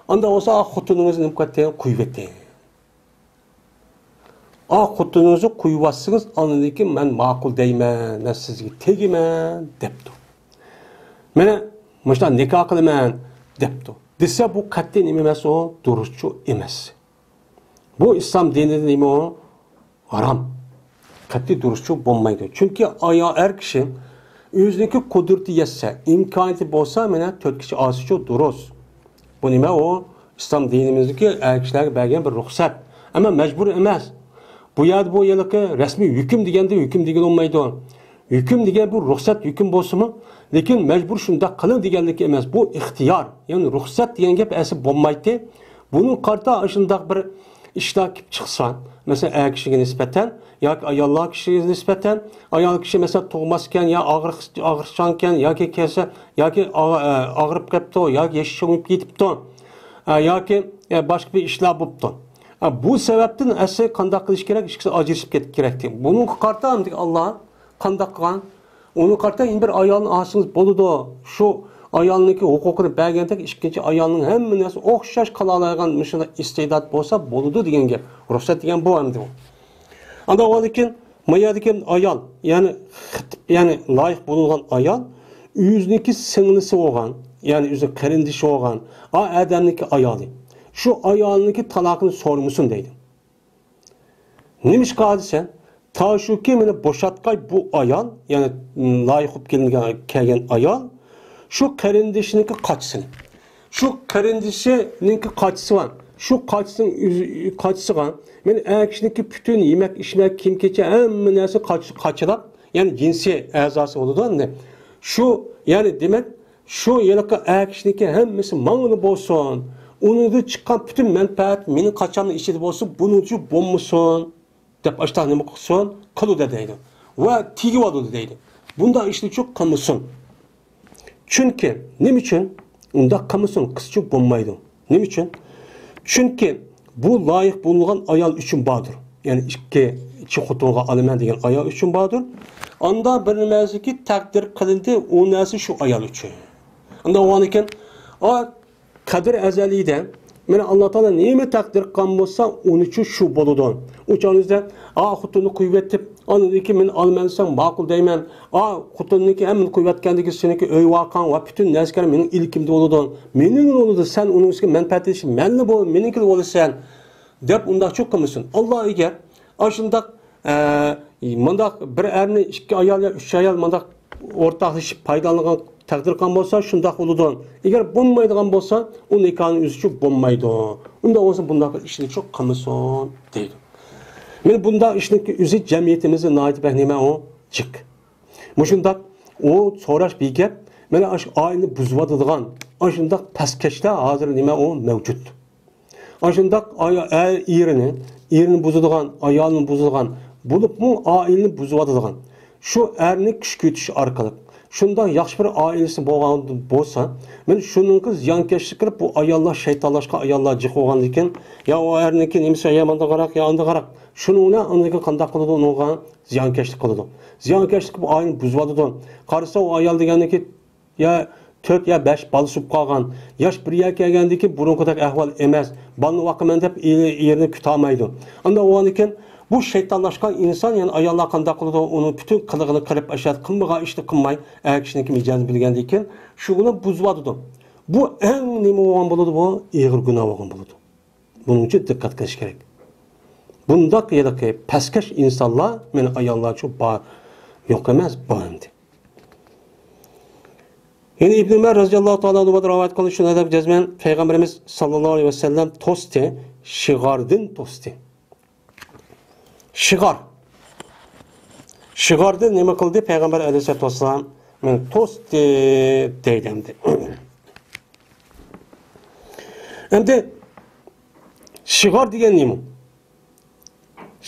ئانداق بولسا خوتۇنىڭىزنى نېمە قىلىۋېتىڭ، قويۇۋېتىڭ. ئا، خوتۇنىڭىزنى قويۇۋاتسىڭىز، ئاندىن كېيىن مەن ماقۇل دەيمەن، مەن سىزگە تېگىمەن دەپتۇ. مانا مۇشۇنداق نىكاھ قىلىمەن دەپتۇ. دېسە بۇ قەتئىي نېمە ئەمەس ئۇ، دۇرۇسچۇ ئەمەس. بۇ ئىسلام دىنىدا نېمە ئۇ؟ ھارام. قەتئىي دۇرۇسچۇ بولمايدۇ. چۈنكى ئايا-، ئەر كىشى ئۆزىنىڭكى قۇدرىتى يەتسە، ئىمكانىيىتى بولسا، مانا تۆت كىشى ئالسىچۇ دۇرۇس. بۇ نېمە ئۇ؟ ئىسلام دىنىمىزدىكى ئەر كىشىلەرگە بەرگەن بىر رۇخسەت. ئەمما مەجبۇر ئەمەس. بۇ يەردە بۇ ھېلىقى رەسمىي ھۆكۈم دېگەندە ھۆكۈم دېگىلى بولمايدۇ. ھۆكۈم دېگەن بۇ رۇخسەت ھۆكۈم بولسىمۇ، لېكىن مەجبۇر شۇنداق قىلىڭ دېگەنلىكى ئەمەس. بۇ ئىختىيار، يەنى رۇخسەت دېگەن گەپ ئەسلى بولمايتتى. بۇنىڭغا قارىتا ئاشۇنداق بىر ئىشلار كېلىپ چىقسا، مەسىلەن، ئەر كىشىگە نىسبەتەن ياكى ئاياللار كىشىگە نىسبەتەن، ئايال كىشى، مەسىلەن، تۇغماسكەن يا ئاغرىق-، ئاغرىقچانكەن ياكى كەلسە، ياكى ئاغ-، ئە، ئاغرىپ قېپتۇ، ياكى يېشى چوڭىيىپ كېتىپتۇ، ئە، ياكى، ئە، باشقا بىر ئىشلار بوپتۇ. ئە، بۇ سەۋەبتىن ئەسلى قانداق قىلىش كېرەك؟ ئىككىسى ئاجرىشىپ كېتىش كېرەكتى. بۇنىڭغا قارىتا ئاللا قانداق قىلغان؟ ئۇنى قارىتا يەنە بىر ئايالنى ئالسىڭىز بولىدۇ. شۇ ئايالنىڭكى ھوقۇقىنى بەرگەندەك ئىككىنچى ئايالنىڭ ھەممە نەرسە ئوخشاش قىلالايدىغان مۇشۇنداق ئىستېدات بولسا بولىدۇ دېگەن گەپ. رۇخسەت دېگەن بۇ ئەمدى. ئاندىن ئۇنىڭدىن كېيىن ما يەردىكى ئايال، يەنى خىت-، يەنى لايىق بولۇنغان ئايال ئۆزىنىڭكى سىڭلىسى بولغان، يەنى ئۆزى قېرىندىشى بولغان، ئا ئادەمنىڭكى ئايالى. شۇ ئايالنىڭكى تالاقىنى سورىمىسۇن دەيدۇ. نېمىشقا دېسە، تاشۇكى مېنى بوشاتقاي بۇ ئايال، يەنى لايىق بولۇپ كېلىنگەن، كەلگەن ئايال، شۇ قېرىندىشىنىڭكى قاچىسىنى. شۇ قېرىندىشىنىڭكى قاچىسى بار. شۇ قاچىسىنىڭ ئۆزى، قاچىسىغا مېنى ئەر كىشىنىڭكى پۈتۈن يېمەك، ئىچمەك، كىيىم-كېچەك، ھەممە نەرسە قاچ-، قاچىلاپ، يەنى جىنسىي ئەزاسى بولىدۇ ئەمدى. شۇ، يەنى دېمەك، شۇ ھېلىقى ئەر كىشىنىڭكى ھەممىسى ماڭىلا بولسۇن. ئۇنىڭدىن چىققان پۈتۈن مەنپەئەت مېنىڭ قاچامنىڭ ئىچىدە بولسۇن، بۇنىڭچە بولمىسۇن، دەپ ئاشتاق نېمە قىلسۇن، قىلىدۇ دەيدۇ. ۋە تېگىۋالىدۇ دەيدۇ. بۇنداق ئىشنى چوق قىلمىسۇن. چۈنكى، نېمە ئۈچۈن؟ ئۇنداق قىلمىسۇن، قىزچۇ بولمايدۇ. نېمە ئۈچۈن؟ چۈنكى بۇ لايىق بولغان ئايال ئۈچۈن باردۇر. يەنى ئىككىنچى خوتۇنغا ئالىمەن دېگەن ئايال ئۈچۈن باردۇر. ئاندا بىر نېمەسىكى تەقدىر قىلىندى، ئۇ نەرسە شۇ ئايال ئۈچۈن. ئاندا ئۇنىڭدىن كېيىن، ئا، قەدىر ئەزەلىيدە، مانا، ئاللا تائالا نېمە تەقدىر قىلغان بولسا، ئۇنىچۇ شۇ بولىدۇ. ئۇ چاغىڭىزدا، ئا، خوتۇننى قويۇۋېتىپ، ئاندىن كېيىن مېنى ئالىمەن دېسەڭ، ماقۇل دەيمەن. ئا، خوتۇننىڭكى ھەممىنى قويۇۋەتكەندىن كېيىن سېنىڭكى ئۆي ۋاقاڭ ۋە پۈتۈن نەرسىلىرىڭ مېنىڭ ئىلكىمدە بولىدۇ. مېنىڭ بولىدۇ، سەن ئۇنىڭ ئۈستىگە مەنپەئەتلىشىپ، مەنلا بول، مېنىڭكىلا بولىسەن، دەپ ئۇنداق چوق قىلمىسۇن. ئاللا ئەگەر ئاشۇنداق، ئە، مۇنداق بىر ئەرنى ئىككى ئايال يا ئۈچ ئايال مۇنداق ئورتاقلىشىپ پايدىلانغان تەقدىر قىلغان بولسا، شۇنداق بولىدۇ. ئەگەر بولمايدىغان بولسا، ئۇ نىكاھنى ئۈزۈشى بولمايدۇ. ئۇنداق بولسا، بۇنداق بىر ئىشنى چوق قىلمىسۇن، دەيدۇ. مانا بۇنداق ئىشنىڭكى ئۆزى جەمئىيىتىمىزدە ناھايىتى بەك نېمە ئۇ؟ جىق. مۇشۇنداق ئۇ سوراش بىگەپ، مانا ئاشۇ ئائىلىنى بۇزۇۋاتىدىغان، ئاشۇنداق پەسكەشلەر ھازىر نېمە ئۇ؟ مەۋجۇت. ئاشۇنداق ئايا-، ئەر ئېرىنى، ئېرىنى بۇزىدىغان، ئايالىنى بۇزىدىغان، بولۇپمۇ ئائىلىنى بۇزۇۋاتىدىغان، شۇ ئەرنى كۈشكۈرتۈش ئارقىلىق شۇنداق ياخشى بىر ئائىلىسى بولغان بولسا، مانا شۇنىڭغا زىيانكەشلىك قىلىپ، بۇ ئاياللار شەيتانلاشقان ئاياللار جىق بولغاندىكىن، يا ئۇ ئەرنىڭكى نېمىسى ياماندىراق، يا ئاندىراق، شۇنىڭ بىلەن ئاندىن كېيىن قانداق قىلىدۇ؟ ئۇنىڭغا زىيانكەشلىك قىلىدۇ. زىيانكەشلىك قىلىپ ئائىلىنى بۇزۇۋاتىدۇ. قارىسا، ئۇ ئايال دېگەننىكى يا تۆت يا بەش بالىسى بولۇپ قالغان. ياش بىر يەرگە كەلگەندىن كېيىن بۇرۇنقىدەك ئەھۋال ئەمەس. بالىنى باقىمەن دەپ ئېرى-، ئېرىنى كۈتەلمەيدۇ. ئانداق بولغاندىن كېيىن بۇ شەيتانلاشقان ئىنسان، يەنى ئاياللار قانداق قىلىدۇ؟ ئۇنىڭ پۈتۈن قىلىقىنى قىلىپ، ئاشۇ قىلمىغان ئىشنى قىلماي، ئەر كىشىنىڭكى مىجەزىنى بىلگەندىن كېيىن شۇ بىلەن بۇزۇۋاتىدۇ. بۇ ئەڭ نېمە بولغان بولىدۇ؟ بۇ ئېغىر گۇناھ بولغان بولىدۇ. بۇنىڭ ئۈچۈن دىققەت قىلىش كېرەك. بۇنداق ھېلىقى پەسكەش ئىنسانلار، مانا ئاياللارچۇ بار، يوق ئەمەس، بار ئەمدى. يەنە ئىبن ئۆمەر رەزىياللاھۇ تائالا ئەنھۇدىن رىۋايەت قىلىنىش شۇنداق دەپ جەزمەن پەيغەمبىرىمىز ساللاللاھۇ ئەلەيھى ۋەسەللەم توستى، شىغاردىن توستى. شىغار. شىغاردىن نېمە قىلدى؟ پەيغەمبەر ئەلەيھىسسالاتۇ ۋەسسالام، مانا، توستى دەيدۇ ئەمدى. ئەمدى شىغار دېگەن نېمە؟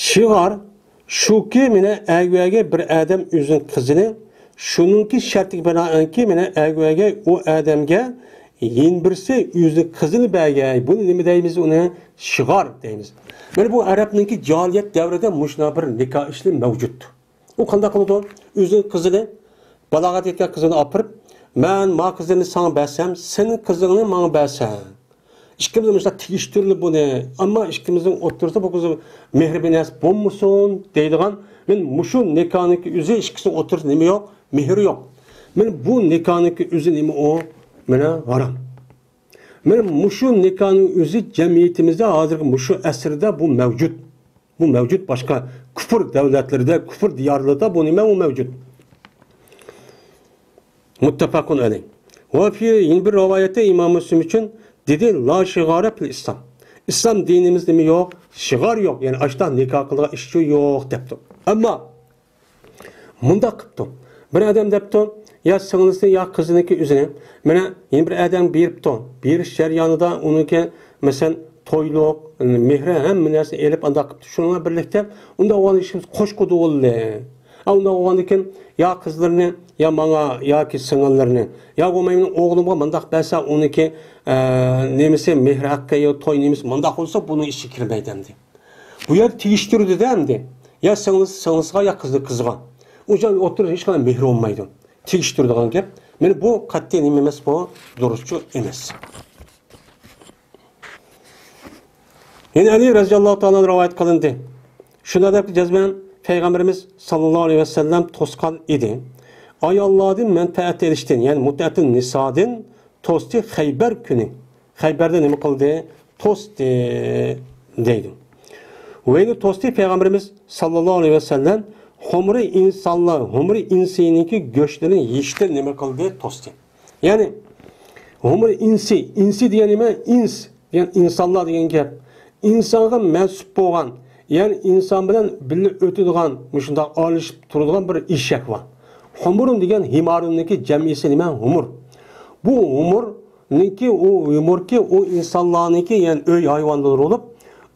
شىغار شۇكى، مانا، ئەگەر بىر ئادەم ئۆزىنىڭ قىزىنى، شۇنىڭكى شەرتىگە بىنائەنكى، مانا، ئەگەر ئۇ ئادەمگە يەنە بىرسى ئۆزىنىڭ قىزىنى بەرگەي، بۇنى نېمە دەيمىز؟ ئۇنى شىغار دەيمىز. مانا بۇ ئەرەبنىڭكى جاھىلىيەت دەۋرىدە مۇشۇنداق بىر نىكاھ ئىشلىرى مەۋجۇت. ئۇ قانداق قىلىدۇ؟ ئۆزىنىڭ قىزىنى، بالاغەت يەتكەن قىزىنى ئاپىرىپ، مەن ما قىزىمنى ساڭا بەرسەم، سېنىڭ قىزىڭنى ماڭا بەرسەڭ، ئىككىمىز مۇشۇنداق تېگىشتۈرىلى بۇنى. ئەمما ئىككىمىزنىڭ ئوتتۇرىسىدا بۇ قىز مېھرى بىنەس بولمىسۇن دەيدىغان، مانا مۇشۇ نىكاھنىڭكى ئۆزى ئىككىسىنىڭ ئوتتۇرىسىدا نېمە يوق؟ مېھرى يوق. مانا بۇ نىكاھنىڭكى ئۆزى نېمە ئۇ؟ مانا ھارام. مانا مۇشۇ نىكاھنىڭ ئۆزى جەمئىيىتىمىزدە ھازىرقى مۇشۇ ئەسىردە بۇ مەۋجۇت. بۇ مەۋجۇت باشقا كۇفر دەۋلەتلىرىدە، كۇفر دىيارلىرىدا بۇ نېمە ئۇ مەۋجۇت. مۇتتەپەقۇن ئەلەيھ. ۋە فى، يەنە بىر رىۋايەتتە ئىمام مۇسلىم ئۈچۈن دېدى، لا شىغارە فىل ئىسلام. ئىسلام دىنىمىزدىمۇ يوق، شىغار يوق، يەنى ئاشۇنداق نىكاھ قىلىدىغان ئىشچۇ يوق دەپتۇ. ئەمما مۇنداق قىپتۇ. بىر ئادەم دەپتۇ، يا سىڭلىسى يا قىزىنىڭكى ئۆزىنى، مانا، يەنە بىر ئادەمگە بېرىپتۇ. بېرىش جەريانىدا ئۇنىڭكى، مەسىلەن، تويلۇق، مېھرى، ھەممە نەرسىنى ئېلىپ ئانداق قىپتۇ. شۇنىڭ بىلەن بىرلىكتە ئۇنداق بولغان ئىشىمىز قوش قويدۇغىلى. ھە، ئۇنداق بولغاندىن كېيىن يا قىزلىرىنى، يا ماڭا، ياكى سىڭىللىرىنى، يا بولماي مېنىڭ ئوغلۇمغا مۇنداق بەرسە، ئۇنىڭكى، ئە، نېمىسى، مېھرى ھەققى يا توي نېمىسى مۇنداق بولسا، بۇنىڭ ئىچىگە كىرمەيدۇ ئەمدى. بۇ يەردە تېگىشتۈردى-دە ئەمدى. يا سىڭلىسى سىڭلىسىغا، يا قىزى قىزىغا. ئۇ جاي ئوتتۇرىدا ھېچقانداق مېھىر بولمايدۇ. تېگىشتۈرىدىغان گەپ. مانا بۇ قەتئىي نېمە ئەمەس، بۇ دۇرۇسچۇ ئەمەس. يەنە ئەلى رەزىياللاھۇ تائالا رىۋايەت قىلىندى. شۇنداق دەپ جەزمەن پەيغەمبىرىمىز ساللاللاھۇ ئەلەيھى ۋەسەللەم توسقان ئىدى. ئاياللاردىن مەنپەئەت ئېلىشتىن، يەنى مۇتئەتۇن نىسادىن توستى خەيبەر كۈنى. خەيبەردە نېمە قىلدى؟ توستى دەيدۇ. ۋەينى توستى پەيغەمبىرىمىز ساللاللاھۇ ئەلەيھى ۋەسەللەم ھۇمرى ئىنسانلار، ھۇمرى ئىنسىنىڭكى گۆشلىرىنى يېيىشتىن نېمە قىلدى؟ توستى. يەنى ھۇمرى ئىنسى، ئىنسى دېگەن نېمە؟ ئىنس دېگەن ئىنسانلار دېگەن گەپ. ئىنسانغا مەنسۇپ بولغان، يەنى ئىنسان بىلەن بىللە ئۆتىدىغان، مۇشۇنداق ئارىلىشىپ تۇرىدىغان بىر ئېشەك بار. ھۇمرۇن دېگەن ھىمارۇننىڭكى جەمئىيسى نېمە؟ ھۇمۇر. بۇ ھۇمۇرنىڭكى، ئۇ ھۇمۇركى، ئۇ ئىنسانلارنىڭكى، يەنى ئۆي ھايۋانلىرى بولۇپ،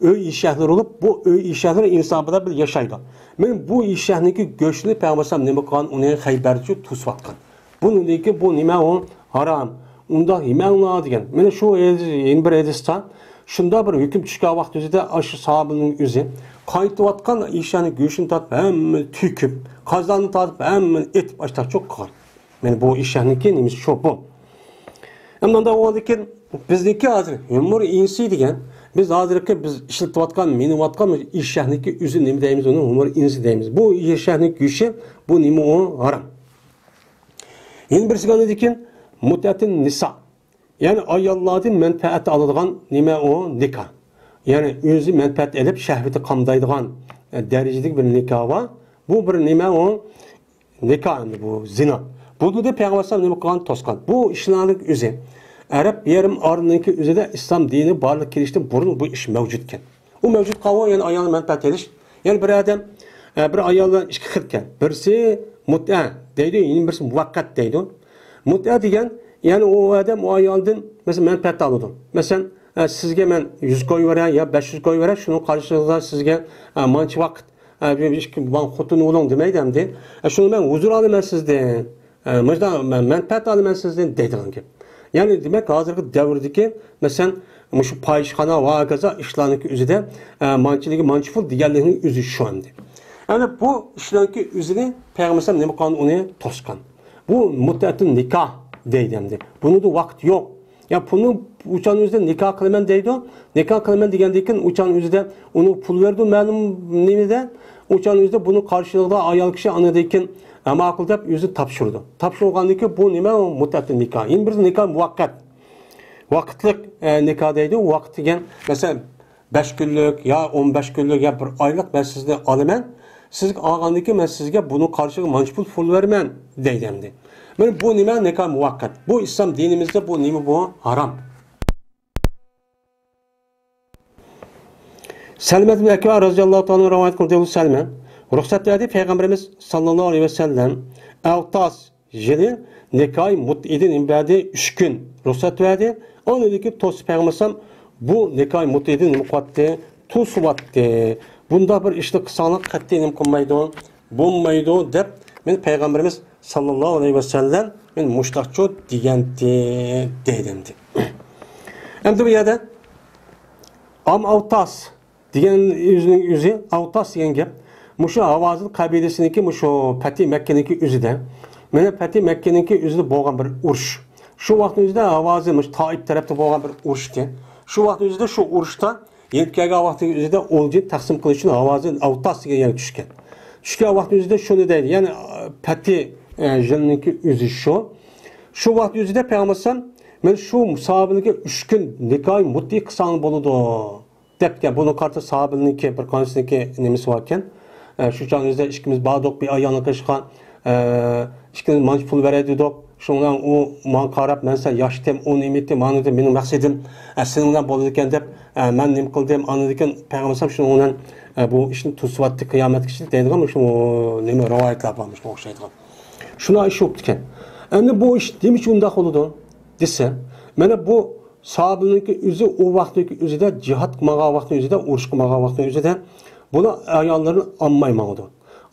ئۆي ئېشەكلىرى بولۇپ، بۇ ئۆي ئېشەكلىرى ئىنسان بىلەن بىللە ياشايدۇ. مانا بۇ ئېشەكنىڭكى گۆشىنى پەيغەمبەر ئەلەيھىسسالام نېمە قىلغان؟ ئۇنى خەيبەرچە توسۇۋاتقان. بۇنىڭدىن كېيىن بۇ نېمە ئۇ؟ ھارام. ئۇنداق يېمەڭلار دېگەن. مانا شۇ ھەدىس، يەنە بىر ھەدىستە شۇنداق بىر ھۆكۈم چۈشكەن ۋاقتى ئۆزىدە ئاشۇ ساھابىنىڭ ئۆزى قايتىۋاتقان ئېشەكنىڭ گۆشىنى تارتىپ ھەممىنى تۆكۈپ، قازاننى تارتىپ ھەممىنى ئېتىپ ئاشتاق چوق قىلغان. مانا بۇ ئېشەكنىڭكى نېمىسى شۇ بۇ. ئەمدى ئۇنداق بولغاندىن كېيىن بىزنىڭكى ھازىر ھۇمۇر ئىنسى دېگەن، بىز ھازىرقى بىز ئىشلىتىۋاتقان، مىنىۋاتقان ئېشەكنىڭكى ئۆزى نېمە دەيمىز؟ ئۇنى ھۇمۇر ئىنسى دەيمىز. بۇ ئېشەكنىڭ گۆشى، بۇ نېمە ئۇ؟ ھارام. يەنە بىرسىگە ئاندىن كېيىن مۇتئەتىن نىسا. يەنى ئاياللاردىن مەنپەئەت ئالىدىغان نېمە ئۇ؟ نىكاھ. يەنى ئۆزى مەنپەئەت ئېلىپ شەھۋىتى قامدايدىغان، ئە، دەرىجىدىكى بىر نىكاھ بار. بۇ بىر نېمە ئۇ؟ نىكاھ ئەمدى بۇ زىنا. بۇنى دە پەيغەمبەر ئەلەيھىسسالام نېمە قىلغان؟ توسقان. بۇ ئىشلارنىڭ ئۆزى ئەرەب يېرىم ئارىلىنىڭكى ئۆزىدە ئىسلام دىنى بارلىققا كېلىشتىن بۇرۇن بۇ ئىش مەۋجۇتكەن. ئۇ مەۋجۇت قالغان، يەنى ئايالنى مەنپەئەت ئېلىش. يەنى بىر ئادەم، ئە، بىر ئايال بىلەن ئىككى خىلكەن. بىرسى مۇتئە دەيدۇ، يەنە بىرسى مۇۋەققەت دەيدۇ. مۇتئە دېگەن، يەنى ئۇ ئادەم ئۇ ئايالدىن، مەسىلەن، مەنپەئەت ئالىدۇ. مەسىلەن، ئە، سىزگە مەن يۈز كوي بېرەي يا بەش يۈز كوي بېرەي، شۇنىڭ قارشىلىقىدا سىزگە، ئە، مانچە ۋاقىت، ئە، بىر ئىككى، ماڭا خوتۇن بولۇڭ دېمەيدۇ ئەمدى. ئە، شۇنى مەن ھۇزۇر ئالىمەن سىزدىن. ئە، مۇشۇنداق مەن-، مەنپەئەت ئالىمەن سىزدىن دەيدىغان گەپ. يەنى دېمەك، ھازىرقى دەۋردىكى، مەسىلەن، مۇشۇ پاھىشخانا ۋە ھاكازا ئىشلارنىڭكى ئۆزىدە، ئە، مانچىلىكى مانچە پۇل دېگەنلىكنىڭ ئۆزى شۇ ئەمدى. يەنى بۇ ئىشلارنىڭكى ئۆزىنى پەيغەمبەر ئەلەيھىسسالام نېمە قىلغان؟ ئۇنى توسقان. بۇ مۇتئەتۇن نىكاھ دەيدۇ ئەمدى. بۇنىڭدا ۋاقىت يوق. يا پۇلنى ئۇچان ئۆزىدە نىكاھ قىلىمەن دەيدۇ. نىكاھ قىلىمەن دېگەندىن كېيىن ئۇچان ئۆزىدە ئۇنىڭ پۇل بېرىدۇ مەلۇم نېمىدە. ئۇچان ئۆزىدە بۇنىڭ قارشىلىقىدا ئايال كىشى ئاندىن كېيىن، ئە، ماقۇل دەپ ئۆزى تاپشۇرىدۇ. تاپشۇرغاندىن كېيىن بۇ نېمە؟ مۇتئەتۇن نىكاھ. يەنە بىر نىكاھ مۇۋەققەت. ۋاقىتلىق، ئە، نىكاھ دەيدۇ. ۋاقىت دېگەن، مەسىلەن، بەش كۈنلۈك يا ئون بەش كۈنلۈك يا بىر ئايلىق مەن سىزدىن ئالىمەن. سىزگە ئالغاندىن كېيىن مەن سىزگە بۇنىڭ قارشىلىقىغا مانچە پۇل، پۇل بېرىمەن دەيدۇ ئەمدى. مانا بۇ نېمە؟ نىكاھ مۇۋەققەت. بۇ ئىسلام دىنىمىزدە بۇ نېمە؟ بۇ ھارام. سەلمە ئىبن ئەكۋە رەزىياللاھۇ تائالا رىۋايەت قىلدى. ئۇ سەلمە رۇخسەت بەردى، پەيغەمبىرىمىز ساللاللاھۇ ئەلەيھى ۋەسەللەم ئەۋتاس يىلى نىكاھى مۇتئىدىن نېمە بەردى؟ ئۈچ كۈن رۇخسەت بەردى. ئاندىن كېيىن توسۇپ پەيغەمبەر ئەلەيھىسسالام بۇ نىكاھى مۇتئىدىن نېمە قىلىۋەتتى؟ توسۇۋەتتى. بۇنداق بىر ئىشنى قىلساڭلار قەتئىي نېمە قىلمايدۇ، بولمايدۇ دەپ، مانا پەيغەمبىرىمىز ساللاللاھۇ ئەلەيھى ۋەسەللەم مانا مۇشۇنداقچۇ دېگەنتى دەيدۇ ئەمدى. ئەمدى بۇ يەردە ئام ئاۋتاس دېگەن ئۆزىنىڭ ئۆزى، ئاۋتاس دېگەن گەپ مۇشۇ ھاۋازىن قەبىلىسىنىڭكى، مۇشۇ پەتھى مەككىنىڭكى ئۆزىدە، مانا پەتھى مەككىنىڭكى ئۆزىدە بولغان بىر ئۇرۇش. شۇ ۋاقىتنىڭ ئۆزىدە ھاۋازىن مۇشۇ تائىپ تەرەپتە بولغان بىر ئۇرۇش ئىكەن. شۇ ۋاقىتنىڭ ئۆزىدە شۇ ئۇرۇشتا يېنىپ كەلگەن ۋاقىتنىڭ ئۆزىدە ئولجىنى تەقسىم قىلىش ئۈچۈن ھاۋازىن ئاۋتاس دېگەن يەرگە چۈشكەن. چۈشكەن ۋاقىتنىڭ ئۆزىدە شۇنى دەيدۇ، يەنى، ئە، پەتھى، ئە، يىلنىڭكى ئۆزى شۇ. شۇ ۋاقىت ئۆزىدە پەيغەمبەر ئەلەيھىسسالام، مانا شۇ ساھابىنىڭكى ئۈچ كۈن نىكاھى مۇتئى قىلساڭ بولىدۇ دەپكەن. بۇنىڭغا قارىتا ساھابىنىڭكى بىر قانچىسىنىڭكى نېمىسى باركەن. ئە، شۇ چاغ ئۆزىدە ئىككىمىز باردۇق، بىر ئايالنى قىلىشقا، ئە، ئىككىمىز مانچە پۇل بېرەي دېدۇق. شۇنىڭ بىلەن ئۇ ماڭا قاراپ، مەن سەن ياش ئىدىم، ئۇ نېمە ئىدى، مانا ئىدى، مېنىڭ مەقسىتىم، ئە، سېنىڭ بىلەن بولىدىكەن دەپ، ئە، مەن نېمە قىلدىم، ئاندىن كېيىن پەيغەمبەر ئەلەيھىسسالام شۇنىڭ بىلەن، ئە، بۇ ئىشنى توسۇۋەتتى، قىيامەتكىچە دەيدىغان مۇشۇ نېمە رىۋايەتلەر بار، مۇشۇنىڭغا ئوخشايدىغان. شۇنداق ئىش بوپتىكەن. ئەمدى بۇ ئىش نېمە ئۈچۈن ئۇنداق بولىدۇ دېسە، مانا بۇ ساھابىنىڭكى ئۆزى ئۇ ۋاقىتنىڭكى ئۆزىدە، جىھاد قىلمىغان ۋاقىتنىڭ ئۆزىدە، ئۇرۇش قىلمىغان ۋاقىتنىڭ ئۆزىدە بۇلار ئاياللىرىنى ئالماي ماڭىدۇ.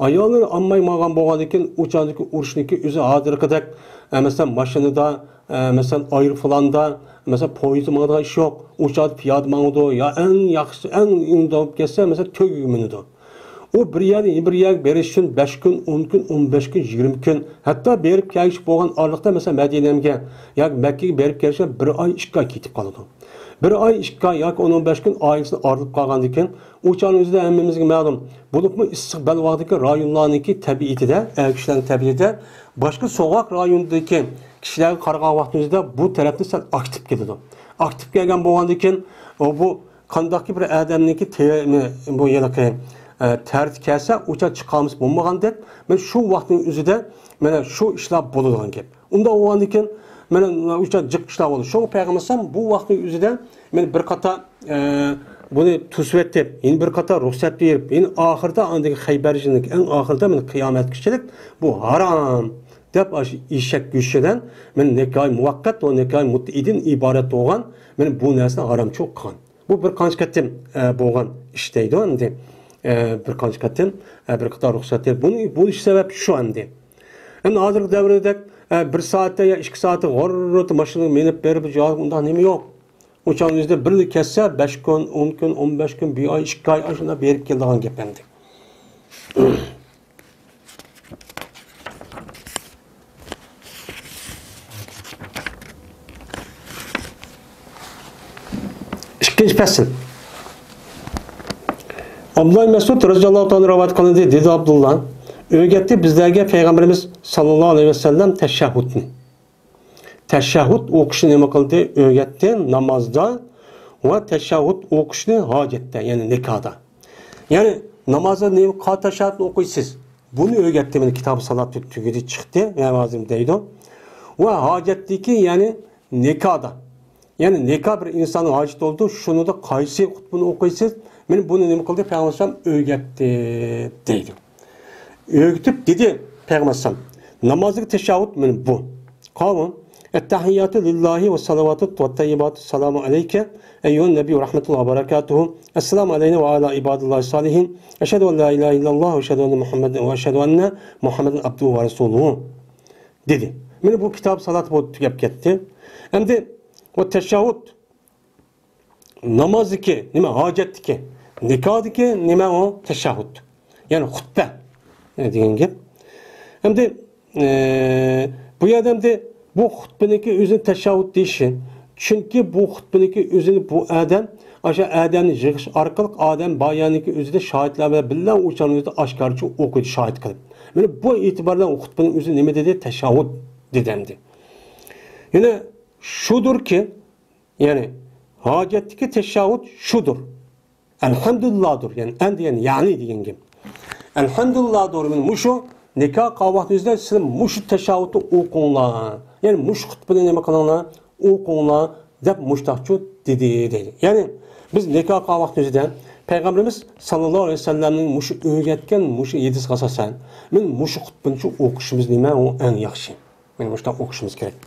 ئاياللىرىنى ئالماي ماڭغان بولغاندىكىن، ئۇ چاغدىكى ئۇرۇشنىڭكى ئۆزى ھازىرقىدەك، ئە، مەسىلەن، ماشىنىدا، ئە، مەسىلەن، ئايروپىلاندا، مەسىلەن، پويىزدا ماڭىدىغان ئىش يوق. ئۇ چاغدا پىيادە ماڭىدۇ، يا ئەڭ ياخشىسى، ئەڭ ئېڭىداپ كەتسە، مەسىلەن، تۆگىگە مىنىدۇ. ئۇ بىر يەردىن بىر يەرگە بېرىش ئۈچۈن بەش كۈن، ئون كۈن، ئون بەش كۈن، يىگىرمە كۈن، ھەتتا بېرىپ كەلگۈچە بولغان ئارىلىقتا، مەسىلەن، مەدىنەگە ياكى مەككىگە بېرىپ كەلگۈچە بىر ئاي، ئىككى ئاي كېتىپ قالىدۇ. بىر ئاي، ئىككى ئاي ياكى ئون، ئون بەش كۈن ئائىلىسىدىن ئايرىلىپ قالغاندىن كېيىن، ئۇ چاغنىڭ ئۆزىدە ھەممىمىزگە مەلۇم، بولۇپمۇ ئىسسىق بەلباغدىكى رايونلارنىڭكى تەبىئىتىدە، ئەر كىشىلەرنىڭ تەبىئىتىدە، باشقا سوغۇق رايوندىكى كىشىلەرگە قارىغان ۋاقتىمىزدا بۇ تەرەپتىن سەل ئاكتىپ كېلىدۇ. ئاكتىپ كەلگەن بولغاندىن كېيىن، ئۇ بۇ قانداقكى بىر ئادەمنىڭكى تېرىمى، بۇ ھېلىقى، ئە، تەرىتى كەلسە، ئۇچا چىقارمىسا بولمىغاندەك، مانا شۇ ۋاقىتنىڭ ئۆزىدە مانا شۇ ئىشلار بولىدىغان گەپ. ئۇنداق بولغاندىن كېيىن، مانا ئۇچا جىق ئىشلار بولدى. شۇڭا پەيغەمبەر ئەلەيھىسسالام بۇ ۋاقىتنىڭ ئۆزىدە مانا بىر قاتار، ئە، بۇنى توسۇۋېتىپ، يەنە بىر قاتار رۇخسەت بېرىپ، يەنە ئاخىرىدا ئاندىن خەيبەر جېڭىنىڭ ئەڭ ئاخىرىدا مانا قىيامەتكىچىلىك بۇ ھارام دەپ، ئاشۇ ئېشەك گۆشىدىن مانا نىكاھى مۇۋەققەت ۋە نىكاھى مۇتئىدىن ئىبارەت بولغان مانا بۇ نەرسىنى ھارامچىلىق قىلغان. بۇ بىر قانچە قېتىم، ئە، بولغان ئىش دەيدۇ ئەمدى. ئە، بىر قانچە قېتىم، ئە، بىر قاتار رۇخسەت بېرىپ، بۇنى، بۇ ئىش سەۋەبچى شۇ ئەمدى. ئەمدى ھازىرقى دەۋردەك، ئە، بىر سائەتتە يا ئىككى سائەتتە غۇررۇت ماشىنىغا مىنىپ بېرىپ، جايغا ئۇنداق نېمە يوق. ئۇ چاغنىڭ ئۆزىدە بىرلا كەتسە، بەش كۈن، ئون كۈن، ئون بەش كۈن، بىر ئاي، ئىككى ئاي، ئاشۇنداق بېرىپ كېلىدىغان گەپ ئەمدى. ئىككىنچى پەسىل. ئابدۇللا ئىبن مەسئۇد رەزىياللاھۇ تائالا رىۋايەت قىلىندى، دېدى ئابدۇللا، ئۆگەتتى بىزلەرگە پەيغەمبىرىمىز ساللاللاھۇ ئەلەيھى ۋەسەللەم تەشەھھۇدنى. تەشەھھۇد ئوقۇشنى نېمە قىلدى؟ ئۆگەتتى نامازدا ۋە تەشەھھۇد ئوقۇشنى ھاجەتتە، يەنى نىكاھدا. يەنى نامازدا نېمە قا-، تەشەھھۇدنى ئوقۇيسىز؟ بۇنى ئۆگەتتى، مانا كىتاب سالات تۈگىدى، چىقتى، يەنى ھازىر دەيدۇ. ۋە ھاجەتتىكى، يەنى نىكادا. يەنى نىكا بىر ئىنساننىڭ ھاجىتى بولىدۇ، شۇنىڭدا قايسى خۇتبىنى ئوقۇيسىز؟ مانا بۇنى نېمە قىلدى؟ پەيغەمبەر ئەلەيھىسسالام ئۆگەتتى دەيدۇ. ئۆگىتىپ دېدى پەيغەمبەر ئەلەيھىسسالام، نامازدىكى تەشەھھۇد مانا بۇ. قالۇ، التحيات لله والصلوات والطيبات السلام عليك أيها النبي ورحمة الله وبركاته. السلام علينا وعلى عباد الله الصالحين. أشهد أن لا إله إلا الله وأشهد أن محمدا، وأشهد أن محمدا عبده ورسوله. دېدى. مانا بۇ كىتاب سالات بولۇپ تۈگەپ كەتتى. ئەمدى ئۇ تەشەھھۇد، نامازدىكى نېمە، ھاجەتتىكى، نىكادىكى نېمە ئۇ؟ تەشەھھۇد. يەنى خۇتبە، ئە، دېگەن گەپ. ئەمدى، ئە، بۇ يەردە ئەمدى بۇ خۇتبىنىڭكى ئۆزىنى تەشەھھۇد دېيىشى. چۈنكى بۇ خۇتبىنىڭكى ئۆزىنى بۇ ئادەم، ئاشۇ ئادەمنى يىغىش ئارقىلىق ئادەم بايانىكى ئۆزىدە شاھىتلار بىلەن بىللە ئۇ چاغنىڭ ئۆزىدە ئاشكارىچە ئوقۇيدۇ شاھىت قىلىپ. مانا بۇ ئېتىبار بىلەن خۇتبىنىڭ ئۆزى نېمە دېدى؟ تەشەھھۇد دېدى ئەمدى. يەنە شۇدۇركى، يەنى ھاجەتتىكى تەشەھھۇد شۇدۇر. ئەلھەمدۇلىللاھدۇر. يەنى ئەن دېگەن يەنى دېگەن گەپ. ئەلھەمدۇلىللاھدۇر. مانا مۇشۇ نىكاھ قىلغان ۋاقتىڭىزدا سىلەر مۇشۇ تەشەھھۇدنى ئوقۇڭلار. يەنى مۇشۇ خۇتبىنى نېمە قىلىڭلار؟ ئوقۇڭلار دەپ مۇشتاقچۇ دېدى دەيدۇ. يەنى بىز نىكاھ قىلغان ۋاقتىمىزدا پەيغەمبىرىمىز ساللاللاھۇ ئەلەيھى ۋەسەللەمنىڭ مۇشۇ ئۆگەتكەن مۇشۇ ھەدىسىگە ئاساسەن، مانا مۇشۇ خۇتبىنى شۇ ئوقۇشىمىز نېمە؟ ئۇ ئەڭ ياخشى. مانا مۇشۇنداق ئوقۇشىمىز كېرەك.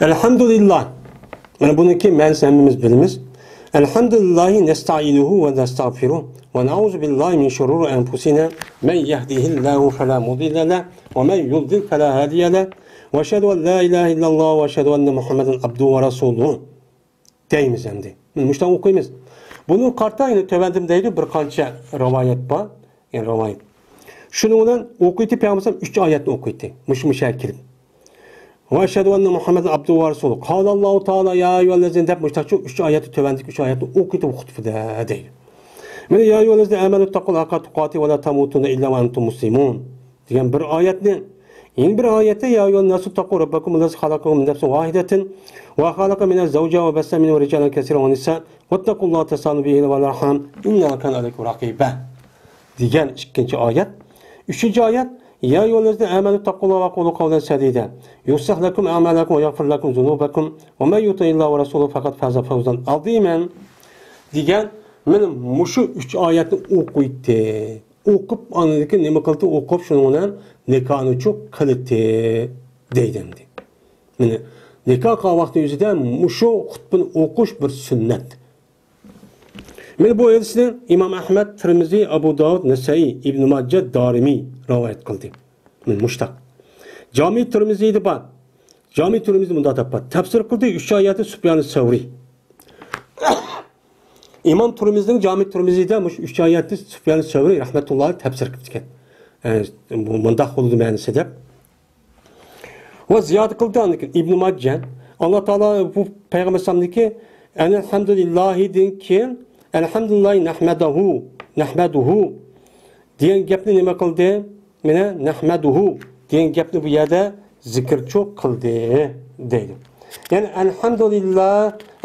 ئەلھەمدۇلىللا. مانا بۇنىڭكى مەنىسىنى ھەممىمىز بىلىمىز. الحمد لله نستعينه ونستغفره ونعوذ بالله من شرور أنفسنا من يهده الله فلا مضل له ومن يضلل فلا هادي له وأشهد أن لا إله إلا الله وأشهد أن محمدا عبده ورسوله دەيمىز ئەمدى. مانا مۇشۇنداق ئوقۇيمىز. بۇنىڭغا قارىتا يەنە تۆۋەندىمۇ دەيدۇ، بىر قانچە رىۋايەت بار. يەنى رىۋايەت. شۇنىڭ بىلەن ئوقۇيتتى، پەيغەمبەر ئەلەيھىسسالام ئۈچ ئايەتنى ئوقۇيتتى. مۇشۇ، مۇشۇ يەرگە كېلىپ. وأشهد أن محمدا عبده ورسوله. قال الله تعالى يا أيها الذين دەپ مۇشتاقچۇ ئۈچ ئايەتنى، تۆۋەندىكى ئۈچ ئايەتنى ئوقۇيتتى بۇ خۇتبىدە دەيدۇ. مانا يا أيها الذين آمنوا اتقوا الله حق تقاته ولا تموتن إلا وأنتم مسلمون دېگەن بىر ئايەتنى، يەنە بىر ئايەتتە يا أيها الناس اتقوا ربكم الذي خلقكم من نفس واحدة وخلق منها زوجها وبث منهما رجالا كثيرا ونساء واتقوا الله تساءلون به والأرحام إن الله كان عليكم رقيبا دېگەن ئىككىنچى ئايەت. ئۈچىنچى ئايەت، يا أيها الذين آمنوا اتقوا الله وقولوا قولا سديدا يصلح لكم أعمالكم ويغفر لكم ذنوبكم ومن يطع الله ورسوله فقد فاز فوزا عظيما دېگەن مانا مۇشۇ ئۈچ ئايەتنى ئوقۇيتتى. ئوقۇپ، ئاندىن كېيىن نېمە قىلدى؟ ئوقۇپ، شۇنىڭ بىلەن نىكاھنىچۇ قىلىتتى دەيدۇ ئەمدى. مانا نىكاھ قىلغان ۋاقتى ئۆزىدە مۇشۇ خۇتبىنى ئوقۇش بىر سۈننەت. مانا بۇ ھەدىسنى ئىمام ئەھمەد، تىرمىزى، ئەبۇ داۋۇد، نەسائىي، ئىبن ماجە، دارىمى رىۋايەت قىلدى. مانا مۇشتاق. جامى تىرمىزىدە بار. جامى تىرمىزى مۇنداق دەپ بار. تەپسىر قىلدى ئۈچ ئايەتنى سۇپيان سەۋرى. ئىمام تۇرمىزنىڭ جامى تۇرمىزىدە مۇشۇ ئۈچ ئايەتنى سۇفيان سەۋرى رەھمەتۇللاھى تەپسىر قىپتىكەن. ئە، بۇ مۇنداق بولىدۇ مەنىسى دەپ. ۋە زىيادە قىلدى ئاندىن كېيىن ئىبن ماجە. ئاللا تائالا بۇ پەيغەمبەر ئەلەيھىسسالامدىكى ئەنە ئەلھەمدۇلىللاھىدىن كېيىن ئەلھەمدۇلىللاھى نەھمەدەھۇ، نەھمەدۇھۇ دېگەن گەپنى نېمە قىلدى؟ مانا نەھمەدۇھۇ دېگەن گەپنى بۇ يەردە زىكىرچۇ قىلدى دەيدۇ. يەنى ئەلھەمدۇلىللا،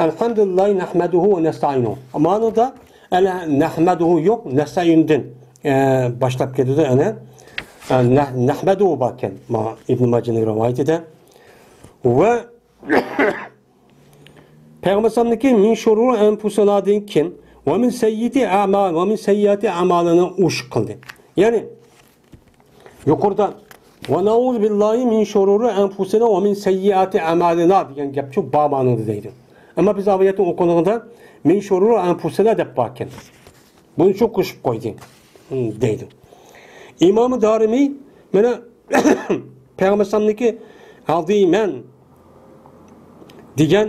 ئەلھەمدۇلىللاھى نەھمەدۇھۇ ۋە نەستەئىنۇ. مانىدا ئەل-، نەھمەدۇھۇ يوق، نەستەئىندىن، ئە، باشلاپ كېتىدۇ. ئەنە، ئە، نەھ-، نەھمەدۇھۇ باركەن. ما ئىبن ماجىنىڭ رىۋايىتىدە. ۋە پەيغەمبەر ئەلەيھىسسالامدىكى مىن شۇرۇرى ئەنفۇسىنادىن كېيىن ۋە مىن سەييىئاتى ئەما-، ۋە مىن سەييىئاتى ئەمالىنا ئوشۇق قىلدى. يەنى يۇقىرىدا ۋە نەئۇزۇ بىللاھى مىن شۇرۇرى ئەنفۇسىنا ۋە مىن سەييىئاتى ئەمالىنا دېگەن گەپچۇ بار مانىدا دەيدۇ. ئەمما بىز ئايەتنى ئوقۇغىنىدا مىن شۇرۇرى ئەنفۇسىنا دەپ باركەن. بۇنى شۇ قوشۇپ قويدى، دەيدۇ. ئىمامى دارىمى مانا پەيغەمبەر ئەلەيھىسسالامنىڭكى ئەزىمەن دېگەن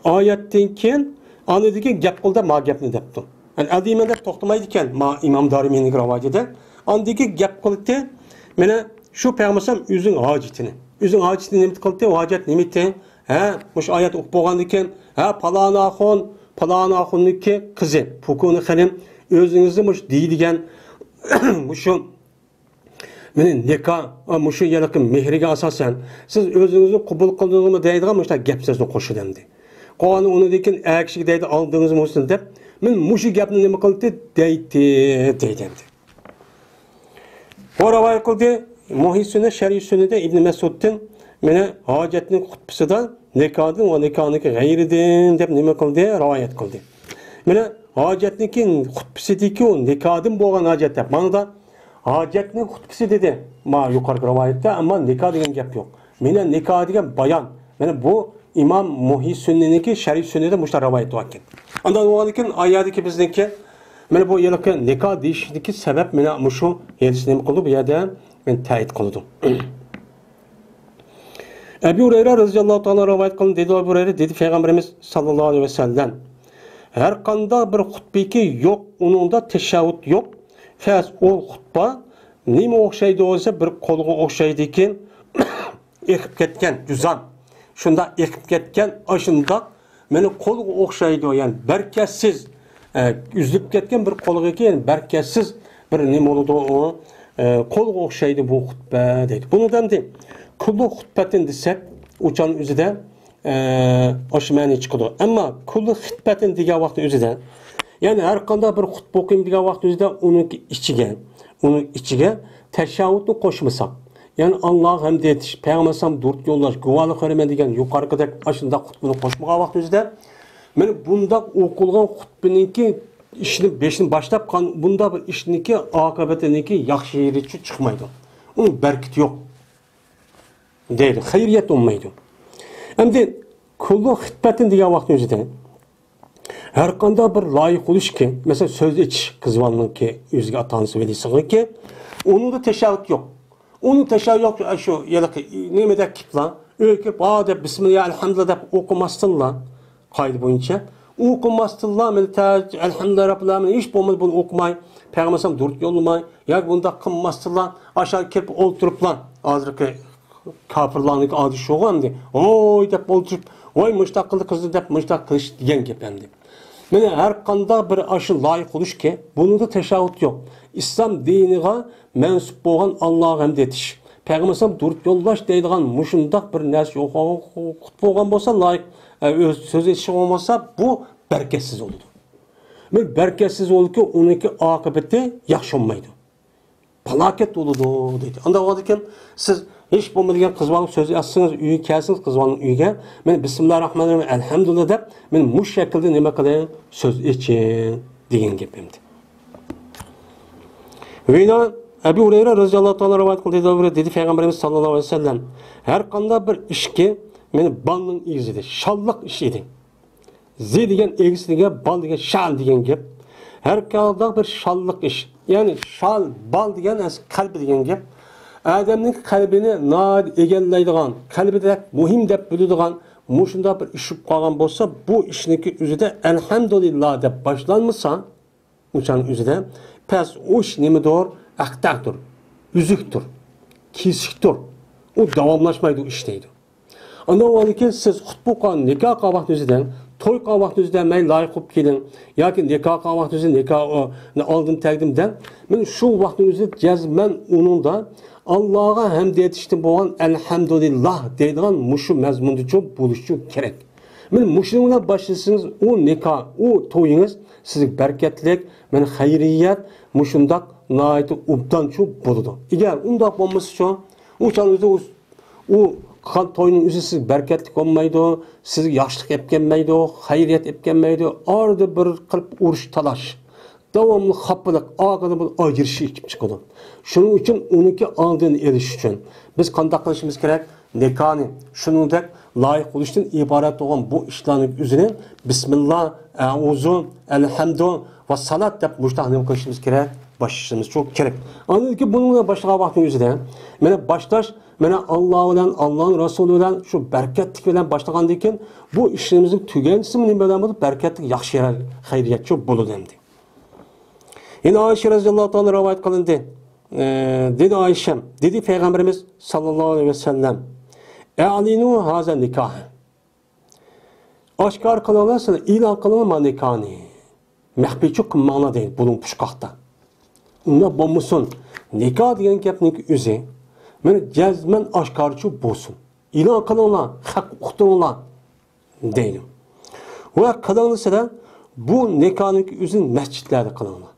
ئايەتتىن كېيىن ئاندىن كېيىن گەپ قىلدى ما گەپنى دەپتۇ. يەنى ئەزىمەن دەپ توختىمايدىكەن ما ئىمام دارىمىنىڭكى رىۋايىتىدە. ئاندىن كېيىن گەپ قىلدى مانا شۇ پەيغەمبەر ئەلەيھىسسالام ئۆزىنىڭ ھاجىتىنى. ئۆزىنىڭ ھاجىتىنى نېمە قىلدى؟ ھاجەت نېمىتى؟ ھە، مۇشۇ ئايەت ئوقۇپ بولغاندىن كېيىن، ھە، پالان ئاخۇن، پالان ئاخۇننىڭكى قىزى، پۇكۇنى خېنىم، ئۆزىڭىزنى مۇشۇ دېيىدىگەن، مۇشۇ مېنى نىكاھ، مۇشۇ يەرلىكى مېھرىگە ئاساسەن، سىز ئۆزىڭىزنى قوبۇل قىلدىڭىزمۇ دەيدىغان مۇشۇنداق گەپ سۆزنى قوشىدۇ ئەمدى. قوغانى ئۇنىڭدىن كېيىن ئەكىشىگە دەيدۇ، ئالدىڭىزمۇ ئۇنى دەپ، مەن مۇشۇ گەپنى نېمە قىلدى؟ دەيتتى، دەيدۇ ئەمدى. بۇ رىۋايەت قىلدى، مۇھىي سۈننە، شەرھى سۈننىدە ئىبن مەسئۇدتىن، مانا، ھاجەتنىڭ خۇتبىسىدا نىكاھدىن ۋە نىكاھنىڭكى غەيرىدىن دەپ نېمە قىلدى؟ رىۋايەت قىلدى. مانا، ھاجەتنىڭكى خۇتبىسىدىكى ئۇ نىكاھدىن بولغان ھاجەت دەپ. مانا، ھاجەتنىڭ خۇتبىسى دېدى. ما يۇقىرىقى رىۋايەتتە، ئەمما نىكاھ دېگەن گەپ يوق. مانا نىكاھ دېگەن بايان. مانا بۇ ئىمام مۇھىي سۈننىنىڭكى شەرھى سۈننىدە مۇشۇنداق رىۋايەت بار ئىكەن. ئاندىن بولغاندىن كېيىن ئايەتتىكى بىزنىڭكى، مانا بۇ ھېلىقى نىكاھ دېيىشتىكى سەۋەب مانا مۇشۇ ھەدىس نېمە قىلىدۇ؟ بۇ يەردە مانا تەيىد قىلىدۇ. ئەبۇ ھۇرەيرە رەزىياللاھۇ تائالا رىۋايەت قىلىندى، دېدى ئەبۇ ھۇرەيرە، دېدى پەيغەمبىرىمىز ساللاللاھۇ ئەلەيھى ۋەسەللەم، ھەر قانداق بىر خۇتبىكى يوق، ئۇنىڭدا تەشەھھۇد يوق. پەس ئۇ خۇتبە نېمە ئوخشايدۇ دېسە، بىر قولغا ئوخشايدىكەن، ئېقىپ كەتكەن جۇزام. شۇنداق ئېقىپ كەتكەن، ئاشۇنداق مانا قولغا ئوخشايدۇ، يەنى بەرىكەتسىز، ئە، ئۈزۈلۈپ كەتكەن بىر قولغىكى، يەنى بەرىكەتسىز بىر نېمە بولىدۇ ئۇ، ئە، قولغا ئوخشايدۇ بۇ خۇتبە دەيدۇ. بۇنىڭدا ئەمدى كۇللۇ خۇتبەتىن دېسەك، ئۇچان ئۆزىدە، ئە، ئاشۇ مەنە چىقىدۇ. ئەمما كۇللۇ خىتبەتىن دېگەن ۋاقىتتا ئۆزىدە، يەنى ھەر قانداق بىر خۇتبە ئوقۇيمەن دېگەن ۋاقىتتا ئۆزىدە ئۇنىڭ ئىچىگە، ئۇنىڭ ئىچىگە تەشەھھۇدنى قوشمىساق، يەنى ئاللاغا ھەمدە ئېيتىش، پەيغەمبەر ئەلەيھىسسالام دۇرۇت يوللاش، گۇۋاھلىق بېرىمەن دېگەن يۇقىرىقىدەك ئاشۇنداق خۇتبىنى قوشمىغان ۋاقىتتا ئۆزىدە، مانا بۇنداق ئوقۇلغان خۇتبىنىڭكى ئىشنى بېشىنى باشلاپ قان-، بۇنداق بىر ئىشنىڭكى ئاقىۋىتىنىڭكى ياخشى يېرى چىقمايدۇ. ئۇنىڭ بەرىكىتى يوق دەيدۇ. خەيرىيەت بولمايدۇ. ئەمدى كۇللۇ خىتبەتىن دېگەن ۋاقىتتا ئۆزىدە ھەر قانداق بىر لايىق بولۇشكى، مەسىلەن، سۆز ئېچىش، قىز بالىنىڭكى ئۆزىگە ئاتا-ئانىسى ۋەلىسىغىكى، ئۇنىڭدا تەشەھھۇد يوق. ئۇنىڭ تەشەھھۇدى يوق، شۇ ھېلىقى نېمىدەك كېلىپلا، ئۆيگە كىرىپ، ھا دەپ، بىسمىللا، ئەلھەمدۇلىللا دەپ ئوقۇماستىنلا، قائىدە بويىچە، ئوقۇماستىنلا، مەن تە-، ئەلھەمدۇلىللا رەببىل ئالەمىن، ھېچ بولمىدى بۇنى ئوقۇماي، پەيغەمبەر ئەلەيھىسسالام دۇرۇت يوللىماي، ياكى بۇنداق قىلماستىنلا، ئاشۇ كىرىپ ئولتۇرۇپلا، ھازىرقى كاپىرلارنىڭكى ئادىتى شۇغۇ ئەمدى. ھوي دەپ ئولتۇرۇپ، ۋاي مۇشتاق قىلدى قىزنى دەپ مۇشتاق قىلىش دېگەن گەپ ئەمدى. مانا ھەر قانداق بىر ئاشۇ لايىق بولۇشكى، بۇنىڭدا تەشەھھۇد يوق. ئىسلام دىنىغا مەنسۇپ بولغان ئاللاغا ھەمد ئېيتىش، پەيغەمبەر ئەلەيھىسسالام دۇرۇت يوللاش دەيدىغان مۇشۇنداق بىر نەرسە يوق، خۇت بولغان بولسا لايىق، ئە، ئۆز سۆز ئېچىشى بولمىسا، بۇ بەرىكەتسىز بولىدۇ. بىر بەرىكەتسىز بولىدۇكى، ئۇنىڭكى ئاقىۋىتى ياخشى بولمايدۇ. پالاكەت بولىدۇ دەيدۇ. ئانداق بولغاندىكىن سىز ھېچ بولمىدىغان قىز بالىنىڭ سۆزى ئاچسىڭىز، ئۆيگە كەلسىڭىز، قىز بالىنىڭ ئۆيىگە، مەن بىسمىللاھىررەھمانىررەھىم، ئەلھەمدۇلىللا دەپ، مەن مۇشۇ شەكىلدە نېمە قىلىڭ، سۆز ئېچىڭ دېگەن گەپ ئەمدى. ۋېنا ئەبۇ ھۇرەيرە رەزىياللاھۇ تائالا رىۋايەت قىلدى، دېدى پەيغەمبىرىمىز ساللاللاھۇ ئەلەيھى ۋەسەللەم، ھەر قانداق بىر ئىشكى مېنى بالنىڭ ئېگىزىدە شاللىق ئىش ئىدى. زى دېگەن ئېگىز دېگەن، بال دېگەن شال دېگەن گەپ. ھەر قانداق بىر شاللىق ئىش. يەنى شال، بال دېگەن ئەس-، قەلبى دېگەن گەپ. ئادەمنىڭ قەلبىنى ناھايىتى ئىگىلەيدىغان، قەلبىدەك مۇھىم دەپ بىلىدىغان مۇشۇنداق بىر ئىش بولۇپ قالغان بولسا، بۇ ئىشنىڭكى ئۆزىدە ئەلھەمدۇلىللا دەپ باشلانمىسا، ئۇچان ئۆزىدە پەس ئۇ ئىش نېمىدۇر؟ ئەختەردۇر، ئۈزۈكتۇر، كېسىكتۇر. ئۇ داۋاملاشمايدۇ ئىش دەيدۇ. ئاندىن ئۇنىڭدىن كېيىن سىز خۇتبە قىلغان، نىكاھ قىلغان ۋاقتىڭىزدا، توي قىلغان ۋاقتىڭىزدا، مەيلى لايىق بولۇپ كېلىڭ ياكى نىكاھ قىلغان ۋاقتىڭىزدا، نىكاھ، ئالدىم تەگدىم دەڭ. مەن شۇ ۋاقتىڭىزدا جەزمەن ئۇنىڭدا ئاللاغا ھەمد ئېيتىشتىن بولغان ئەلھەمدۇلىللا دەيدىغان مۇشۇ مەزمۇندىچۇ بولۇشچۇ كېرەك. مەن مۇشۇنىڭ بىلەن باشلىسىڭىز، ئۇ نىكاھ، ئۇ تويىڭىز سىزگە بەرىكەتلىك، مەن خەيرىيەت، مۇشۇنداق ناھايىتى ئوبدانچۇ بولىدۇ. ئەگەر ئۇنداق بولمىسىچۇ، ئۇ چاغ ئۆزى ئۇ ئۇ قىلغان توينىڭ ئۆزى سىزگە بەرىكەتلىك بولمايدۇ، سىزگە ياخشىلىق ئېلىپ كەلمەيدۇ، خەيرىيەت ئېلىپ كەلمەيدۇ، ئارىدا بىر قىلىپ ئۇرۇش، تالاش، داۋاملىق خاپىلىق، ئاخىرىدا بۇ ئاجرىشىش كېلىپ چىقىدۇ. شۇنىڭ ئۈچۈن ئۇنىڭكى ئالدىنى ئېلىش ئۈچۈن بىز قانداق قىلىشىمىز كېرەك؟ نىكاھنى شۇنىڭدەك لايىق بولۇشتىن ئىبارەت بولغان بۇ ئىشلارنىڭ ئۆزىنى بىسمىللا، ئەئۇزۇ، ئەلھەمدۇ ۋەسسالات دەپ مۇشۇنداق نېمە قىلىشىمىز كېرەك؟ باشلىشىمىز شۇ كېرەك. ئاندىن كېيىن بۇنىڭ بىلەن باشلىغان ۋاقتىنىڭ ئۆزىدە، مانا باشلاش، مانا ئاللا بىلەن، ئاللانىڭ رەسۇلى بىلەن، شۇ بەرىكەتلىك بىلەن باشلىغاندىن كېيىن، بۇ ئىشلىرىمىزنىڭ تۈگەنچىسى نېمە بىلەن بولىدۇ؟ بەرىكەتلىك، ياخشى، خەيرىيەتچۇ بولىدۇ ئەمدى. يەنە ئائىشە رەزىياللاھۇ تائالا رىۋايەت قىلىندى. ئە، دېدى ئائىشەم، دېدى پەيغەمبىرىمىز ساللاللاھۇ ئەلەيھى ۋەسەللەم، ئەلىنۇ ھازا نىكاھ. ئاشكارا قىلىڭلار، سىلەر ئېلان قىلىڭلار مانا نىكاھنى. مەخپىيچۇ قىلماڭلار دەيدۇ، بۇلۇڭ پۇچقاقتا. ئۇنداق بولمىسۇن. نىكاھ دېگەن گەپنىڭ ئۆزى، مانا جەزمەن ئاشكارىچۇ بولسۇن. ئېلان قىلىڭلار، خەققە ئۇقتۇرۇڭلار دەيدۇ. ۋە قىلىڭلار سىلەر بۇ نىكاھنىڭ ئۆزىنى مەسچىتلەردە قىلىڭلار.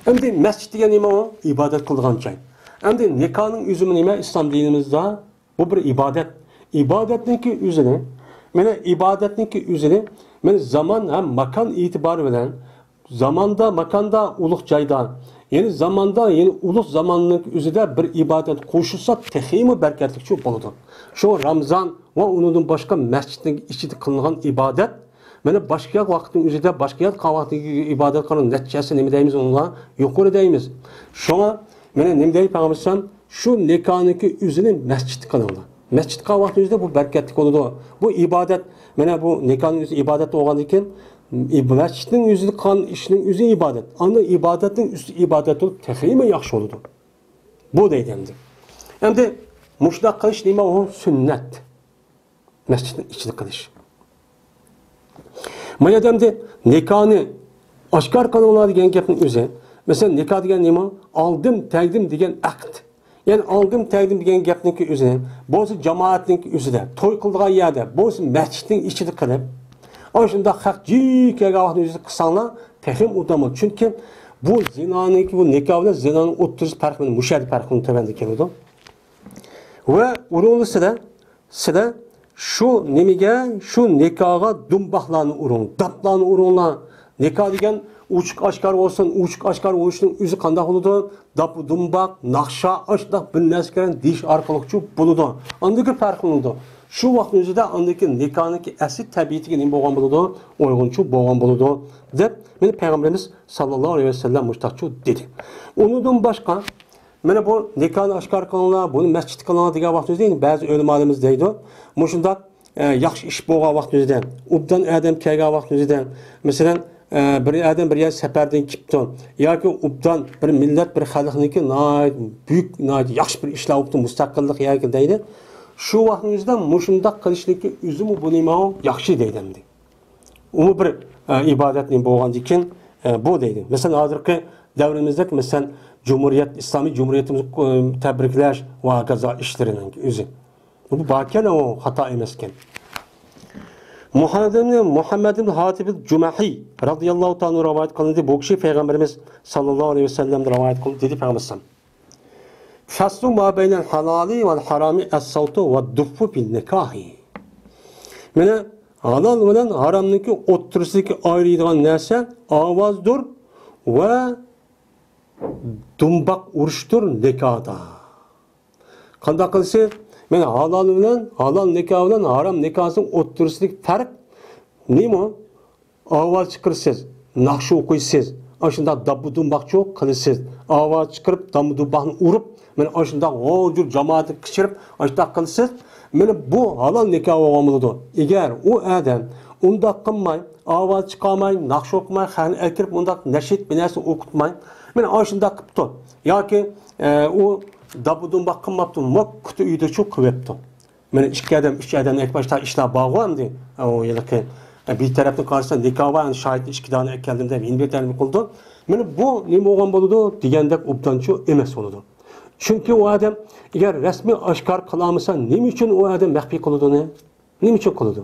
ئەمدى مەسچىت دېگەن نېمە ئۇ؟ ئىبادەت قىلىدىغان جاي. ئەمدى نىكاھنىڭ ئۆزىمۇ نېمە؟ ئىسلام دىنىمىزدا بۇ بىر ئىبادەت. ئىبادەتنىڭكى ئۆزىنى، مانا ئىبادەتنىڭكى ئۆزىنى، مانا زامان ھەم ماكان ئېتىبارى بىلەن زاماندا، ماكاندا، ئۇلۇغ جايدا، يەنى زاماندا، يەنى ئۇلۇغ زاماننىڭ ئۆزىدە بىر ئىبادەت قوشۇلسا، تېخىمۇ بەرىكەتلىكچۇ بولىدۇ. شۇ رامزان ۋە ئۇنىڭدىن باشقا مەسچىتنىڭ ئىچىدە قىلىنغان ئىبادەت، مانا باشقا ۋاقىتنىڭ ئۆزىدە، باشقا قىلغان ۋاقىتتىكى ئىبادەتلەرنىڭ نەتىجىسى نېمە دەيمىز، ئۇنىڭغا يۇقىرى دەيمىز. شۇڭا مانا نېمە دەيدۇ پەيغەمبەر ئەلەيھىسسالام؟ شۇ نىكاھنىڭكى ئۆزىنى مەسچىتتە قىلىڭلار. مەسچىتتە قىلغان ۋاقتىڭىزدا بۇ بەرىكەتلىك بولىدۇ. بۇ ئىبادەت، مانا بۇ نىكاھنىڭ ئۆزى ئىبادەت بولغاندىن كېيىن، ئىب-، مەسچىتنىڭ ئۆزىدە قىلغان ئىشنىڭ ئۆزى ئىبادەت. ئاندىن ئىبادەتنىڭ ئۈستى ئىبادەت بولۇپ، تېخىمۇ ياخشى بولىدۇ. بۇ دەيدۇ ئەمدى. ئەمدى مۇشۇنداق قىلىش نېمە ئۇ؟ سۈننەت. مەسچىتنىڭ ئىچىدە قىلىش. ما يەردە ئەمدى نىكاھنى ئاشكارا قىلىڭلار دېگەن گەپنىڭ ئۆزى، مەسىلەن، نىكاھ دېگەن نېمە؟ ئالدىم، تەگدىم دېگەن ئەقىد. يەنى ئالدىم، تەگدىم دېگەن گەپنىڭكى ئۆزى، بولسا جامائەتنىڭكى ئۆزىدە، توي قىلىدىغان يەردە، بولسا مەسچىتنىڭ ئىچىدە قىلىپ، ئاشۇنداق خەق جىي كەلگەن ۋاقىتنىڭ ئۆزىدە قىلساڭلار، تېخىمۇ ئوبدان بولىدۇ. چۈنكى بۇ زىنانىڭكى، بۇ نىكاھ بىلەن زىنانىڭ ئوتتۇرىسى پەرقى مۇشۇ يەردە پەرقلىنىپ تۆۋەندە كېلىدۇ. ۋە ئۇرۇڭلار سىلەر، سىلەر شۇ نېمىگە، شۇ نىكاھقا دۇمباقلارنى ئۇرۇڭ، داپلارنى ئۇرۇڭلار. نىكاھ دېگەن ئوچۇق ئاشكارا بولسۇن، ئوچۇق ئاشكارا بولۇشنىڭ ئۆزى قانداق بولىدۇ؟ داپۇ دۇمباق، ناخشا، ئاشۇنداق بىر نەرسە بىلەن دېيىش ئارقىلىقچۇ بولىدۇ. ئاندىن كېيىن پەرقلىنىدۇ. شۇ ۋاقىتنىڭ ئۆزىدە ئاندىن كېيىن نىكاھنىڭكى ئەسلى تەبىئىتىگە نېمە بولغان بولىدۇ؟ ئۇيغۇنچۇ بولغان بولىدۇ، دەپ، مانا پەيغەمبىرىمىز ساللاللاھۇ ئەلەيھى ۋەسەللەم مۇشۇنداقچۇ دېدى. ئۇنىڭدىن باشقا، مانا بۇ نىكاھنى ئاشكارا قىلىڭلار، بۇنى مەسچىتتە قىلىڭلار دېگەن ۋاقتىمىزدا، يەنە بەزى ئۆلىمالىرىمىز دەيدۇ، مۇشۇنداق، ئە، ياخشى ئىش بولغان ۋاقتىمىزدا، ئوبدان ئادەم كەلگەن ۋاقتىمىزدا، مەسىلەن، ئە، بىر ئادەم بىر يەر سەپەردىن كېلىپتۇ ياكى ئوبدان بىر مىللەت، بىر خەلقنىڭكى ناھايىتى بۈيۈك، ناھايىتى ياخشى بىر ئىشلار بوپتۇ، مۇستەقىللىق ياكى دەيدۇ. شۇ ۋاقتىمىزدا مۇشۇنداق قىلىشنىڭكى ئۆزىمۇ بۇ نېمە ياخشى دەيدۇ ئەمدى. ئۇمۇ بىر، ئە، ئىبادەتنى بولغاندىن كېيىن، ئە، بۇ دەيدۇ. مەسىلەن، ھازىرقى دەۋرىمىزدە، مەسىلەن، جۇمھۇرىيەت، ئىسلامىي جۇمھۇرىيىتىمىزنى، ئە، تەبرىكلەش ۋە ھاكازا ئىشلىرىنىڭ ئۆزى. بۇ باركەن، ئۇ خاتا ئەمەسكەن. مۇھەممەد ئىبن، مۇھەممەد ئىبن ھاتىب جۇمەھى رەزىياللاھۇ تائالا ئەنھۇ رىۋايەت قىلىندى. بۇ كىشى پەيغەمبىرىمىز ساللاللاھۇ ئەلەيھى ۋەسەللەمدىن رىۋايەت قىلدى، دېدى پەيغەمبەر ئەلەيھىسسالام. فەسلۇ ما بەينەل ھالالى ۋەل ھارامى ئەسسەۋتۇ ۋەددۇففۇ فىن نىكاھى. مانا، ھالال بىلەن ھارامنىڭكى ئوتتۇرىسىدىكى ئايرىيدىغان نەرسە ئاۋازدۇر ۋە دۇمباق ئۇرۇشتۇر نىكاھدا. قانداق قىلىسىز؟ مانا، ھالال بىلەن، ھالال نىكاھ بىلەن ھارام نىكاھنىڭ ئوتتۇرىسىدىكى پەرق نېمە؟ ئاۋاز چىقىرىسىز، ناخشا ئوقۇيسىز، ئاشۇنداق داپپۇ دۇمباقچۇ قىلىسىز. ئاۋاز چىقىرىپ، داپپۇ دۇمباقنى ئۇرۇپ، مانا ئاشۇنداق غوجۇر جامائەتنى قىچىرىپ، ئاشۇنداق قىلىسىز. مانا بۇ ھالال نىكاھ بولغان بولىدۇ. ئەگەر ئۇ ئادەم ئۇنداق قىلماي، ئاۋاز چىقارماي، ناخشا ئوقۇماي، خەقنى ئەكىرىپ، ئۇنداق نەشىد بىر نەرسە ئوقۇتماي، مانا ئاشۇنداق قىپتۇ. ياكى، ئە، ئۇ داپپۇ دۇمباق قىلماپتۇ، ماككۇتى ئۆيدىچۇ قىلىۋەپتۇ. مانا ئىككى ئادەم، ئۈچ ئادەمنى ئەكىپ باشتا ئىشلار بارغۇ ئەمدى. ئۇ ھېلىقى، بىر تەرەپتىن قارىسا نىكاھ بار، ئەمدى شاھىتنى ئىككى دانە ئەكەلدىم دەپ، يەنە بىر تەرەپنى قىلىدۇ. مانا بۇ نېمە بولغان بولىدۇ دېگەندەك ئوبدانچۇ ئەمەس بولىدۇ. چۈنكى ئۇ ئادەم ئەگەر رەسمىي ئاشكارا قىلالمىسا، نېمە ئۈچۈن ئۇ ئادەم مەخپىي قىلىدۇ ئۇنى؟ نېمە ئۈچۈن قىلىدۇ؟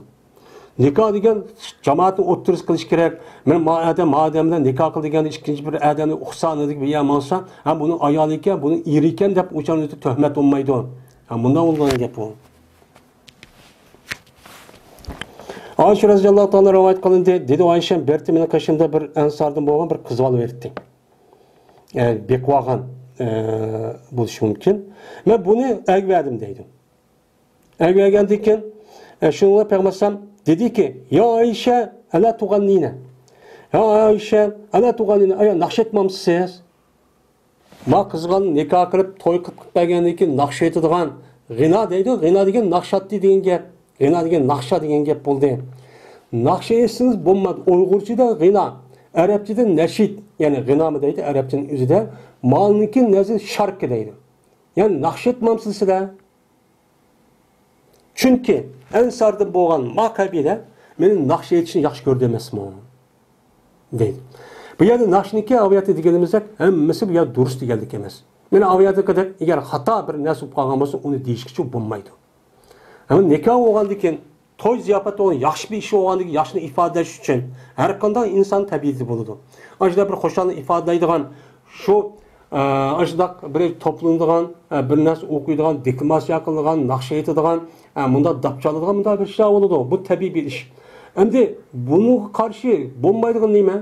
نىكاھ دېگەن جامائەتنىڭ ئوتتۇرىسى قىلىش كېرەك. مانا ما ئادەم، ما ئادەم بىلەن نىكاھ قىل دېگەندە ئىككىنچى بىر ئادەمنى ئۇقسا، ئاندىن بىر يەر ماڭسا، ھە، بۇنىڭ ئايالى ئىكەن، بۇنىڭ ئېرى ئىكەن دەپ ئۇ چاغدا تۆھمەت بولمايدۇ. ھە، مۇنداق بولىدىغان گەپ بۇ. ئائىشە رەزىياللاھۇ تائالا رىۋايەت قىلىندى. دېدى ئائىشە، بىر مېنىڭ قېشىمدا بىر ئەنساردىن بولغان بىر قىز بالا بېرىتتى. يەنى بېقىۋالغان، ئە، بولۇشى مۇمكىن. مەن بۇنى ئەرگە بەردىم دەيدۇ. ئەرگە بەرگەندىن كېيىن، ئە، شۇنىڭغا پەيغەمبەر ئەلەيھىسسالام دېدىكى، يا ئائىشە، ئەلا تۇغەننىنە. يا ئائىشە، ئەلا تۇغەننىنە، ئايا، ناخشا ئېيتمامسىز سىز؟ ما قىزغا نىكاھ قىلىپ، توي قىلىپ، قىلىپ بەرگەندىن كېيىن ناخشا ئېيتىدىغان، غىنا دەيدۇ، غىنا دېگەن ناخشاتتى دېگەن گەپ، غىنا دېگەن ناخشا دېگەن گەپ بولدى. ناخشا ئېيتسىڭىز بولمايدۇ، ئۇيغۇرچىدا غىنا، ئەرەبچىدە نەشىد، يەنى غىنامۇ دەيدۇ، ئەرەبچىنىڭ ئۆزىدە، مالنىڭكى نەزى شاركا دەيدۇ. يەنى ناخشا ئېيتمامسىز سىلەر؟ چۈنكى ئەنساردىن بولغان ما قەبىلە مېنىڭ ناخشا ئېيتىشنى ياخشى كۆرىدۇ ئەمەسمۇ؟ دەيدۇ. بۇ يەردە ناخشىنىڭكى ئاۋىياتى دېگىنىمىزدەك ھەممىسى بۇ يەردە دۇرۇس دېگەنلىك ئەمەس. مانا ئاۋىياتىدىكىدەك ئەگەر خاتا بىر نەرسە بولۇپ قالغان بولسا، ئۇنى دېيىشكىچە بولمايدۇ. ئەمما نىكاھ بولغاندىن كېيىن، توي زىياپەت بولغان، ياخشى بىر ئىش بولغاندىكىن ياخشىنى ئىپادىلەش ئۈچۈن ھەر قانداق ئىنسان تەبىئىتى بولىدۇ. ئاشۇنداق بىر خۇشاللىق ئىپادىلەيدىغان، شۇ، ئە، ئاشۇنداق بىر توپلىنىدىغان، ئە، بىر نەرسە ئوقۇيدىغان، دېكلاماتسىيە قىلىدىغان، ناخشا ئېيتىدىغان، ئە، مۇنداق داپ چالىدىغان مۇنداق بىر ئىشلار بولىدۇ. بۇ تەبىئىي بىر ئىش. ئەمدى بۇنىڭغا قارشى بولمايدىغان نېمە؟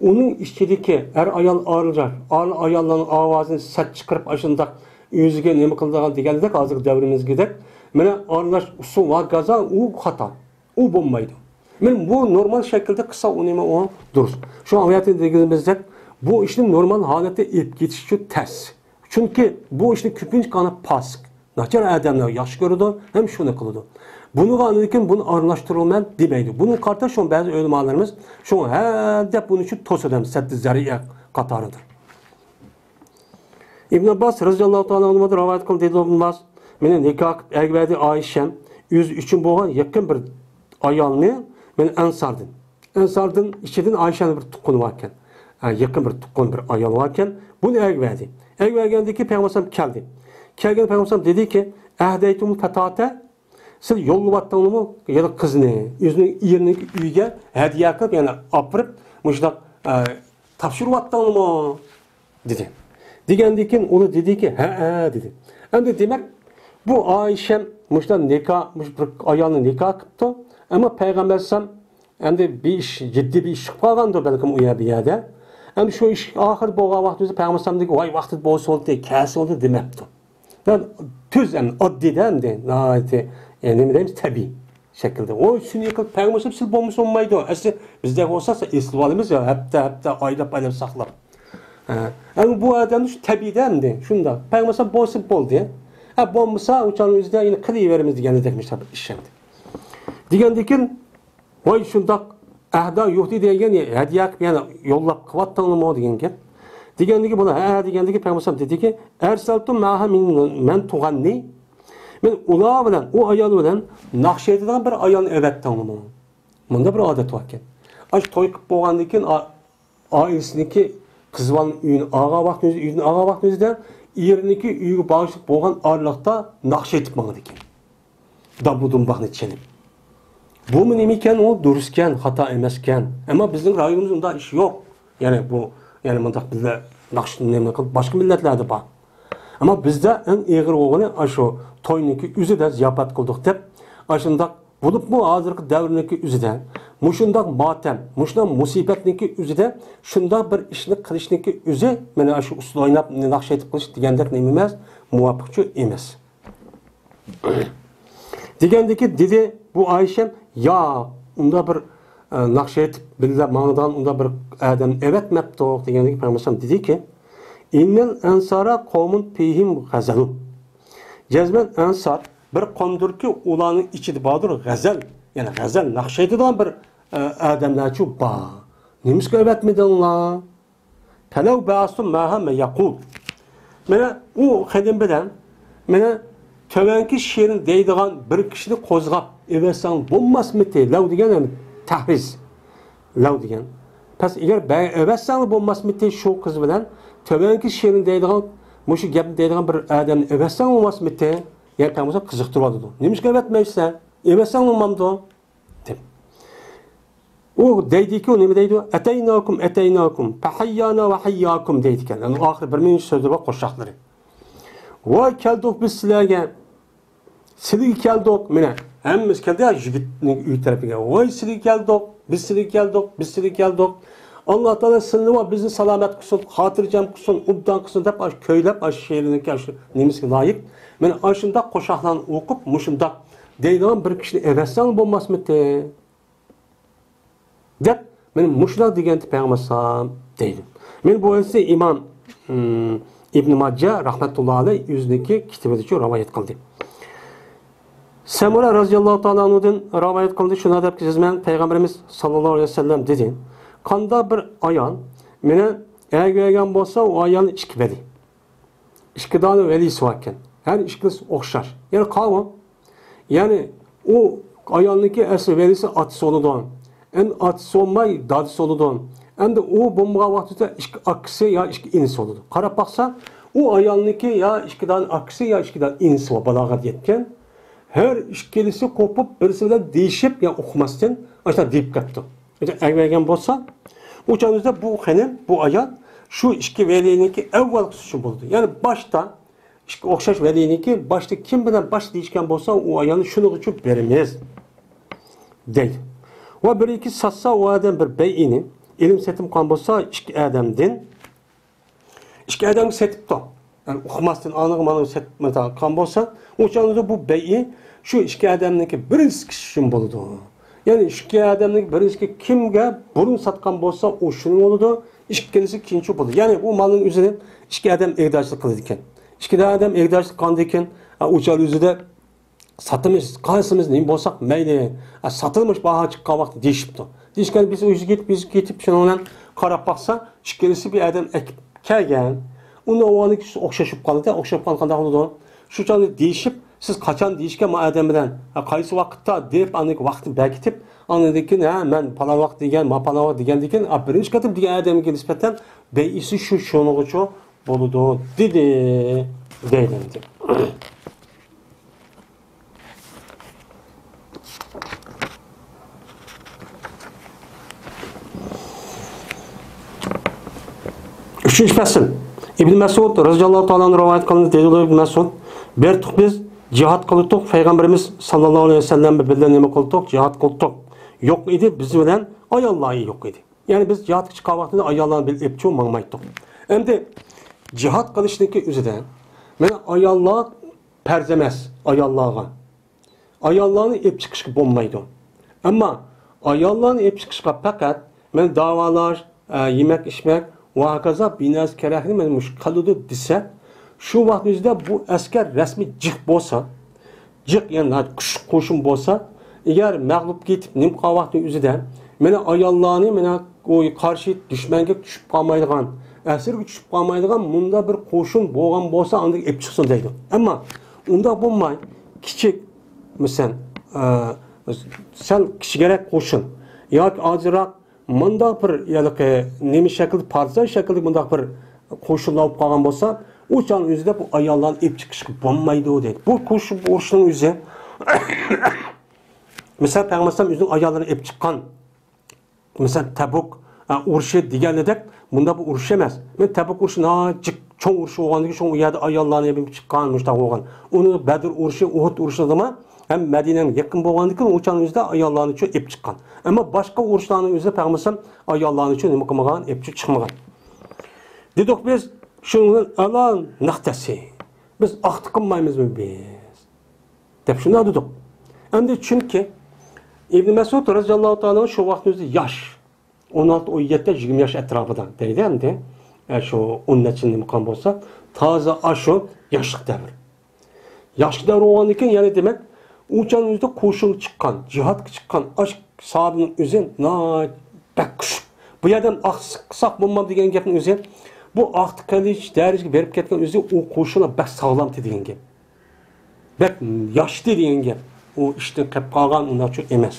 ئۇنىڭ ئىچىدىكى ئەر-ئايال ئارىلىشار، ئار-، ئاياللارنىڭ ئاۋازىنى سەت چىقىرىپ، ئاشۇنداق ئۆزىگە نېمە قىلىدىغان دېگەندەك، ھازىرقى دەۋرىمىزدىكىدەك، مانا، ئارىلاش ئۇسۇل ۋە غازا، ئۇ خاتا. ئۇ بولمايدۇ. مانا بۇ نورمال شەكىلدە قىلسا، ئۇ نېمە، ئۇ دۇرۇس. شۇ ئايەتتە دېگىنىمىزدەك، بۇ ئىشنى نورمال ھالەتتە ئېلىپ كېتىش ئۈچۈن تەس. چۈنكى بۇ ئىشنى كۆپىنچە قانى پاسىق، ناچار ئادەملەر ياخشى كۆرىدۇ ھەم شۇنى قىلىدۇ. بۇنىڭغا ئاندىن كېيىن بۇنى ئارىلاشتۇرىمەن دېمەيدۇ. بۇنىڭغا قارىتا شۇ بەزى ئۆلىمالىرىمىز شۇ ھە دەپ بۇنى شۇ توسىدۇ ھەم سەددى زەرىئە قاتارىدا. ئىبن ئابباس رەزىياللاھۇ تائالا ئەنھۇدىن رىۋايەت قىلدى، دېدى ئىبن ئابباس، مېنى نىكاھ قىلىپ ئەگىۋەردى ئائىشەم، ئۆزى ئۈچۈن بولغان يېقىن بىر ئايالنى، مېنى ئەنساردىن. ئەنساردىن ئىچىدىن ئائىشەنىڭ بىر تۇغقىنى باركەن. ھە، يېقىن بىر تۇغقىنى بىر ئايال باركەن. بۇنى ئەگىۋەردى. ئەگىۋەرگەندىن كېيىن پەيغەمبەر ئەلەيھىسسالام كەلدى. كەلگەندە پەيغەمبەر ئەلەيھىسسالام دېدىكى، ئەھدەيتۇمۇل پەتاتە، سىز يوللىۋاتتىڭلىمۇ يەنە قىزنى، ئۆزىنىڭ ئېرىنىڭ ئۆيىگە ھەدىيە قىلىپ، يەنە ئاپىرىپ، مۇشۇنداق، ئە، تاپشۇرۇۋاتتىڭلىمۇ؟ دېدى. دېگەندىن كېيىن ئۇلار دېدىكى، ھەئە، دېدى. ئەمدى دېمەك، بۇ ئائىشەم مۇشۇنداق نىكاھ، مۇشۇ بىر ئايالنى نىكاھ قىپتۇ. ئەمما پەيغەمبەر ئەلەيھىسسالام ئەمدى بىر ئىش، جىددىي بىر ئىش چىقىپ قالغاندۇ بەلكىم ئۇ يەر، بۇ يەردە. ئەمدى شۇ ئىش ئاخىر بولغان ۋاقتىمىزدا پەيغەمبەر ئەلەيھىسسالام دېدىكى، ۋاي، ۋاقتىدا بولسا بولدى، كەلسە بولدى دېمەپتۇ. تۈز، ئەمدى ئاددىيدا، ئەمدى ناھايىتى، ئە، نېمە دەيمىز، تەبىئىي شەكىلدە. ۋاي، سۈنئىي قىلىپ پەيغەمبەر ئەلەيھىسسالام سىز بولمىسا بولمايدۇ. ئەسلى بىزدەك بولسا ئېسىلىۋالىمىز يا، ھەپتە، ھەپتە، ئايلاپ، ئايلاپ ساقلاپ. ئە، ئەمما بۇ ئادەمدە شۇ تەبىئىيدە ئەمدى شۇنداق. پەيغەمبەر ئەلەيھىسسالام بولسا بولدى. ئە، بولمىسا، ئۇ چاغنىڭ ئۆزىدە يەنە قىلىۋېرىمىز دېگەندەك مۇشۇنداق بىر ئىش ئەمدى. دېگەندىن كېيىن، ۋاي، شۇنداق ئەھدا يۇھدى دېگەن ھەدىيە قىلىپ يەنە يوللاپ قىلىۋاتتىڭلىمۇ دېگەن گەپ. دېگەندىكى بۇلار، ھە، دېگەندىكى پەيغەمبەر دېدىكى، ئەرسەلتۇم مەئەھا مىن، مەن تۇغەننى، مەن ئۇلار بىلەن، ئۇ ئايال بىلەن ناخشا ئېيتىدىغان بىر ئايالنى ئەۋەتتىڭلىمۇ؟ مۇندا بىر ئادەت باركەن. ئاشۇ توي قىلىپ بولغاندىن كېيىن ئا-، ئائىلىسىنىڭكى قىز بالىنىڭ ئۆيىنى ئالغان ۋاقتىمىزدا، ئۆيدىن ئالغان ۋاقتىمىزدا، ئېرىنىڭكى ئۆيىگە بارغۇسىلىق بولغان ئارىلىقتا ناخشا ئېيتىپ ماڭىدىكەن. دابۇ دۇمباقنى چېلىپ. بۇمۇ نېمىكەن، ئۇ دۇرۇسكەن، خاتا ئەمەسكەن. ئەمما بىزنىڭ رايونىمىزدا ئۇنداق ئىش يوق. يەنى بۇ، يەنى مۇنداق بىللە ناخشا نېمە قىلىپ، باشقا مىللەتلەردە بار. ئەمما بىزدە ئەڭ ئېغىر بولغىنى ئاشۇ توينىڭكى ئۆزىدە زىياپەت قىلدۇق دەپ، ئاشۇنداق بولۇپمۇ ھازىرقى دەۋرنىڭكى ئۆزىدە مۇشۇنداق ماتەم، مۇشۇنداق مۇسىبەتنىڭكى ئۆزىدە شۇنداق بىر ئىشنى قىلىشنىڭكى ئۆزى، مانا ئاشۇ ئۇسسۇل ئويناپ، ناخشا ئېيتىپ قىلىش دېگەندەك نېمە ئەمەس، مۇۋاپىقچۇ ئەمەس. دېگەندىكى دېدى بۇ ئائىشەم، يا، ئۇنداق بىر، ئە، ناخشا ئېيتىپ بىللە ماڭىدىغان ئۇنداق بىر ئادەم ئەۋەتمەپتۇق دېگەندىكى پەيغەمبەر ئەلەيھىسسالام دېدىكى، ئىننەل ئەنسارا قومۇن فىھىم غەزەلۇ. جەزمەن ئەنسار بىر قومدۇركى، ئۇلارنىڭ ئىچىدە باردۇر غەزەل، يەنى غەزەل ناخشا ئېيتىدىغان بىر، ئە، ئادەملەرچۇ بار. نېمىشقا ئەۋەتمىدىڭلار؟ فەلەۋ بەئەستۇم مەئەھا مەن يەقۇل. مانا ئۇ خېنىم بىلەن مانا تۆۋەنكى شېئىرنى دەيدىغان بىر كىشىنى قوزغاپ ئەۋەتسەڭ بولماسمىتى؟ لەۋ دېگەن، يەنى تەھرىز. لەۋ دېگەن. پەس ئەگەر بە-، ئەۋەتسەڭ بولماسمىتى شۇ قىز بىلەن تۆۋەنكى شېئىرنى دەيدىغان، مۇشۇ گەپنى دەيدىغان بىر ئادەمنى ئەۋەتسەڭ بولماسمىتى؟ يەنى پەيغەمبەر قىزىقتۇرۇۋاتىدۇ. نېمىشقا ئەۋەتمەيسەن؟ ئەۋەتسەڭ بولمامدۇ؟ دەپ. ئۇ دەيدىكى، ئۇ نېمە دەيدۇ؟ ئەتەيناكۇم، ئەتەيناكۇم، فەھەييانا ۋە ھەيياكۇم دەيدىكەن. ئۇ ئاخىرى بىر مىنۇت سۆزى بار قوشاقلىرى. ۋاي كەلدۇق بىز سىلەرگە. سىلىگە كەلدۇق. مانا ھەممىمىز كەلدى يا يىگىتنىڭ ئۆي تەرىپىگە. ۋاي سىلىگە كەلدۇق، بىز سىلىگە كەلدۇق، بىز سىلىگە كەلدۇق. ئاللا تائالا سىلىنى ۋە بىزنى سالامەت قىلسۇن، خاتىرجەم قىلسۇن، ئوبدان قىلسۇن دەپ ئاشۇ كۈيلەپ، ئاشۇ شېئىرنىڭكى ئاشۇ نېمىسىگە لايىق. مانا ئاشۇنداق قوشاقلارنى ئوقۇپ، مۇشۇنداق دەيدىغان بىر كىشىنى ئەۋەتسەڭ بولماسمىتى؟ دەپ، مانا مۇشۇنداق دېگەنتى پەيغەمبەر ئەلەيھىسسالام دەيدۇ. مانا بۇ ھەدىسنى ئىمام، ئىم، ئىبن ماجە رەھمەتۇللا ئەلەيھ ئۆزىنىڭكى كىتابىدىچۇ رىۋايەت قىلدى. سەمۇرە رەزىياللاھۇ تائالا ئەنھۇدىن رىۋايەت قىلدى، شۇنداق دەپ جەزمەن پەيغەمبىرىمىز ساللاللاھۇ ئەلەيھى ۋەسەللەم دېدى، قانداق بىر ئايال مېنى ئەگىۋەرگەن بولسا، ئۇ ئايالنى ئىككى ۋەلى. ئىككى دانە ۋەلىسى باركەن. ھەر ئىككىلىسى ئوخشاش. يەنى قاۋۇ. يەنى ئۇ ئايالنىڭكى ئەسلى ۋەلىسى ئاتىسى بولىدۇ. ئەمدى ئاتىسى بولماي، دادىسى بولىدۇ. ئەمدى ئۇ بولمىغان ۋاقتىدا ئىككى ئاكىسى يا ئىككى ئىنىسى بولىدۇ. قاراپ باقسا، ئۇ ئايالنىڭكى يا ئىككى دانە ئاكىسى يا ئىككى دانە ئىنىسى بار، بالاغەت يەتكەن. ھەر ئىككىلىسى قوپۇپ، بىرسى بىلەن دېيىشىپ يا ئۇقماستىن، ئاشۇنداق دېيىپ كەپتۇ. ئەگەر ئەگىۋەرگەن بولسا، ئۇ چاغدا بۇ خېنىم، بۇ ئايال شۇ ئىككى ۋەلىنىڭكى ئەۋۋەلقىسى ئۈچۈن بولىدۇ. يەنى باشتا ئىككى ئوخشاش ۋەلىنىڭكى باشتا كىم بىلەن باشتا دېيىشكەن بولسا، ئۇ ئايالنى شۇنىڭغىچە بېرىمىز دەيدۇ. ۋە بىر ئىككى ساتسا، ئۇ ئادەم بىر بەيئىنى ئېلىم سېتىم قىلغان بولسا، ئىككى ئادەمدىن ئىككى ئادەمگە سېتىپتۇ. يەنى ئۇقماستىن ئانىغا مانىغا سېتىپقان بولسا، ئۇ چاغدا بۇ بەيئى شۇ ئىككى ئادەمنىڭكى بىرىنچىسى ئۈچۈن بولىدۇ. يەنى ئىككى ئادەمنىڭ بىرىنچىسى كىمگە بۇرۇن ساتقان بولسا، ئۇ شۇنىڭ بولىدۇ. ئىككىنچىسى كېيىنچە بولىدۇ. يەنى ئۇ مالنىڭ ئۆزىنى ئىككى ئادەم ئىگىدارچىلىق قىلىدىكەن. ئىككى ئادەم ئىگىدارچىلىق قىلغاندىن كېيىن، ئۇ چاغ ئۆزىدە ساتىمىز، قايسىمىز نېمە بولساق مەيلى، ئە، ساتىلمىش باھا چىققان ۋاقتى دېيىشىپتۇ. دېيىشكەن بىز ئۆيگە كېتىپ، بىز كېتىپ، شۇنىڭ بىلەن قاراپ باقسا، ئىككىلىسى بىر ئادەم ئەكىپ كەلگەن. ئۇنىڭ ئوغلىنىڭكى ئوخشاش بولۇپ قالدى. ئوخشاش بولۇپ قالغان قانداق بولىدۇ؟ شۇ چاغدا دېيىشىپ، سىز قاچان دېيىشكەن ما ئادەم بىلەن، ھە، قايسى ۋاقىتتا دەپ، ئاندىن ۋاقتىنى بەركىتىپ، ئاندىن كېيىن، ھە، مەن پالان ۋاقىت دېگەن، ما پالان ۋاقىت دېگەندىن كېيىن، ئا، بىرىنچى قېتىم دېگەن ئادەمگە نىسبەتەن بەيئىسى شۇ، شۇنىڭغىچۇ بولىدۇ، دېدى، دەيدۇ ئەمدى. ئۈچىنچى پەسىل. ئىبن مەسئۇد رەزىياللاھۇ تائالا ئەنھۇ رىۋايەت قىلىندى، دەيدۇ ئىبن مەسئۇد، بەردۇق بىز، جىھاد قىلدۇق، پەيغەمبىرىمىز ساللاللاھۇ ئەلەيھى ۋەسەللەم بىلەن نېمە قىلدۇق؟ جىھاد قىلدۇق. يوق ئىدى، بىز بىلەن ئاياللار يوق ئىدى. يەنى بىز جىھادقا چىققان ۋاقتىدا ئاياللارنى بىلەن ئېلىپ چوڭ ماڭمايتتۇق. ئەمدى جىھاد قىلىشنىڭكى ئۆزىدە مانا ئاياللار پەرز ئەمەس، ئاياللارغا. ئاياللارنى ئېلىپ چىقىشقا بولمايدۇ. ئەمما ئاياللارنى ئېلىپ چىقىشقا پەقەت مانا داۋالاش، ئە، يېمەك-ئىچمەك ۋە ھاكازا بىر نەرسە كېرەكنى مانا مۇشۇ قىلىدۇ دېسە، شۇ ۋاقىت ئۆزىدە بۇ ئەسكەر رەسمىي جىق بولسا، جىق، يەنى ناھايىتى كۈچلۈك قوشۇن بولسا، ئەگەر مەغلۇپ كېتىپ نېمە قىلغان ۋاقتىنىڭ ئۆزىدە، مانا ئاياللارنى مانا ئۇ قارشى دۈشمەنگە چۈشۈپ قالمايدىغان، ئەسىرگە چۈشۈپ قالمايدىغان مۇنداق بىر قوشۇن بولغان بولسا، ئاندىن ئېلىپ چىقسۇن دەيدۇ. ئەمما ئۇنداق بولماي، كىچىك، مەسىلەن، ئە، سەل كىچىكرەك قوشۇن ياكى ئازراق مۇنداق بىر، ھېلىقى نېمە شەكىلدە، پارتىزان شەكىلدە مۇنداق بىر قوشۇنلار بولۇپ قالغان بولسا، ئۇ چاغنىڭ ئۆزىدە بۇ ئاياللارنى ئېلىپ چىقىشقا بولمايدۇ دەيدۇ. بۇ قوشۇن ئۇرۇشنىڭ ئۆزى، مىسال، پەيغەمبەر ئەلەيھىسسالام ئۆزىنىڭ ئاياللىرىنى ئېلىپ چىققان، مىسال، تەبۇك، ئە، ئۇرۇشى دېگەندەك، مۇنداق بىر ئۇرۇش ئەمەس. مەن تەبۇك ئۇرۇشى ناھايىتى چوڭ ئۇرۇش بولغاندىكىن، شۇڭا ئۇ يەردە ئاياللارنى ئېلىپ چىققان، مۇشۇنداق بولغان. ئۇنى بەدر ئۇرۇشى، ئۇھۇد ئۇرۇشىدا ھەم مەدىنەگە يېقىن بولغاندىكىن، ئۇ چاغنىڭ ئۆزىدە ئاياللارنى شۇ ئېلىپ چىققان. ئەمما باشقا ئۇرۇشلارنىڭ ئۆزىدە پەيغەمبەر ئەلەيھىسسالام ئاياللارنى شۇ نېمە قىلمىغان، ئېلىپ چىقمىغان. دېدۇق بىز، شۇنىڭ بىلەن ئەلا نەختەسى. بىز ئاختا قىلمايمىزمۇ بىز؟ دەپ شۇنداق دېدۇق. ئەمدى چۈنكى ئىبن مەسئۇد رەزىياللاھۇ تائالا شۇ ۋاقىتنىڭ ئۆزىدە ياش. ئون ئالتە، ئون يەتتە، يىگىرمە ياش ئەتراپىدا دەيدۇ ئەمدى. ئە، شۇ ئون نەچچە يىل نېمە قىلغان بولسا، تازا ئاشۇ ياشلىق دەۋر. ياشلىق دەۋر بولغاندىن كېيىن، يەنى دېمەك، ئۇ چاغنىڭ ئۆزىدە قوشۇنغا چىققان، جىھادقا چىققان، ئاش ساھابىنىڭ ئۆزى ناھايىتى بەك كۈچلۈك. بۇ يەردە ئاختا قىلساق بولمام دېگەن گەپنىڭ ئۆزى، بۇ ئاختا قىلىش دەرىجىگە بېرىپ كەتكەن ئۆزى، ئۇ قوشۇنلار بەك ساغلامتى دېگەن گەپ. بەك ياشتى دېگەن گەپ. ئۇ ئىشتىن قېلىپ قالغان ئۇنداقچۇ ئەمەس.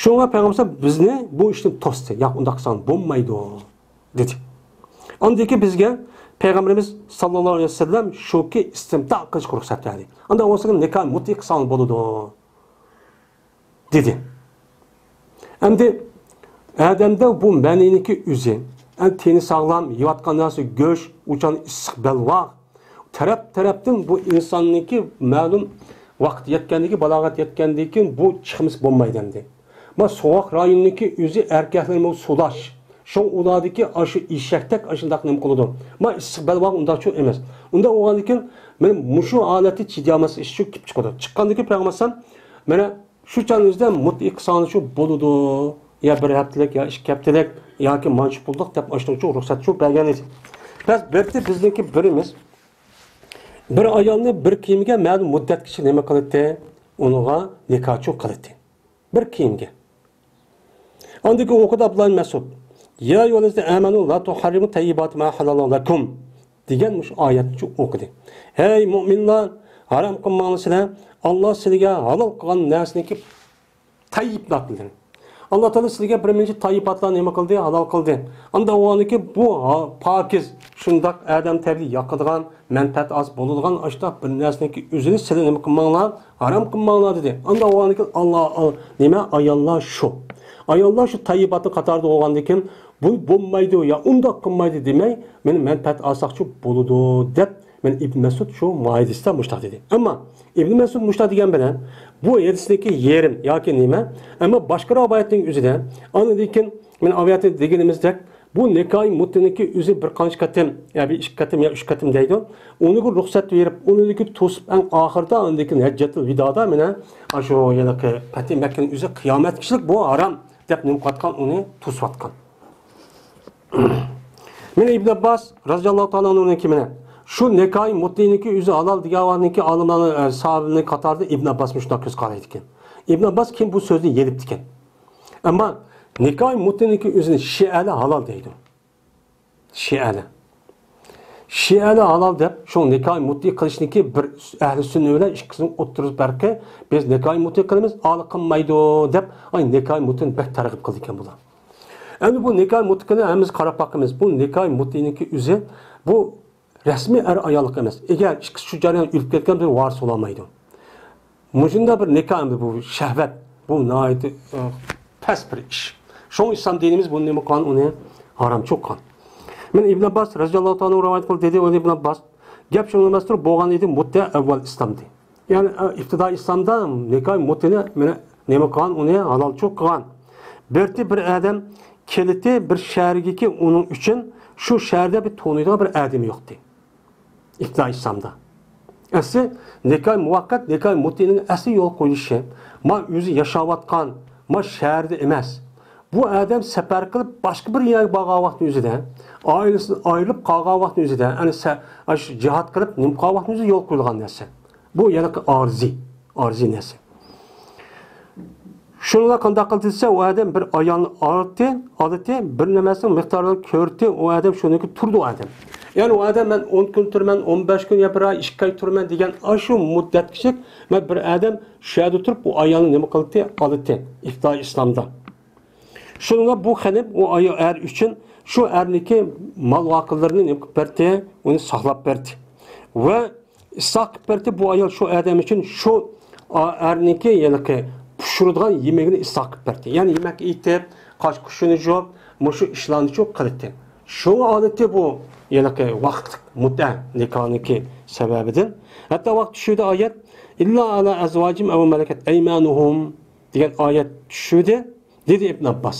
شۇڭا پەيغەمبەر بىزنى بۇ ئىشتىن توستى. ياق، ئۇنداق قىلساڭ بولمايدۇ، دېدى. ئاندىن كېيىن بىزگە پەيغەمبىرىمىز ساللاللاھۇ ئەلەيھى ۋەسەللەم شۇكى ئىستىمتا قىلىشقا رۇخسەت بەردى. ئانداق بولسا نىكاھ مۇتلەق قىلساڭ بولىدۇ، دېدى. ئەمدى ئادەمدە بۇ مەنىنىڭكى ئۆزى، ئەمدى تېنى ساغلام، يەۋاتقان نەرسە گۆش، ئۇچان ئىسسىق بەلباغ، تەرەپ-تەرەپتىن بۇ ئىنساننىڭكى مەلۇم ۋاقىت يەتكەندىن كېيىن، بالاغەت يەتكەندىن كېيىن بۇ چىقمىسا بولمايدۇ ئەمدى. ما سوغۇق رايوننىڭكى ئۆزى ئەركەكلەرمۇ سۇداش. شۇڭا ئۇلاردىكى ئاشۇ ئېشەكتەك ئاشۇنداق نېمە قىلىدۇ. ما ئىسسىق بەلباغ ئۇنداقچۇ ئەمەس. ئۇنداق بولغاندىن كېيىن مانا مۇشۇ ھالەتتە چىدىيالماس ئىش شۇ كېلىپ چىقىدۇ. چىققاندىن كېيىن پەيغەمبەر ئەلەيھىسسالام مانا شۇ چاغنىڭ ئۆزىدە مۇتلەق قىلساڭلارچۇ بولىدۇ. يا بىر ھەپتىلىك، يا ئىككى ھەپتىلىك، ياكى مانچە پۇللۇق دەپ ئاشۇنىڭچۇ رۇخسەتچۇ بەرگەن ئىدى. بەس بىرتى بىزنىڭكى بىرىمىز بىر ئايالنى بىر كىيىمگە مەلۇم مۇددەتكىچە نېمە قىلاتتى؟ ئۇنىڭغا نىكاھچۇ قىلاتتى. بىر كىيىمگە. ئاندىن كېيىن ئوقۇدى ئابدۇللا ئىبن مەسئۇد. يا أيها الذين آمنوا لا تحرموا طيبات ما أحل الله لكم دېگەن مۇشۇ ئايەتنى ئوقۇدى. ھەي مۇئمىنلار، ھارام قىلماڭلار سىلەر، ئاللا سىلەرگە ھالال قىلغان نەرسىنىڭكى تەييىباتلىرىنى. ئاللا تائالا سىلەرگە بىر نەچچە تەييىباتلارنى نېمە قىلدى؟ ھالال قىلدى. ئاندا ئۇنىڭكى بۇ ھا-، پاكىز، شۇنداق ئادەم تەبىئىي ياقىدىغان، مەنپەئەت ئاز بولىدىغان ئاشۇنداق بىر نەرسىنىڭكى ئۆزىنى سىلەر نېمە قىلماڭلار؟ ھارام قىلماڭلار دېدى. ئاندا ئۇنىڭكى ئاللا، ئال-، نېمە؟ ئاياللار شۇ. ئاياللار شۇ تەييىباتنىڭ قاتارىدا بولغاندىكىن، بۇ بولمايدۇ يا ئۇنداق قىلمايدۇ دېمەي، مانا مەنپەئەت ئالساقچۇ بولىدۇ دەپ، مانا ئىبن مەسئۇد شۇ مۇئايىدىسىدە مۇشۇنداق دېدى. ئەمما ئىبن مەسئۇد مۇشۇنداق دېگەن بىلەن، بۇ ھەدىستىكى يېرىم ياكى نېمە، ئەمما باشقا رىۋايەتنىڭ ئۆزىدە، ئاندىن كېيىن، مانا ئايەتتە دېگىنىمىزدەك، بۇ نىكاھى مۇتلىنىڭكى ئۆزى بىر قانچە قېتىم، يا بىر ئىككى قېتىم يا ئۈچ قېتىم دەيدۇ. ئۇنىڭغا رۇخسەت بېرىپ، ئۇنىڭدىكى توسۇپ، ئەڭ ئاخىرىدا، ئاندىن كېيىن ھەججەتۇل ۋىدادا، مانا ئاشۇ ھېلىقى پەتھى مەككىنىڭ ئۆزى قىيامەتكىچىلىك بۇ ھارام دەپ نېمە قىلىۋاتقان، ئۇنى توسۇۋاتقان. مانا ئىبن ئابباس رازىياللاھۇ تائالا ئەنھۇنىڭكى مانا شۇ نىكاھى مۇتلىنىڭكى ئۆزى ھالال دېگەن ۋاقىتنىڭكى ئالىملارنىڭ، ئە، ساھابىلەرنىڭ قاتارىدا ئىبن ئابباسمۇ شۇنداق كۆز قارايدىكەن. ئىبن ئابباس كېيىن بۇ سۆزنى يېلىپتىكەن. ئەمما نىكاھى مۇتلىنىڭكى ئۆزىنى شىئەلەر ھالال دەيدۇ. شىئەلەر. شىئەلەر ھالال دەپ، شۇ نىكاھى مۇتلى قىلىشنىڭكى بىر ئەھلى سۈننە بىلەن ئىككىسىنىڭ ئوتتۇرىسى پەرقى، بىز نىكاھى مۇتلى قىلىمىز، ئالى قىلمايدۇ دەپ، ئاي، نىكاھى مۇتلىنى بەك تەرغىب قىلىدىكەن بۇلار. ئەمدى بۇ نىكاھى مۇتلىقىنى ھەممىمىز قاراپ باقىمىز. بۇ نىكاھى مۇتلىنىڭكى ئۆزى، بۇ رەسمىي ئەر ئاياللىق ئەمەس. ئەگەر ئىككىسى شۇ جەرياندا ئۆلۈپ كەتكەن بىر ۋارىس بولالمايدۇ. مۇشۇنداق بىر نىكاھ ئەمدى بۇ شەھۋەت، بۇ ناھايىتى، ئە، پەس بىر ئىش. شۇڭا ئىسلام دىنىمىز بۇنى نېمە قىلغان، ئۇنى ھارامچۇ قىلغان. مانا ئىبن ئابباس رازىياللاھۇ تائالا ئەنھۇ رىۋايەت قىلدى، دېدى ئۇ ئىبن ئابباس، گەپ شۇنىڭ ئەمەستۇر، بولغان ئىدى مۇتلە ئەۋۋەل ئىسلامدا. يەنى، ئە، ئىپتىدائىي ئىسلامدا نىكاھ مۇتلىنى مانا نېمە قىلغان، ئۇنى ھالالچۇ قىلغان. بىرتى بىر ئادەم كېلىتى بىر شەھەرگىكى ئۇنىڭ ئۈچۈن شۇ شەھەردە بىر تونۇيدىغان بىر ئادىمى يوقتى. ئىپتىدائىي ئىسلامدا. ئەسلى نىكاھ مۇۋەققەت، نىكاھ مۇتلىنىڭ ئەسلى يول قويۇلۇشى، ما ئۆزى ياشاۋاتقان، ما شەھەردە ئەمەس. بۇ ئادەم سەپەر قىلىپ باشقا بىر يەرگە بارغان ۋاقىتنىڭ ئۆزىدە، ئائىلىسىدىن ئايرىلىپ قالغان ۋاقىتنىڭ ئۆزىدە، يەنى سە-، ئاشۇ جىھاد قىلىپ نېمە قىلغان ۋاقىتنىڭ ئۆزىدە يول قويۇلغان نەرسە. بۇ يەنە ئارزى، ئارزى نەرسە. شۇنىڭغا قانداق قىلدى دېسە، ئۇ ئادەم بىر ئايالنى ئالاتتى، ئالاتتى، بىر نەرسىنىڭ مىقدارىنى كۆرتى، ئۇ ئادەم شۇنىڭكى تۇردى ئۇ ئادەم. يەنى ئۇ ئادەم مەن ئون كۈن تۇرىمەن، ئون بەش كۈن يا بىر ئاي، ئىككى ئاي تۇرىمەن دېگەن ئاشۇ مۇددەتكىچىلىك مەن بىر ئادەم شۇ يەردە تۇرۇپ بۇ ئايالنى نېمە قىلدى؟ ئالاتتى. ئىپتىدائىي ئىسلامدا. شۇنىڭغا بۇ خېنىم ئۇ ئايال ئەر ئۈچۈن شۇ ئەرنىڭكى مال ۋاقىلىرىنى نېمە قىلىپ بەردى؟ ئۇنى ساقلاپ بەردى. ۋە ئىسلاھ قىلىپ بەردى بۇ ئايال شۇ ئادەم ئۈچۈن شۇ ئا-، ئەرنىڭكى ھېلىقى پىشۇرىدىغان يېمىكىنى ئىسلاھ قىلىپ بەردى. يەنى يېمەك ئېتىپ، قاش قۇشىنى يۇيۇپ، مۇشۇ ئىشلارنى شۇ قىلاتتى. شۇ ئادەتتە بۇ ھېلىقى ۋاقىتلىق مۇتئە نىكاھنىڭكى سەۋەبىدىن. ھەتتا ۋاقىت چۈشتى ئايەت، «ئىللا ئالا ئەزۋاجىم ئەۋ مەلەكەت ئەيمانۇھۇم» دېگەن ئايەت چۈشتى. دېدى ئىبن ئابباس.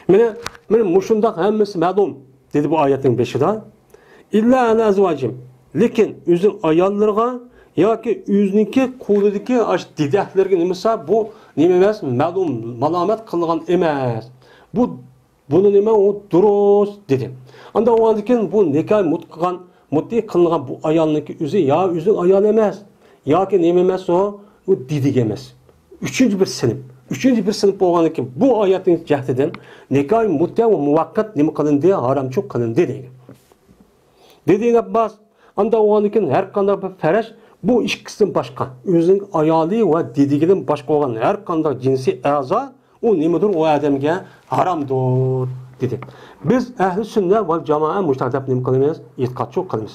مانا، مانا مۇشۇنداق ھەممىسى مەلۇم، دېدى بۇ ئايەتنىڭ بېشىدا. ئىللا ئەلە ئەزۋاجىم. لېكىن ئۆزىنىڭ ئاياللىرىغا ياكى ئۆزىنىڭكى قولىدىكى ئاشۇ دېدەكلىرىگە نېمىسا، بۇ نېمە ئەمەس، مەلۇم، مالامەت قىلغان ئەمەس. بۇ، بۇنى نېمە، ئۇ دۇرۇس، دېدى. ئاندا ئۇنىڭدىن كېيىن بۇ نىكاھ مۇت قىلغان مۇتئە قىلىنغان بۇ ئايالنىڭكى ئۆزى يا ئۆزىنىڭ ئايالى ئەمەس، ياكى نېمە ئەمەس ئۇ، ئۇ دېدىك ئەمەس. ئۈچىنچى بىر سىنىپ. ئۈچىنچى بىر سىنىپ بولغاندىن كېيىن بۇ ئايەتنىڭ جەھىتىدىن نىكاھ مۇتئە ۋە مۇۋەققەت نېمە قىلىندى؟ ھارامچۇ قىلىندى دەيدۇ. دېدى ئىبن ئابباس، ئاندا ئۇنىڭدىن كېيىن ھەر قانداق بىر پەرەش بۇ ئىككىسىدىن باشقا، ئۆزىنىڭ ئايالى ۋە دېدىكىدىن باشقا بولغان ھەر قانداق جىنسىي ئەزا ئۇ نېمىدۇر، ئۇ ئادەمگە ھارامدۇر، دېدى. بىز ئەھلى سۈننە ۋەل جامائە مۇشۇنداق دەپ نېمە قىلىمىز؟ ئېتىقادچۇ قىلىمىز.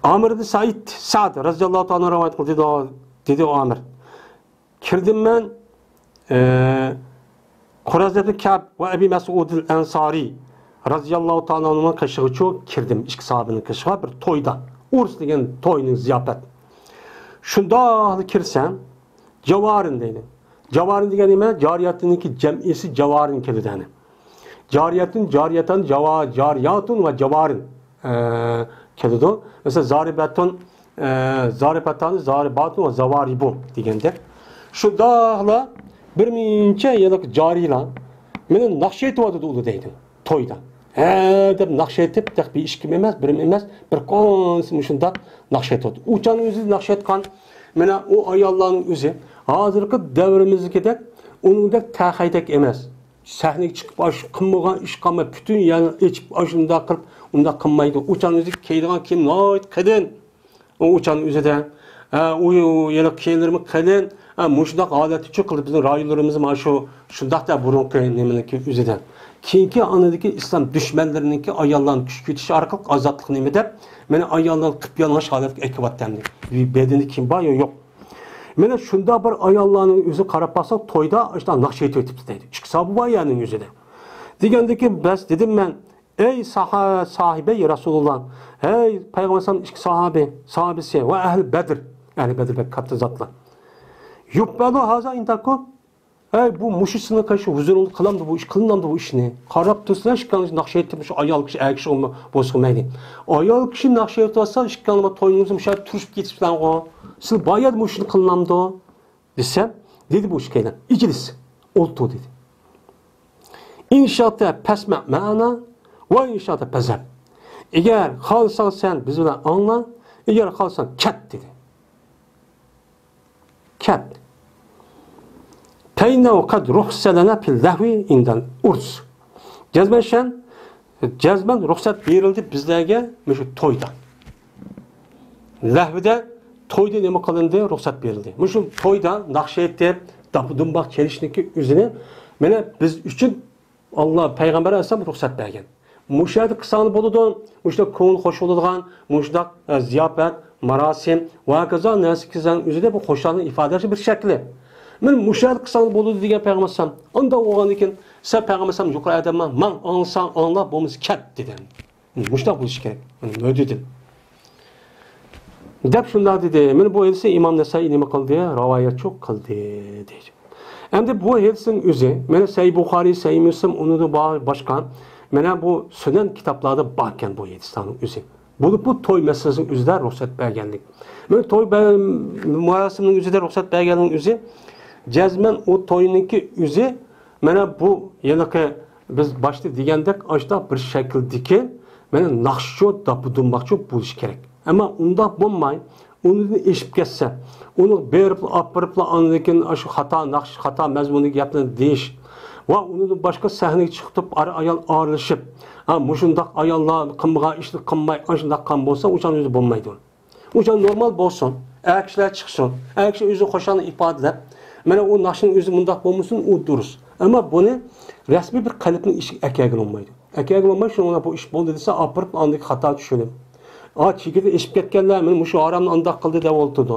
ئامىر ئىبن سەئىد، سەئد رەزىياللاھۇ تائالا ئەنھۇ رىۋايەت قىلدى، دېدى ئۇ ئامىر. كىردىم مەن، ئە، قۇرازەت ئىبن كەئب ۋە ئەبى مەسئۇدىل ئەنسارى رەزىياللاھۇ تائالا ئەنھۇنىڭ قېشىغىچۇ كىردىم، ئىككى ساھابىنىڭ قېشىغا بىر تويدا، ئۇرس دېگەن توينىڭ زىياپەت. شۇنداقلا كىرسەم، جاۋارىن دەيدۇ. جاۋارىن دېگەن نېمە؟ جارىيەتىنىڭكى جەمئىسى جاۋارىن كېلىدۇ، يەنى. جارىيەتۇن، جارىيەتان، جاۋا-، جارىياتۇن ۋە جاۋارىن، ئە، كېلىدۇ. مەسىلەن، زارىبەتۇن، ئە، زارىبەتانى، زارىباتۇن ۋە زاۋارىبۇ دېگەندەك. شۇنداقلا بىر مۇنچە يىللىق جارىيلار مېنى ناخشا ئېيتىۋاتىدۇ ئۇلار دەيدۇ. تويدا. ھە دەپ ناخشا ئېيتىپ، تېخى بىر ئىككىم ئەمەس، بىرىم ئەمەس، بىر قانچىسى مۇشۇنداق ناخشا ئېيتىۋاتىدۇ. ئۇ چاغنىڭ ئۆزىدە ناخشا ئېيتقان، مانا ئۇ ئاياللارنىڭ ئۆزى ھازىرقى دەۋرىمىزدىكىدەك، ئۇنىڭدەك تەخەيدەك ئەمەس. سەھنىگە چىقىپ، ئاشۇ قىلمىغان ئىش قالماي، پۈتۈن يەرنى ئېچىپ، ئاشۇنداق قىلىپ، ئۇنداق قىلمايدۇ. ئۇ چاغنىڭ ئۆزىدە كىيىدىغان كىيىم ناھايىتى قېلىن. ئۇ ئۇچان ئۆزىدە، ئە، ئۇ، ئۇ يەنە كىيىملىرىمۇ قېلىن، ئە، مۇشۇنداق ھالەتتىچۇ قىلىپ بىزنىڭ رايونلىرىمىز مانا شۇ، شۇنداقتا بۇرۇنقى نېمىنىڭكى ئۆزىدە. كېيىنكى ئاندىكى ئىسلام دۈشمەنلىرىنىڭكى ئاياللارنى كۈچ كۈچەيتىش ئارقىلىق ئازادلىق نېمە دەپ، مانا ئاياللارنى قىپيالىڭاچ ھالەتكە ئەكىۋەتتى ئەمدى. بەدىنىدە كىيىم بار يا يوق. مانا شۇنداق بىر ئاياللارنىڭ ئۆزى قاراپ باقساق، تويدا ئاشۇنداق ناخشا ئېيتىۋېتىپتۇ دەيدۇ. ئىككى ساھابە بار يەرنىڭ ئۆزىدە. دېگەندىكىن، بەس دېدىم مەن، ئەي ساھا-، ساھىبەي رەسۇلۇللا، ھەي پەيغەمبەر ئەلەيھىسسالام ئىككى ساھابە، ساھابىسى ۋە ئەھلى بەدر، ئەھلى بەدر بەك كاتتا زاتلار. يۇفئەلۇ ھازا ئىندەكۇم، ھەي بۇ مۇشۇ سىزنىڭ قېشى ھۇزۇرۇڭدا قىلامدۇ بۇ ئىش، قىلىنامدۇ بۇ ئىشنى؟ قاراپ تۇرسىلەر، ئىككىڭلار ناخشا ئېيتىپ، مۇشۇ ئايال كىشى، ئەر كىشى بولسا مەيلى. ئايال كىشى ناخشا ئېيتىۋاتسا، ئىككىڭلار تويىڭىزدا مۇشۇ يەردە تۇرۇشۇپ كېتىپسىلەرغۇ؟ سىز بار يەردە مۇشۇ ئىشنى قىلىنامدۇ؟ دېسەم، دېدى بۇ ئىككىيلەن، ئىجلىس، ئولتۇر دېدى. ئىنشاتا پەسمە مەنا ۋە ئىنشاتا پەزەب. ئەگەر خالىساڭ سەن بىز بىلەن ئاڭلا، ئەگەر خالىساڭ كەت دېدى. كەت. پەينەۋ قەد رۇخسەلەنە پىل لەھۋى ئىندەل ئۇرس. جەزمەن شەن، جەزمەن رۇخسەت بېرىلدى بىزلەرگە مۇشۇ تويدا. لەھۋىدە تويدا نېمە قىلىندى؟ رۇخسەت بېرىلدى. مۇشۇ تويدا ناخشا ئېيتىپ، داپا دۇمباق چېلىشنىڭكى ئۆزىنى مانا بىز ئۈچۈن ئاللا پەيغەمبەر ئەلەيھىسسالام رۇخسەت بەرگەن. مۇشۇ يەردە قىلساڭلار بولىدۇ، مۇشۇنداق كۆڭۈل خۇش بولىدىغان، مۇشۇنداق، ئە، زىياپەت، ماراسىم ۋە ھاكازا نەرسە قىلساڭ ئۆزىدە بۇ خۇشاللىقنى ئىپادىلەشنىڭ بىر شەكلى. مانا مۇشۇ يەردە قىلساڭلار بولىدۇ دېگەن پەيغەمبەر ئەلەيھىسسالام. ئانداق بولغاندىكىن سەن پەيغەمبەر ئەلەيھىسسالام يۇقىرى ئادەم، ماڭ ئاڭلىساڭ ئاڭلا، بولمىسا كەت دېدى. مۇشۇنداق بولۇشى كېرەك. مانا مۆجىزە. دەپ شۇنداق دېدى. مانا بۇ ھەدىسنى ئىمام نەسائىي نېمە قىلدى؟ راۋايەتچۇ قىلدى دەيدۇ. ئەمدى بۇ ھەدىسنىڭ ئۆزى، مانا سەھىھ بۇخارىي، سەھىھ مۇسلىم، ئۇنىڭدىن با-، باشقا، مانا بۇ سۈنەن كىتابلاردا باركەن بۇ ھەدىسلەرنىڭ ئۆزى. بولۇپ بۇ توي مەسىلىسىنىڭ ئۆزىدە رۇخسەت بەرگەنلىك. مانا توي بە-، مۇراسىمنىڭ ئۆزىدە رۇخسەت بەرگەننىڭ ئۆزى، جەزمەن ئۇ توينىڭكى ئۆزى، مانا بۇ ھېلىقى بىز باشتا دېگەندەك، ئاشۇنداق بىر شەكىلدىكى، مانا ناخشىچۇ، داپا دۇمباقچۇ بولۇشى كېرەك. ئەمما ئۇنداق بولماي، ئۇنىڭدىن ئېشىپ كەتسە، ئۇنى بېرىپلا، ئاپىرىپلا، ئاندىن كېيىن ئاشۇ خاتا ناخشا، خاتا مەزمۇندىكى گەپلەرنى دېيىش ۋە ئۇنىڭدىن باشقا سەھنىگە چىقىپ، ئار-، ئايال ئارىلىشىپ، ھە، مۇشۇنداق ئاياللار قىلمىغان ئىشنى قىلماي، ئاشۇنداق قىلغان بولسا، ئۇ چاغدا ئۆزى بولمايدۇ. ئۇ چاغدا نورمال بولسۇن، ئەر كىشىلەر چىقسۇن، ئەر كىشى ئۆزىنىڭ خۇشاللىقىنى ئىپادىلەپ، مانا ئۇ ناخشىنىڭ ئۆزى مۇنداق بولمىسۇن، ئۇ دۇرۇس. ئەمما بۇنى رەسمىي بىر قېلىپنىڭ ئىچىگە ئەكەلگىلى بولمايدۇ. ئەكەلگىلى بولماي، شۇنىڭ بىلەن بۇ ئىش بولدى دېسە، ئاپىرىپ ئاندىكى خاتا چۈشىنىپ، ئا، چېكىدىن ئېشىپ كەتكەنلەر، مانا مۇشۇ ھارامنى ئانداق قىلدى دەپ ئولتۇرىدۇ.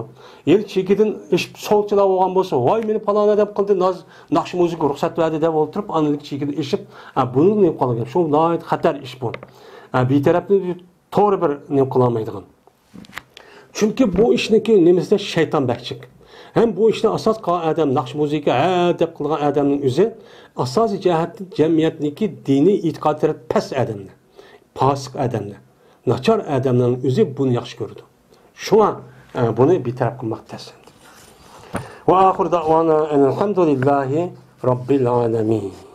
يەنە چېكىدىن ئېشىپ سولچىلار بولغان بولسا، ۋاي، مېنى پالان ئادەم قىلدى، ناز-، ناخشا مۇزىكا رۇخسەت بەردى دەپ ئولتۇرۇپ، ئاندىن چېكىدىن ئېشىپ، ئا، بۇنىڭ نېمە قىلغان گەپ؟ شۇ ناھايىتى خەتەر ئىش بۇ. ئا، بىتەرەپنى توغرا بىر نېمە قىلالمايدىغان. چۈنكى بۇ ئىشنىڭكى نېمىسىدە شەيتان بەك جىق. ھەم بۇ ئىشنى ئاساس قىلغان ئادەم، ناخشا مۇزىكا، ھە دەپ قىلغان ئادەمنىڭ ئۆزى ئاساسىي جەھەتتىن جەمئىيەتنىڭكى دىنىي ئېتىقاد تەرەپ پەس ئادەملەر، پاسىق ئادەملەر، ناچار ئادەملەرنىڭ ئۆزى بۇنى ياخشى كۆرىدۇ. شۇڭا، ئە، بۇنى بىتەرەپ قىلماق تەس. ۋە ئاخىر دەئۋانا ئەلھەمدۇلىللاھى رەببىل ئالەمىن.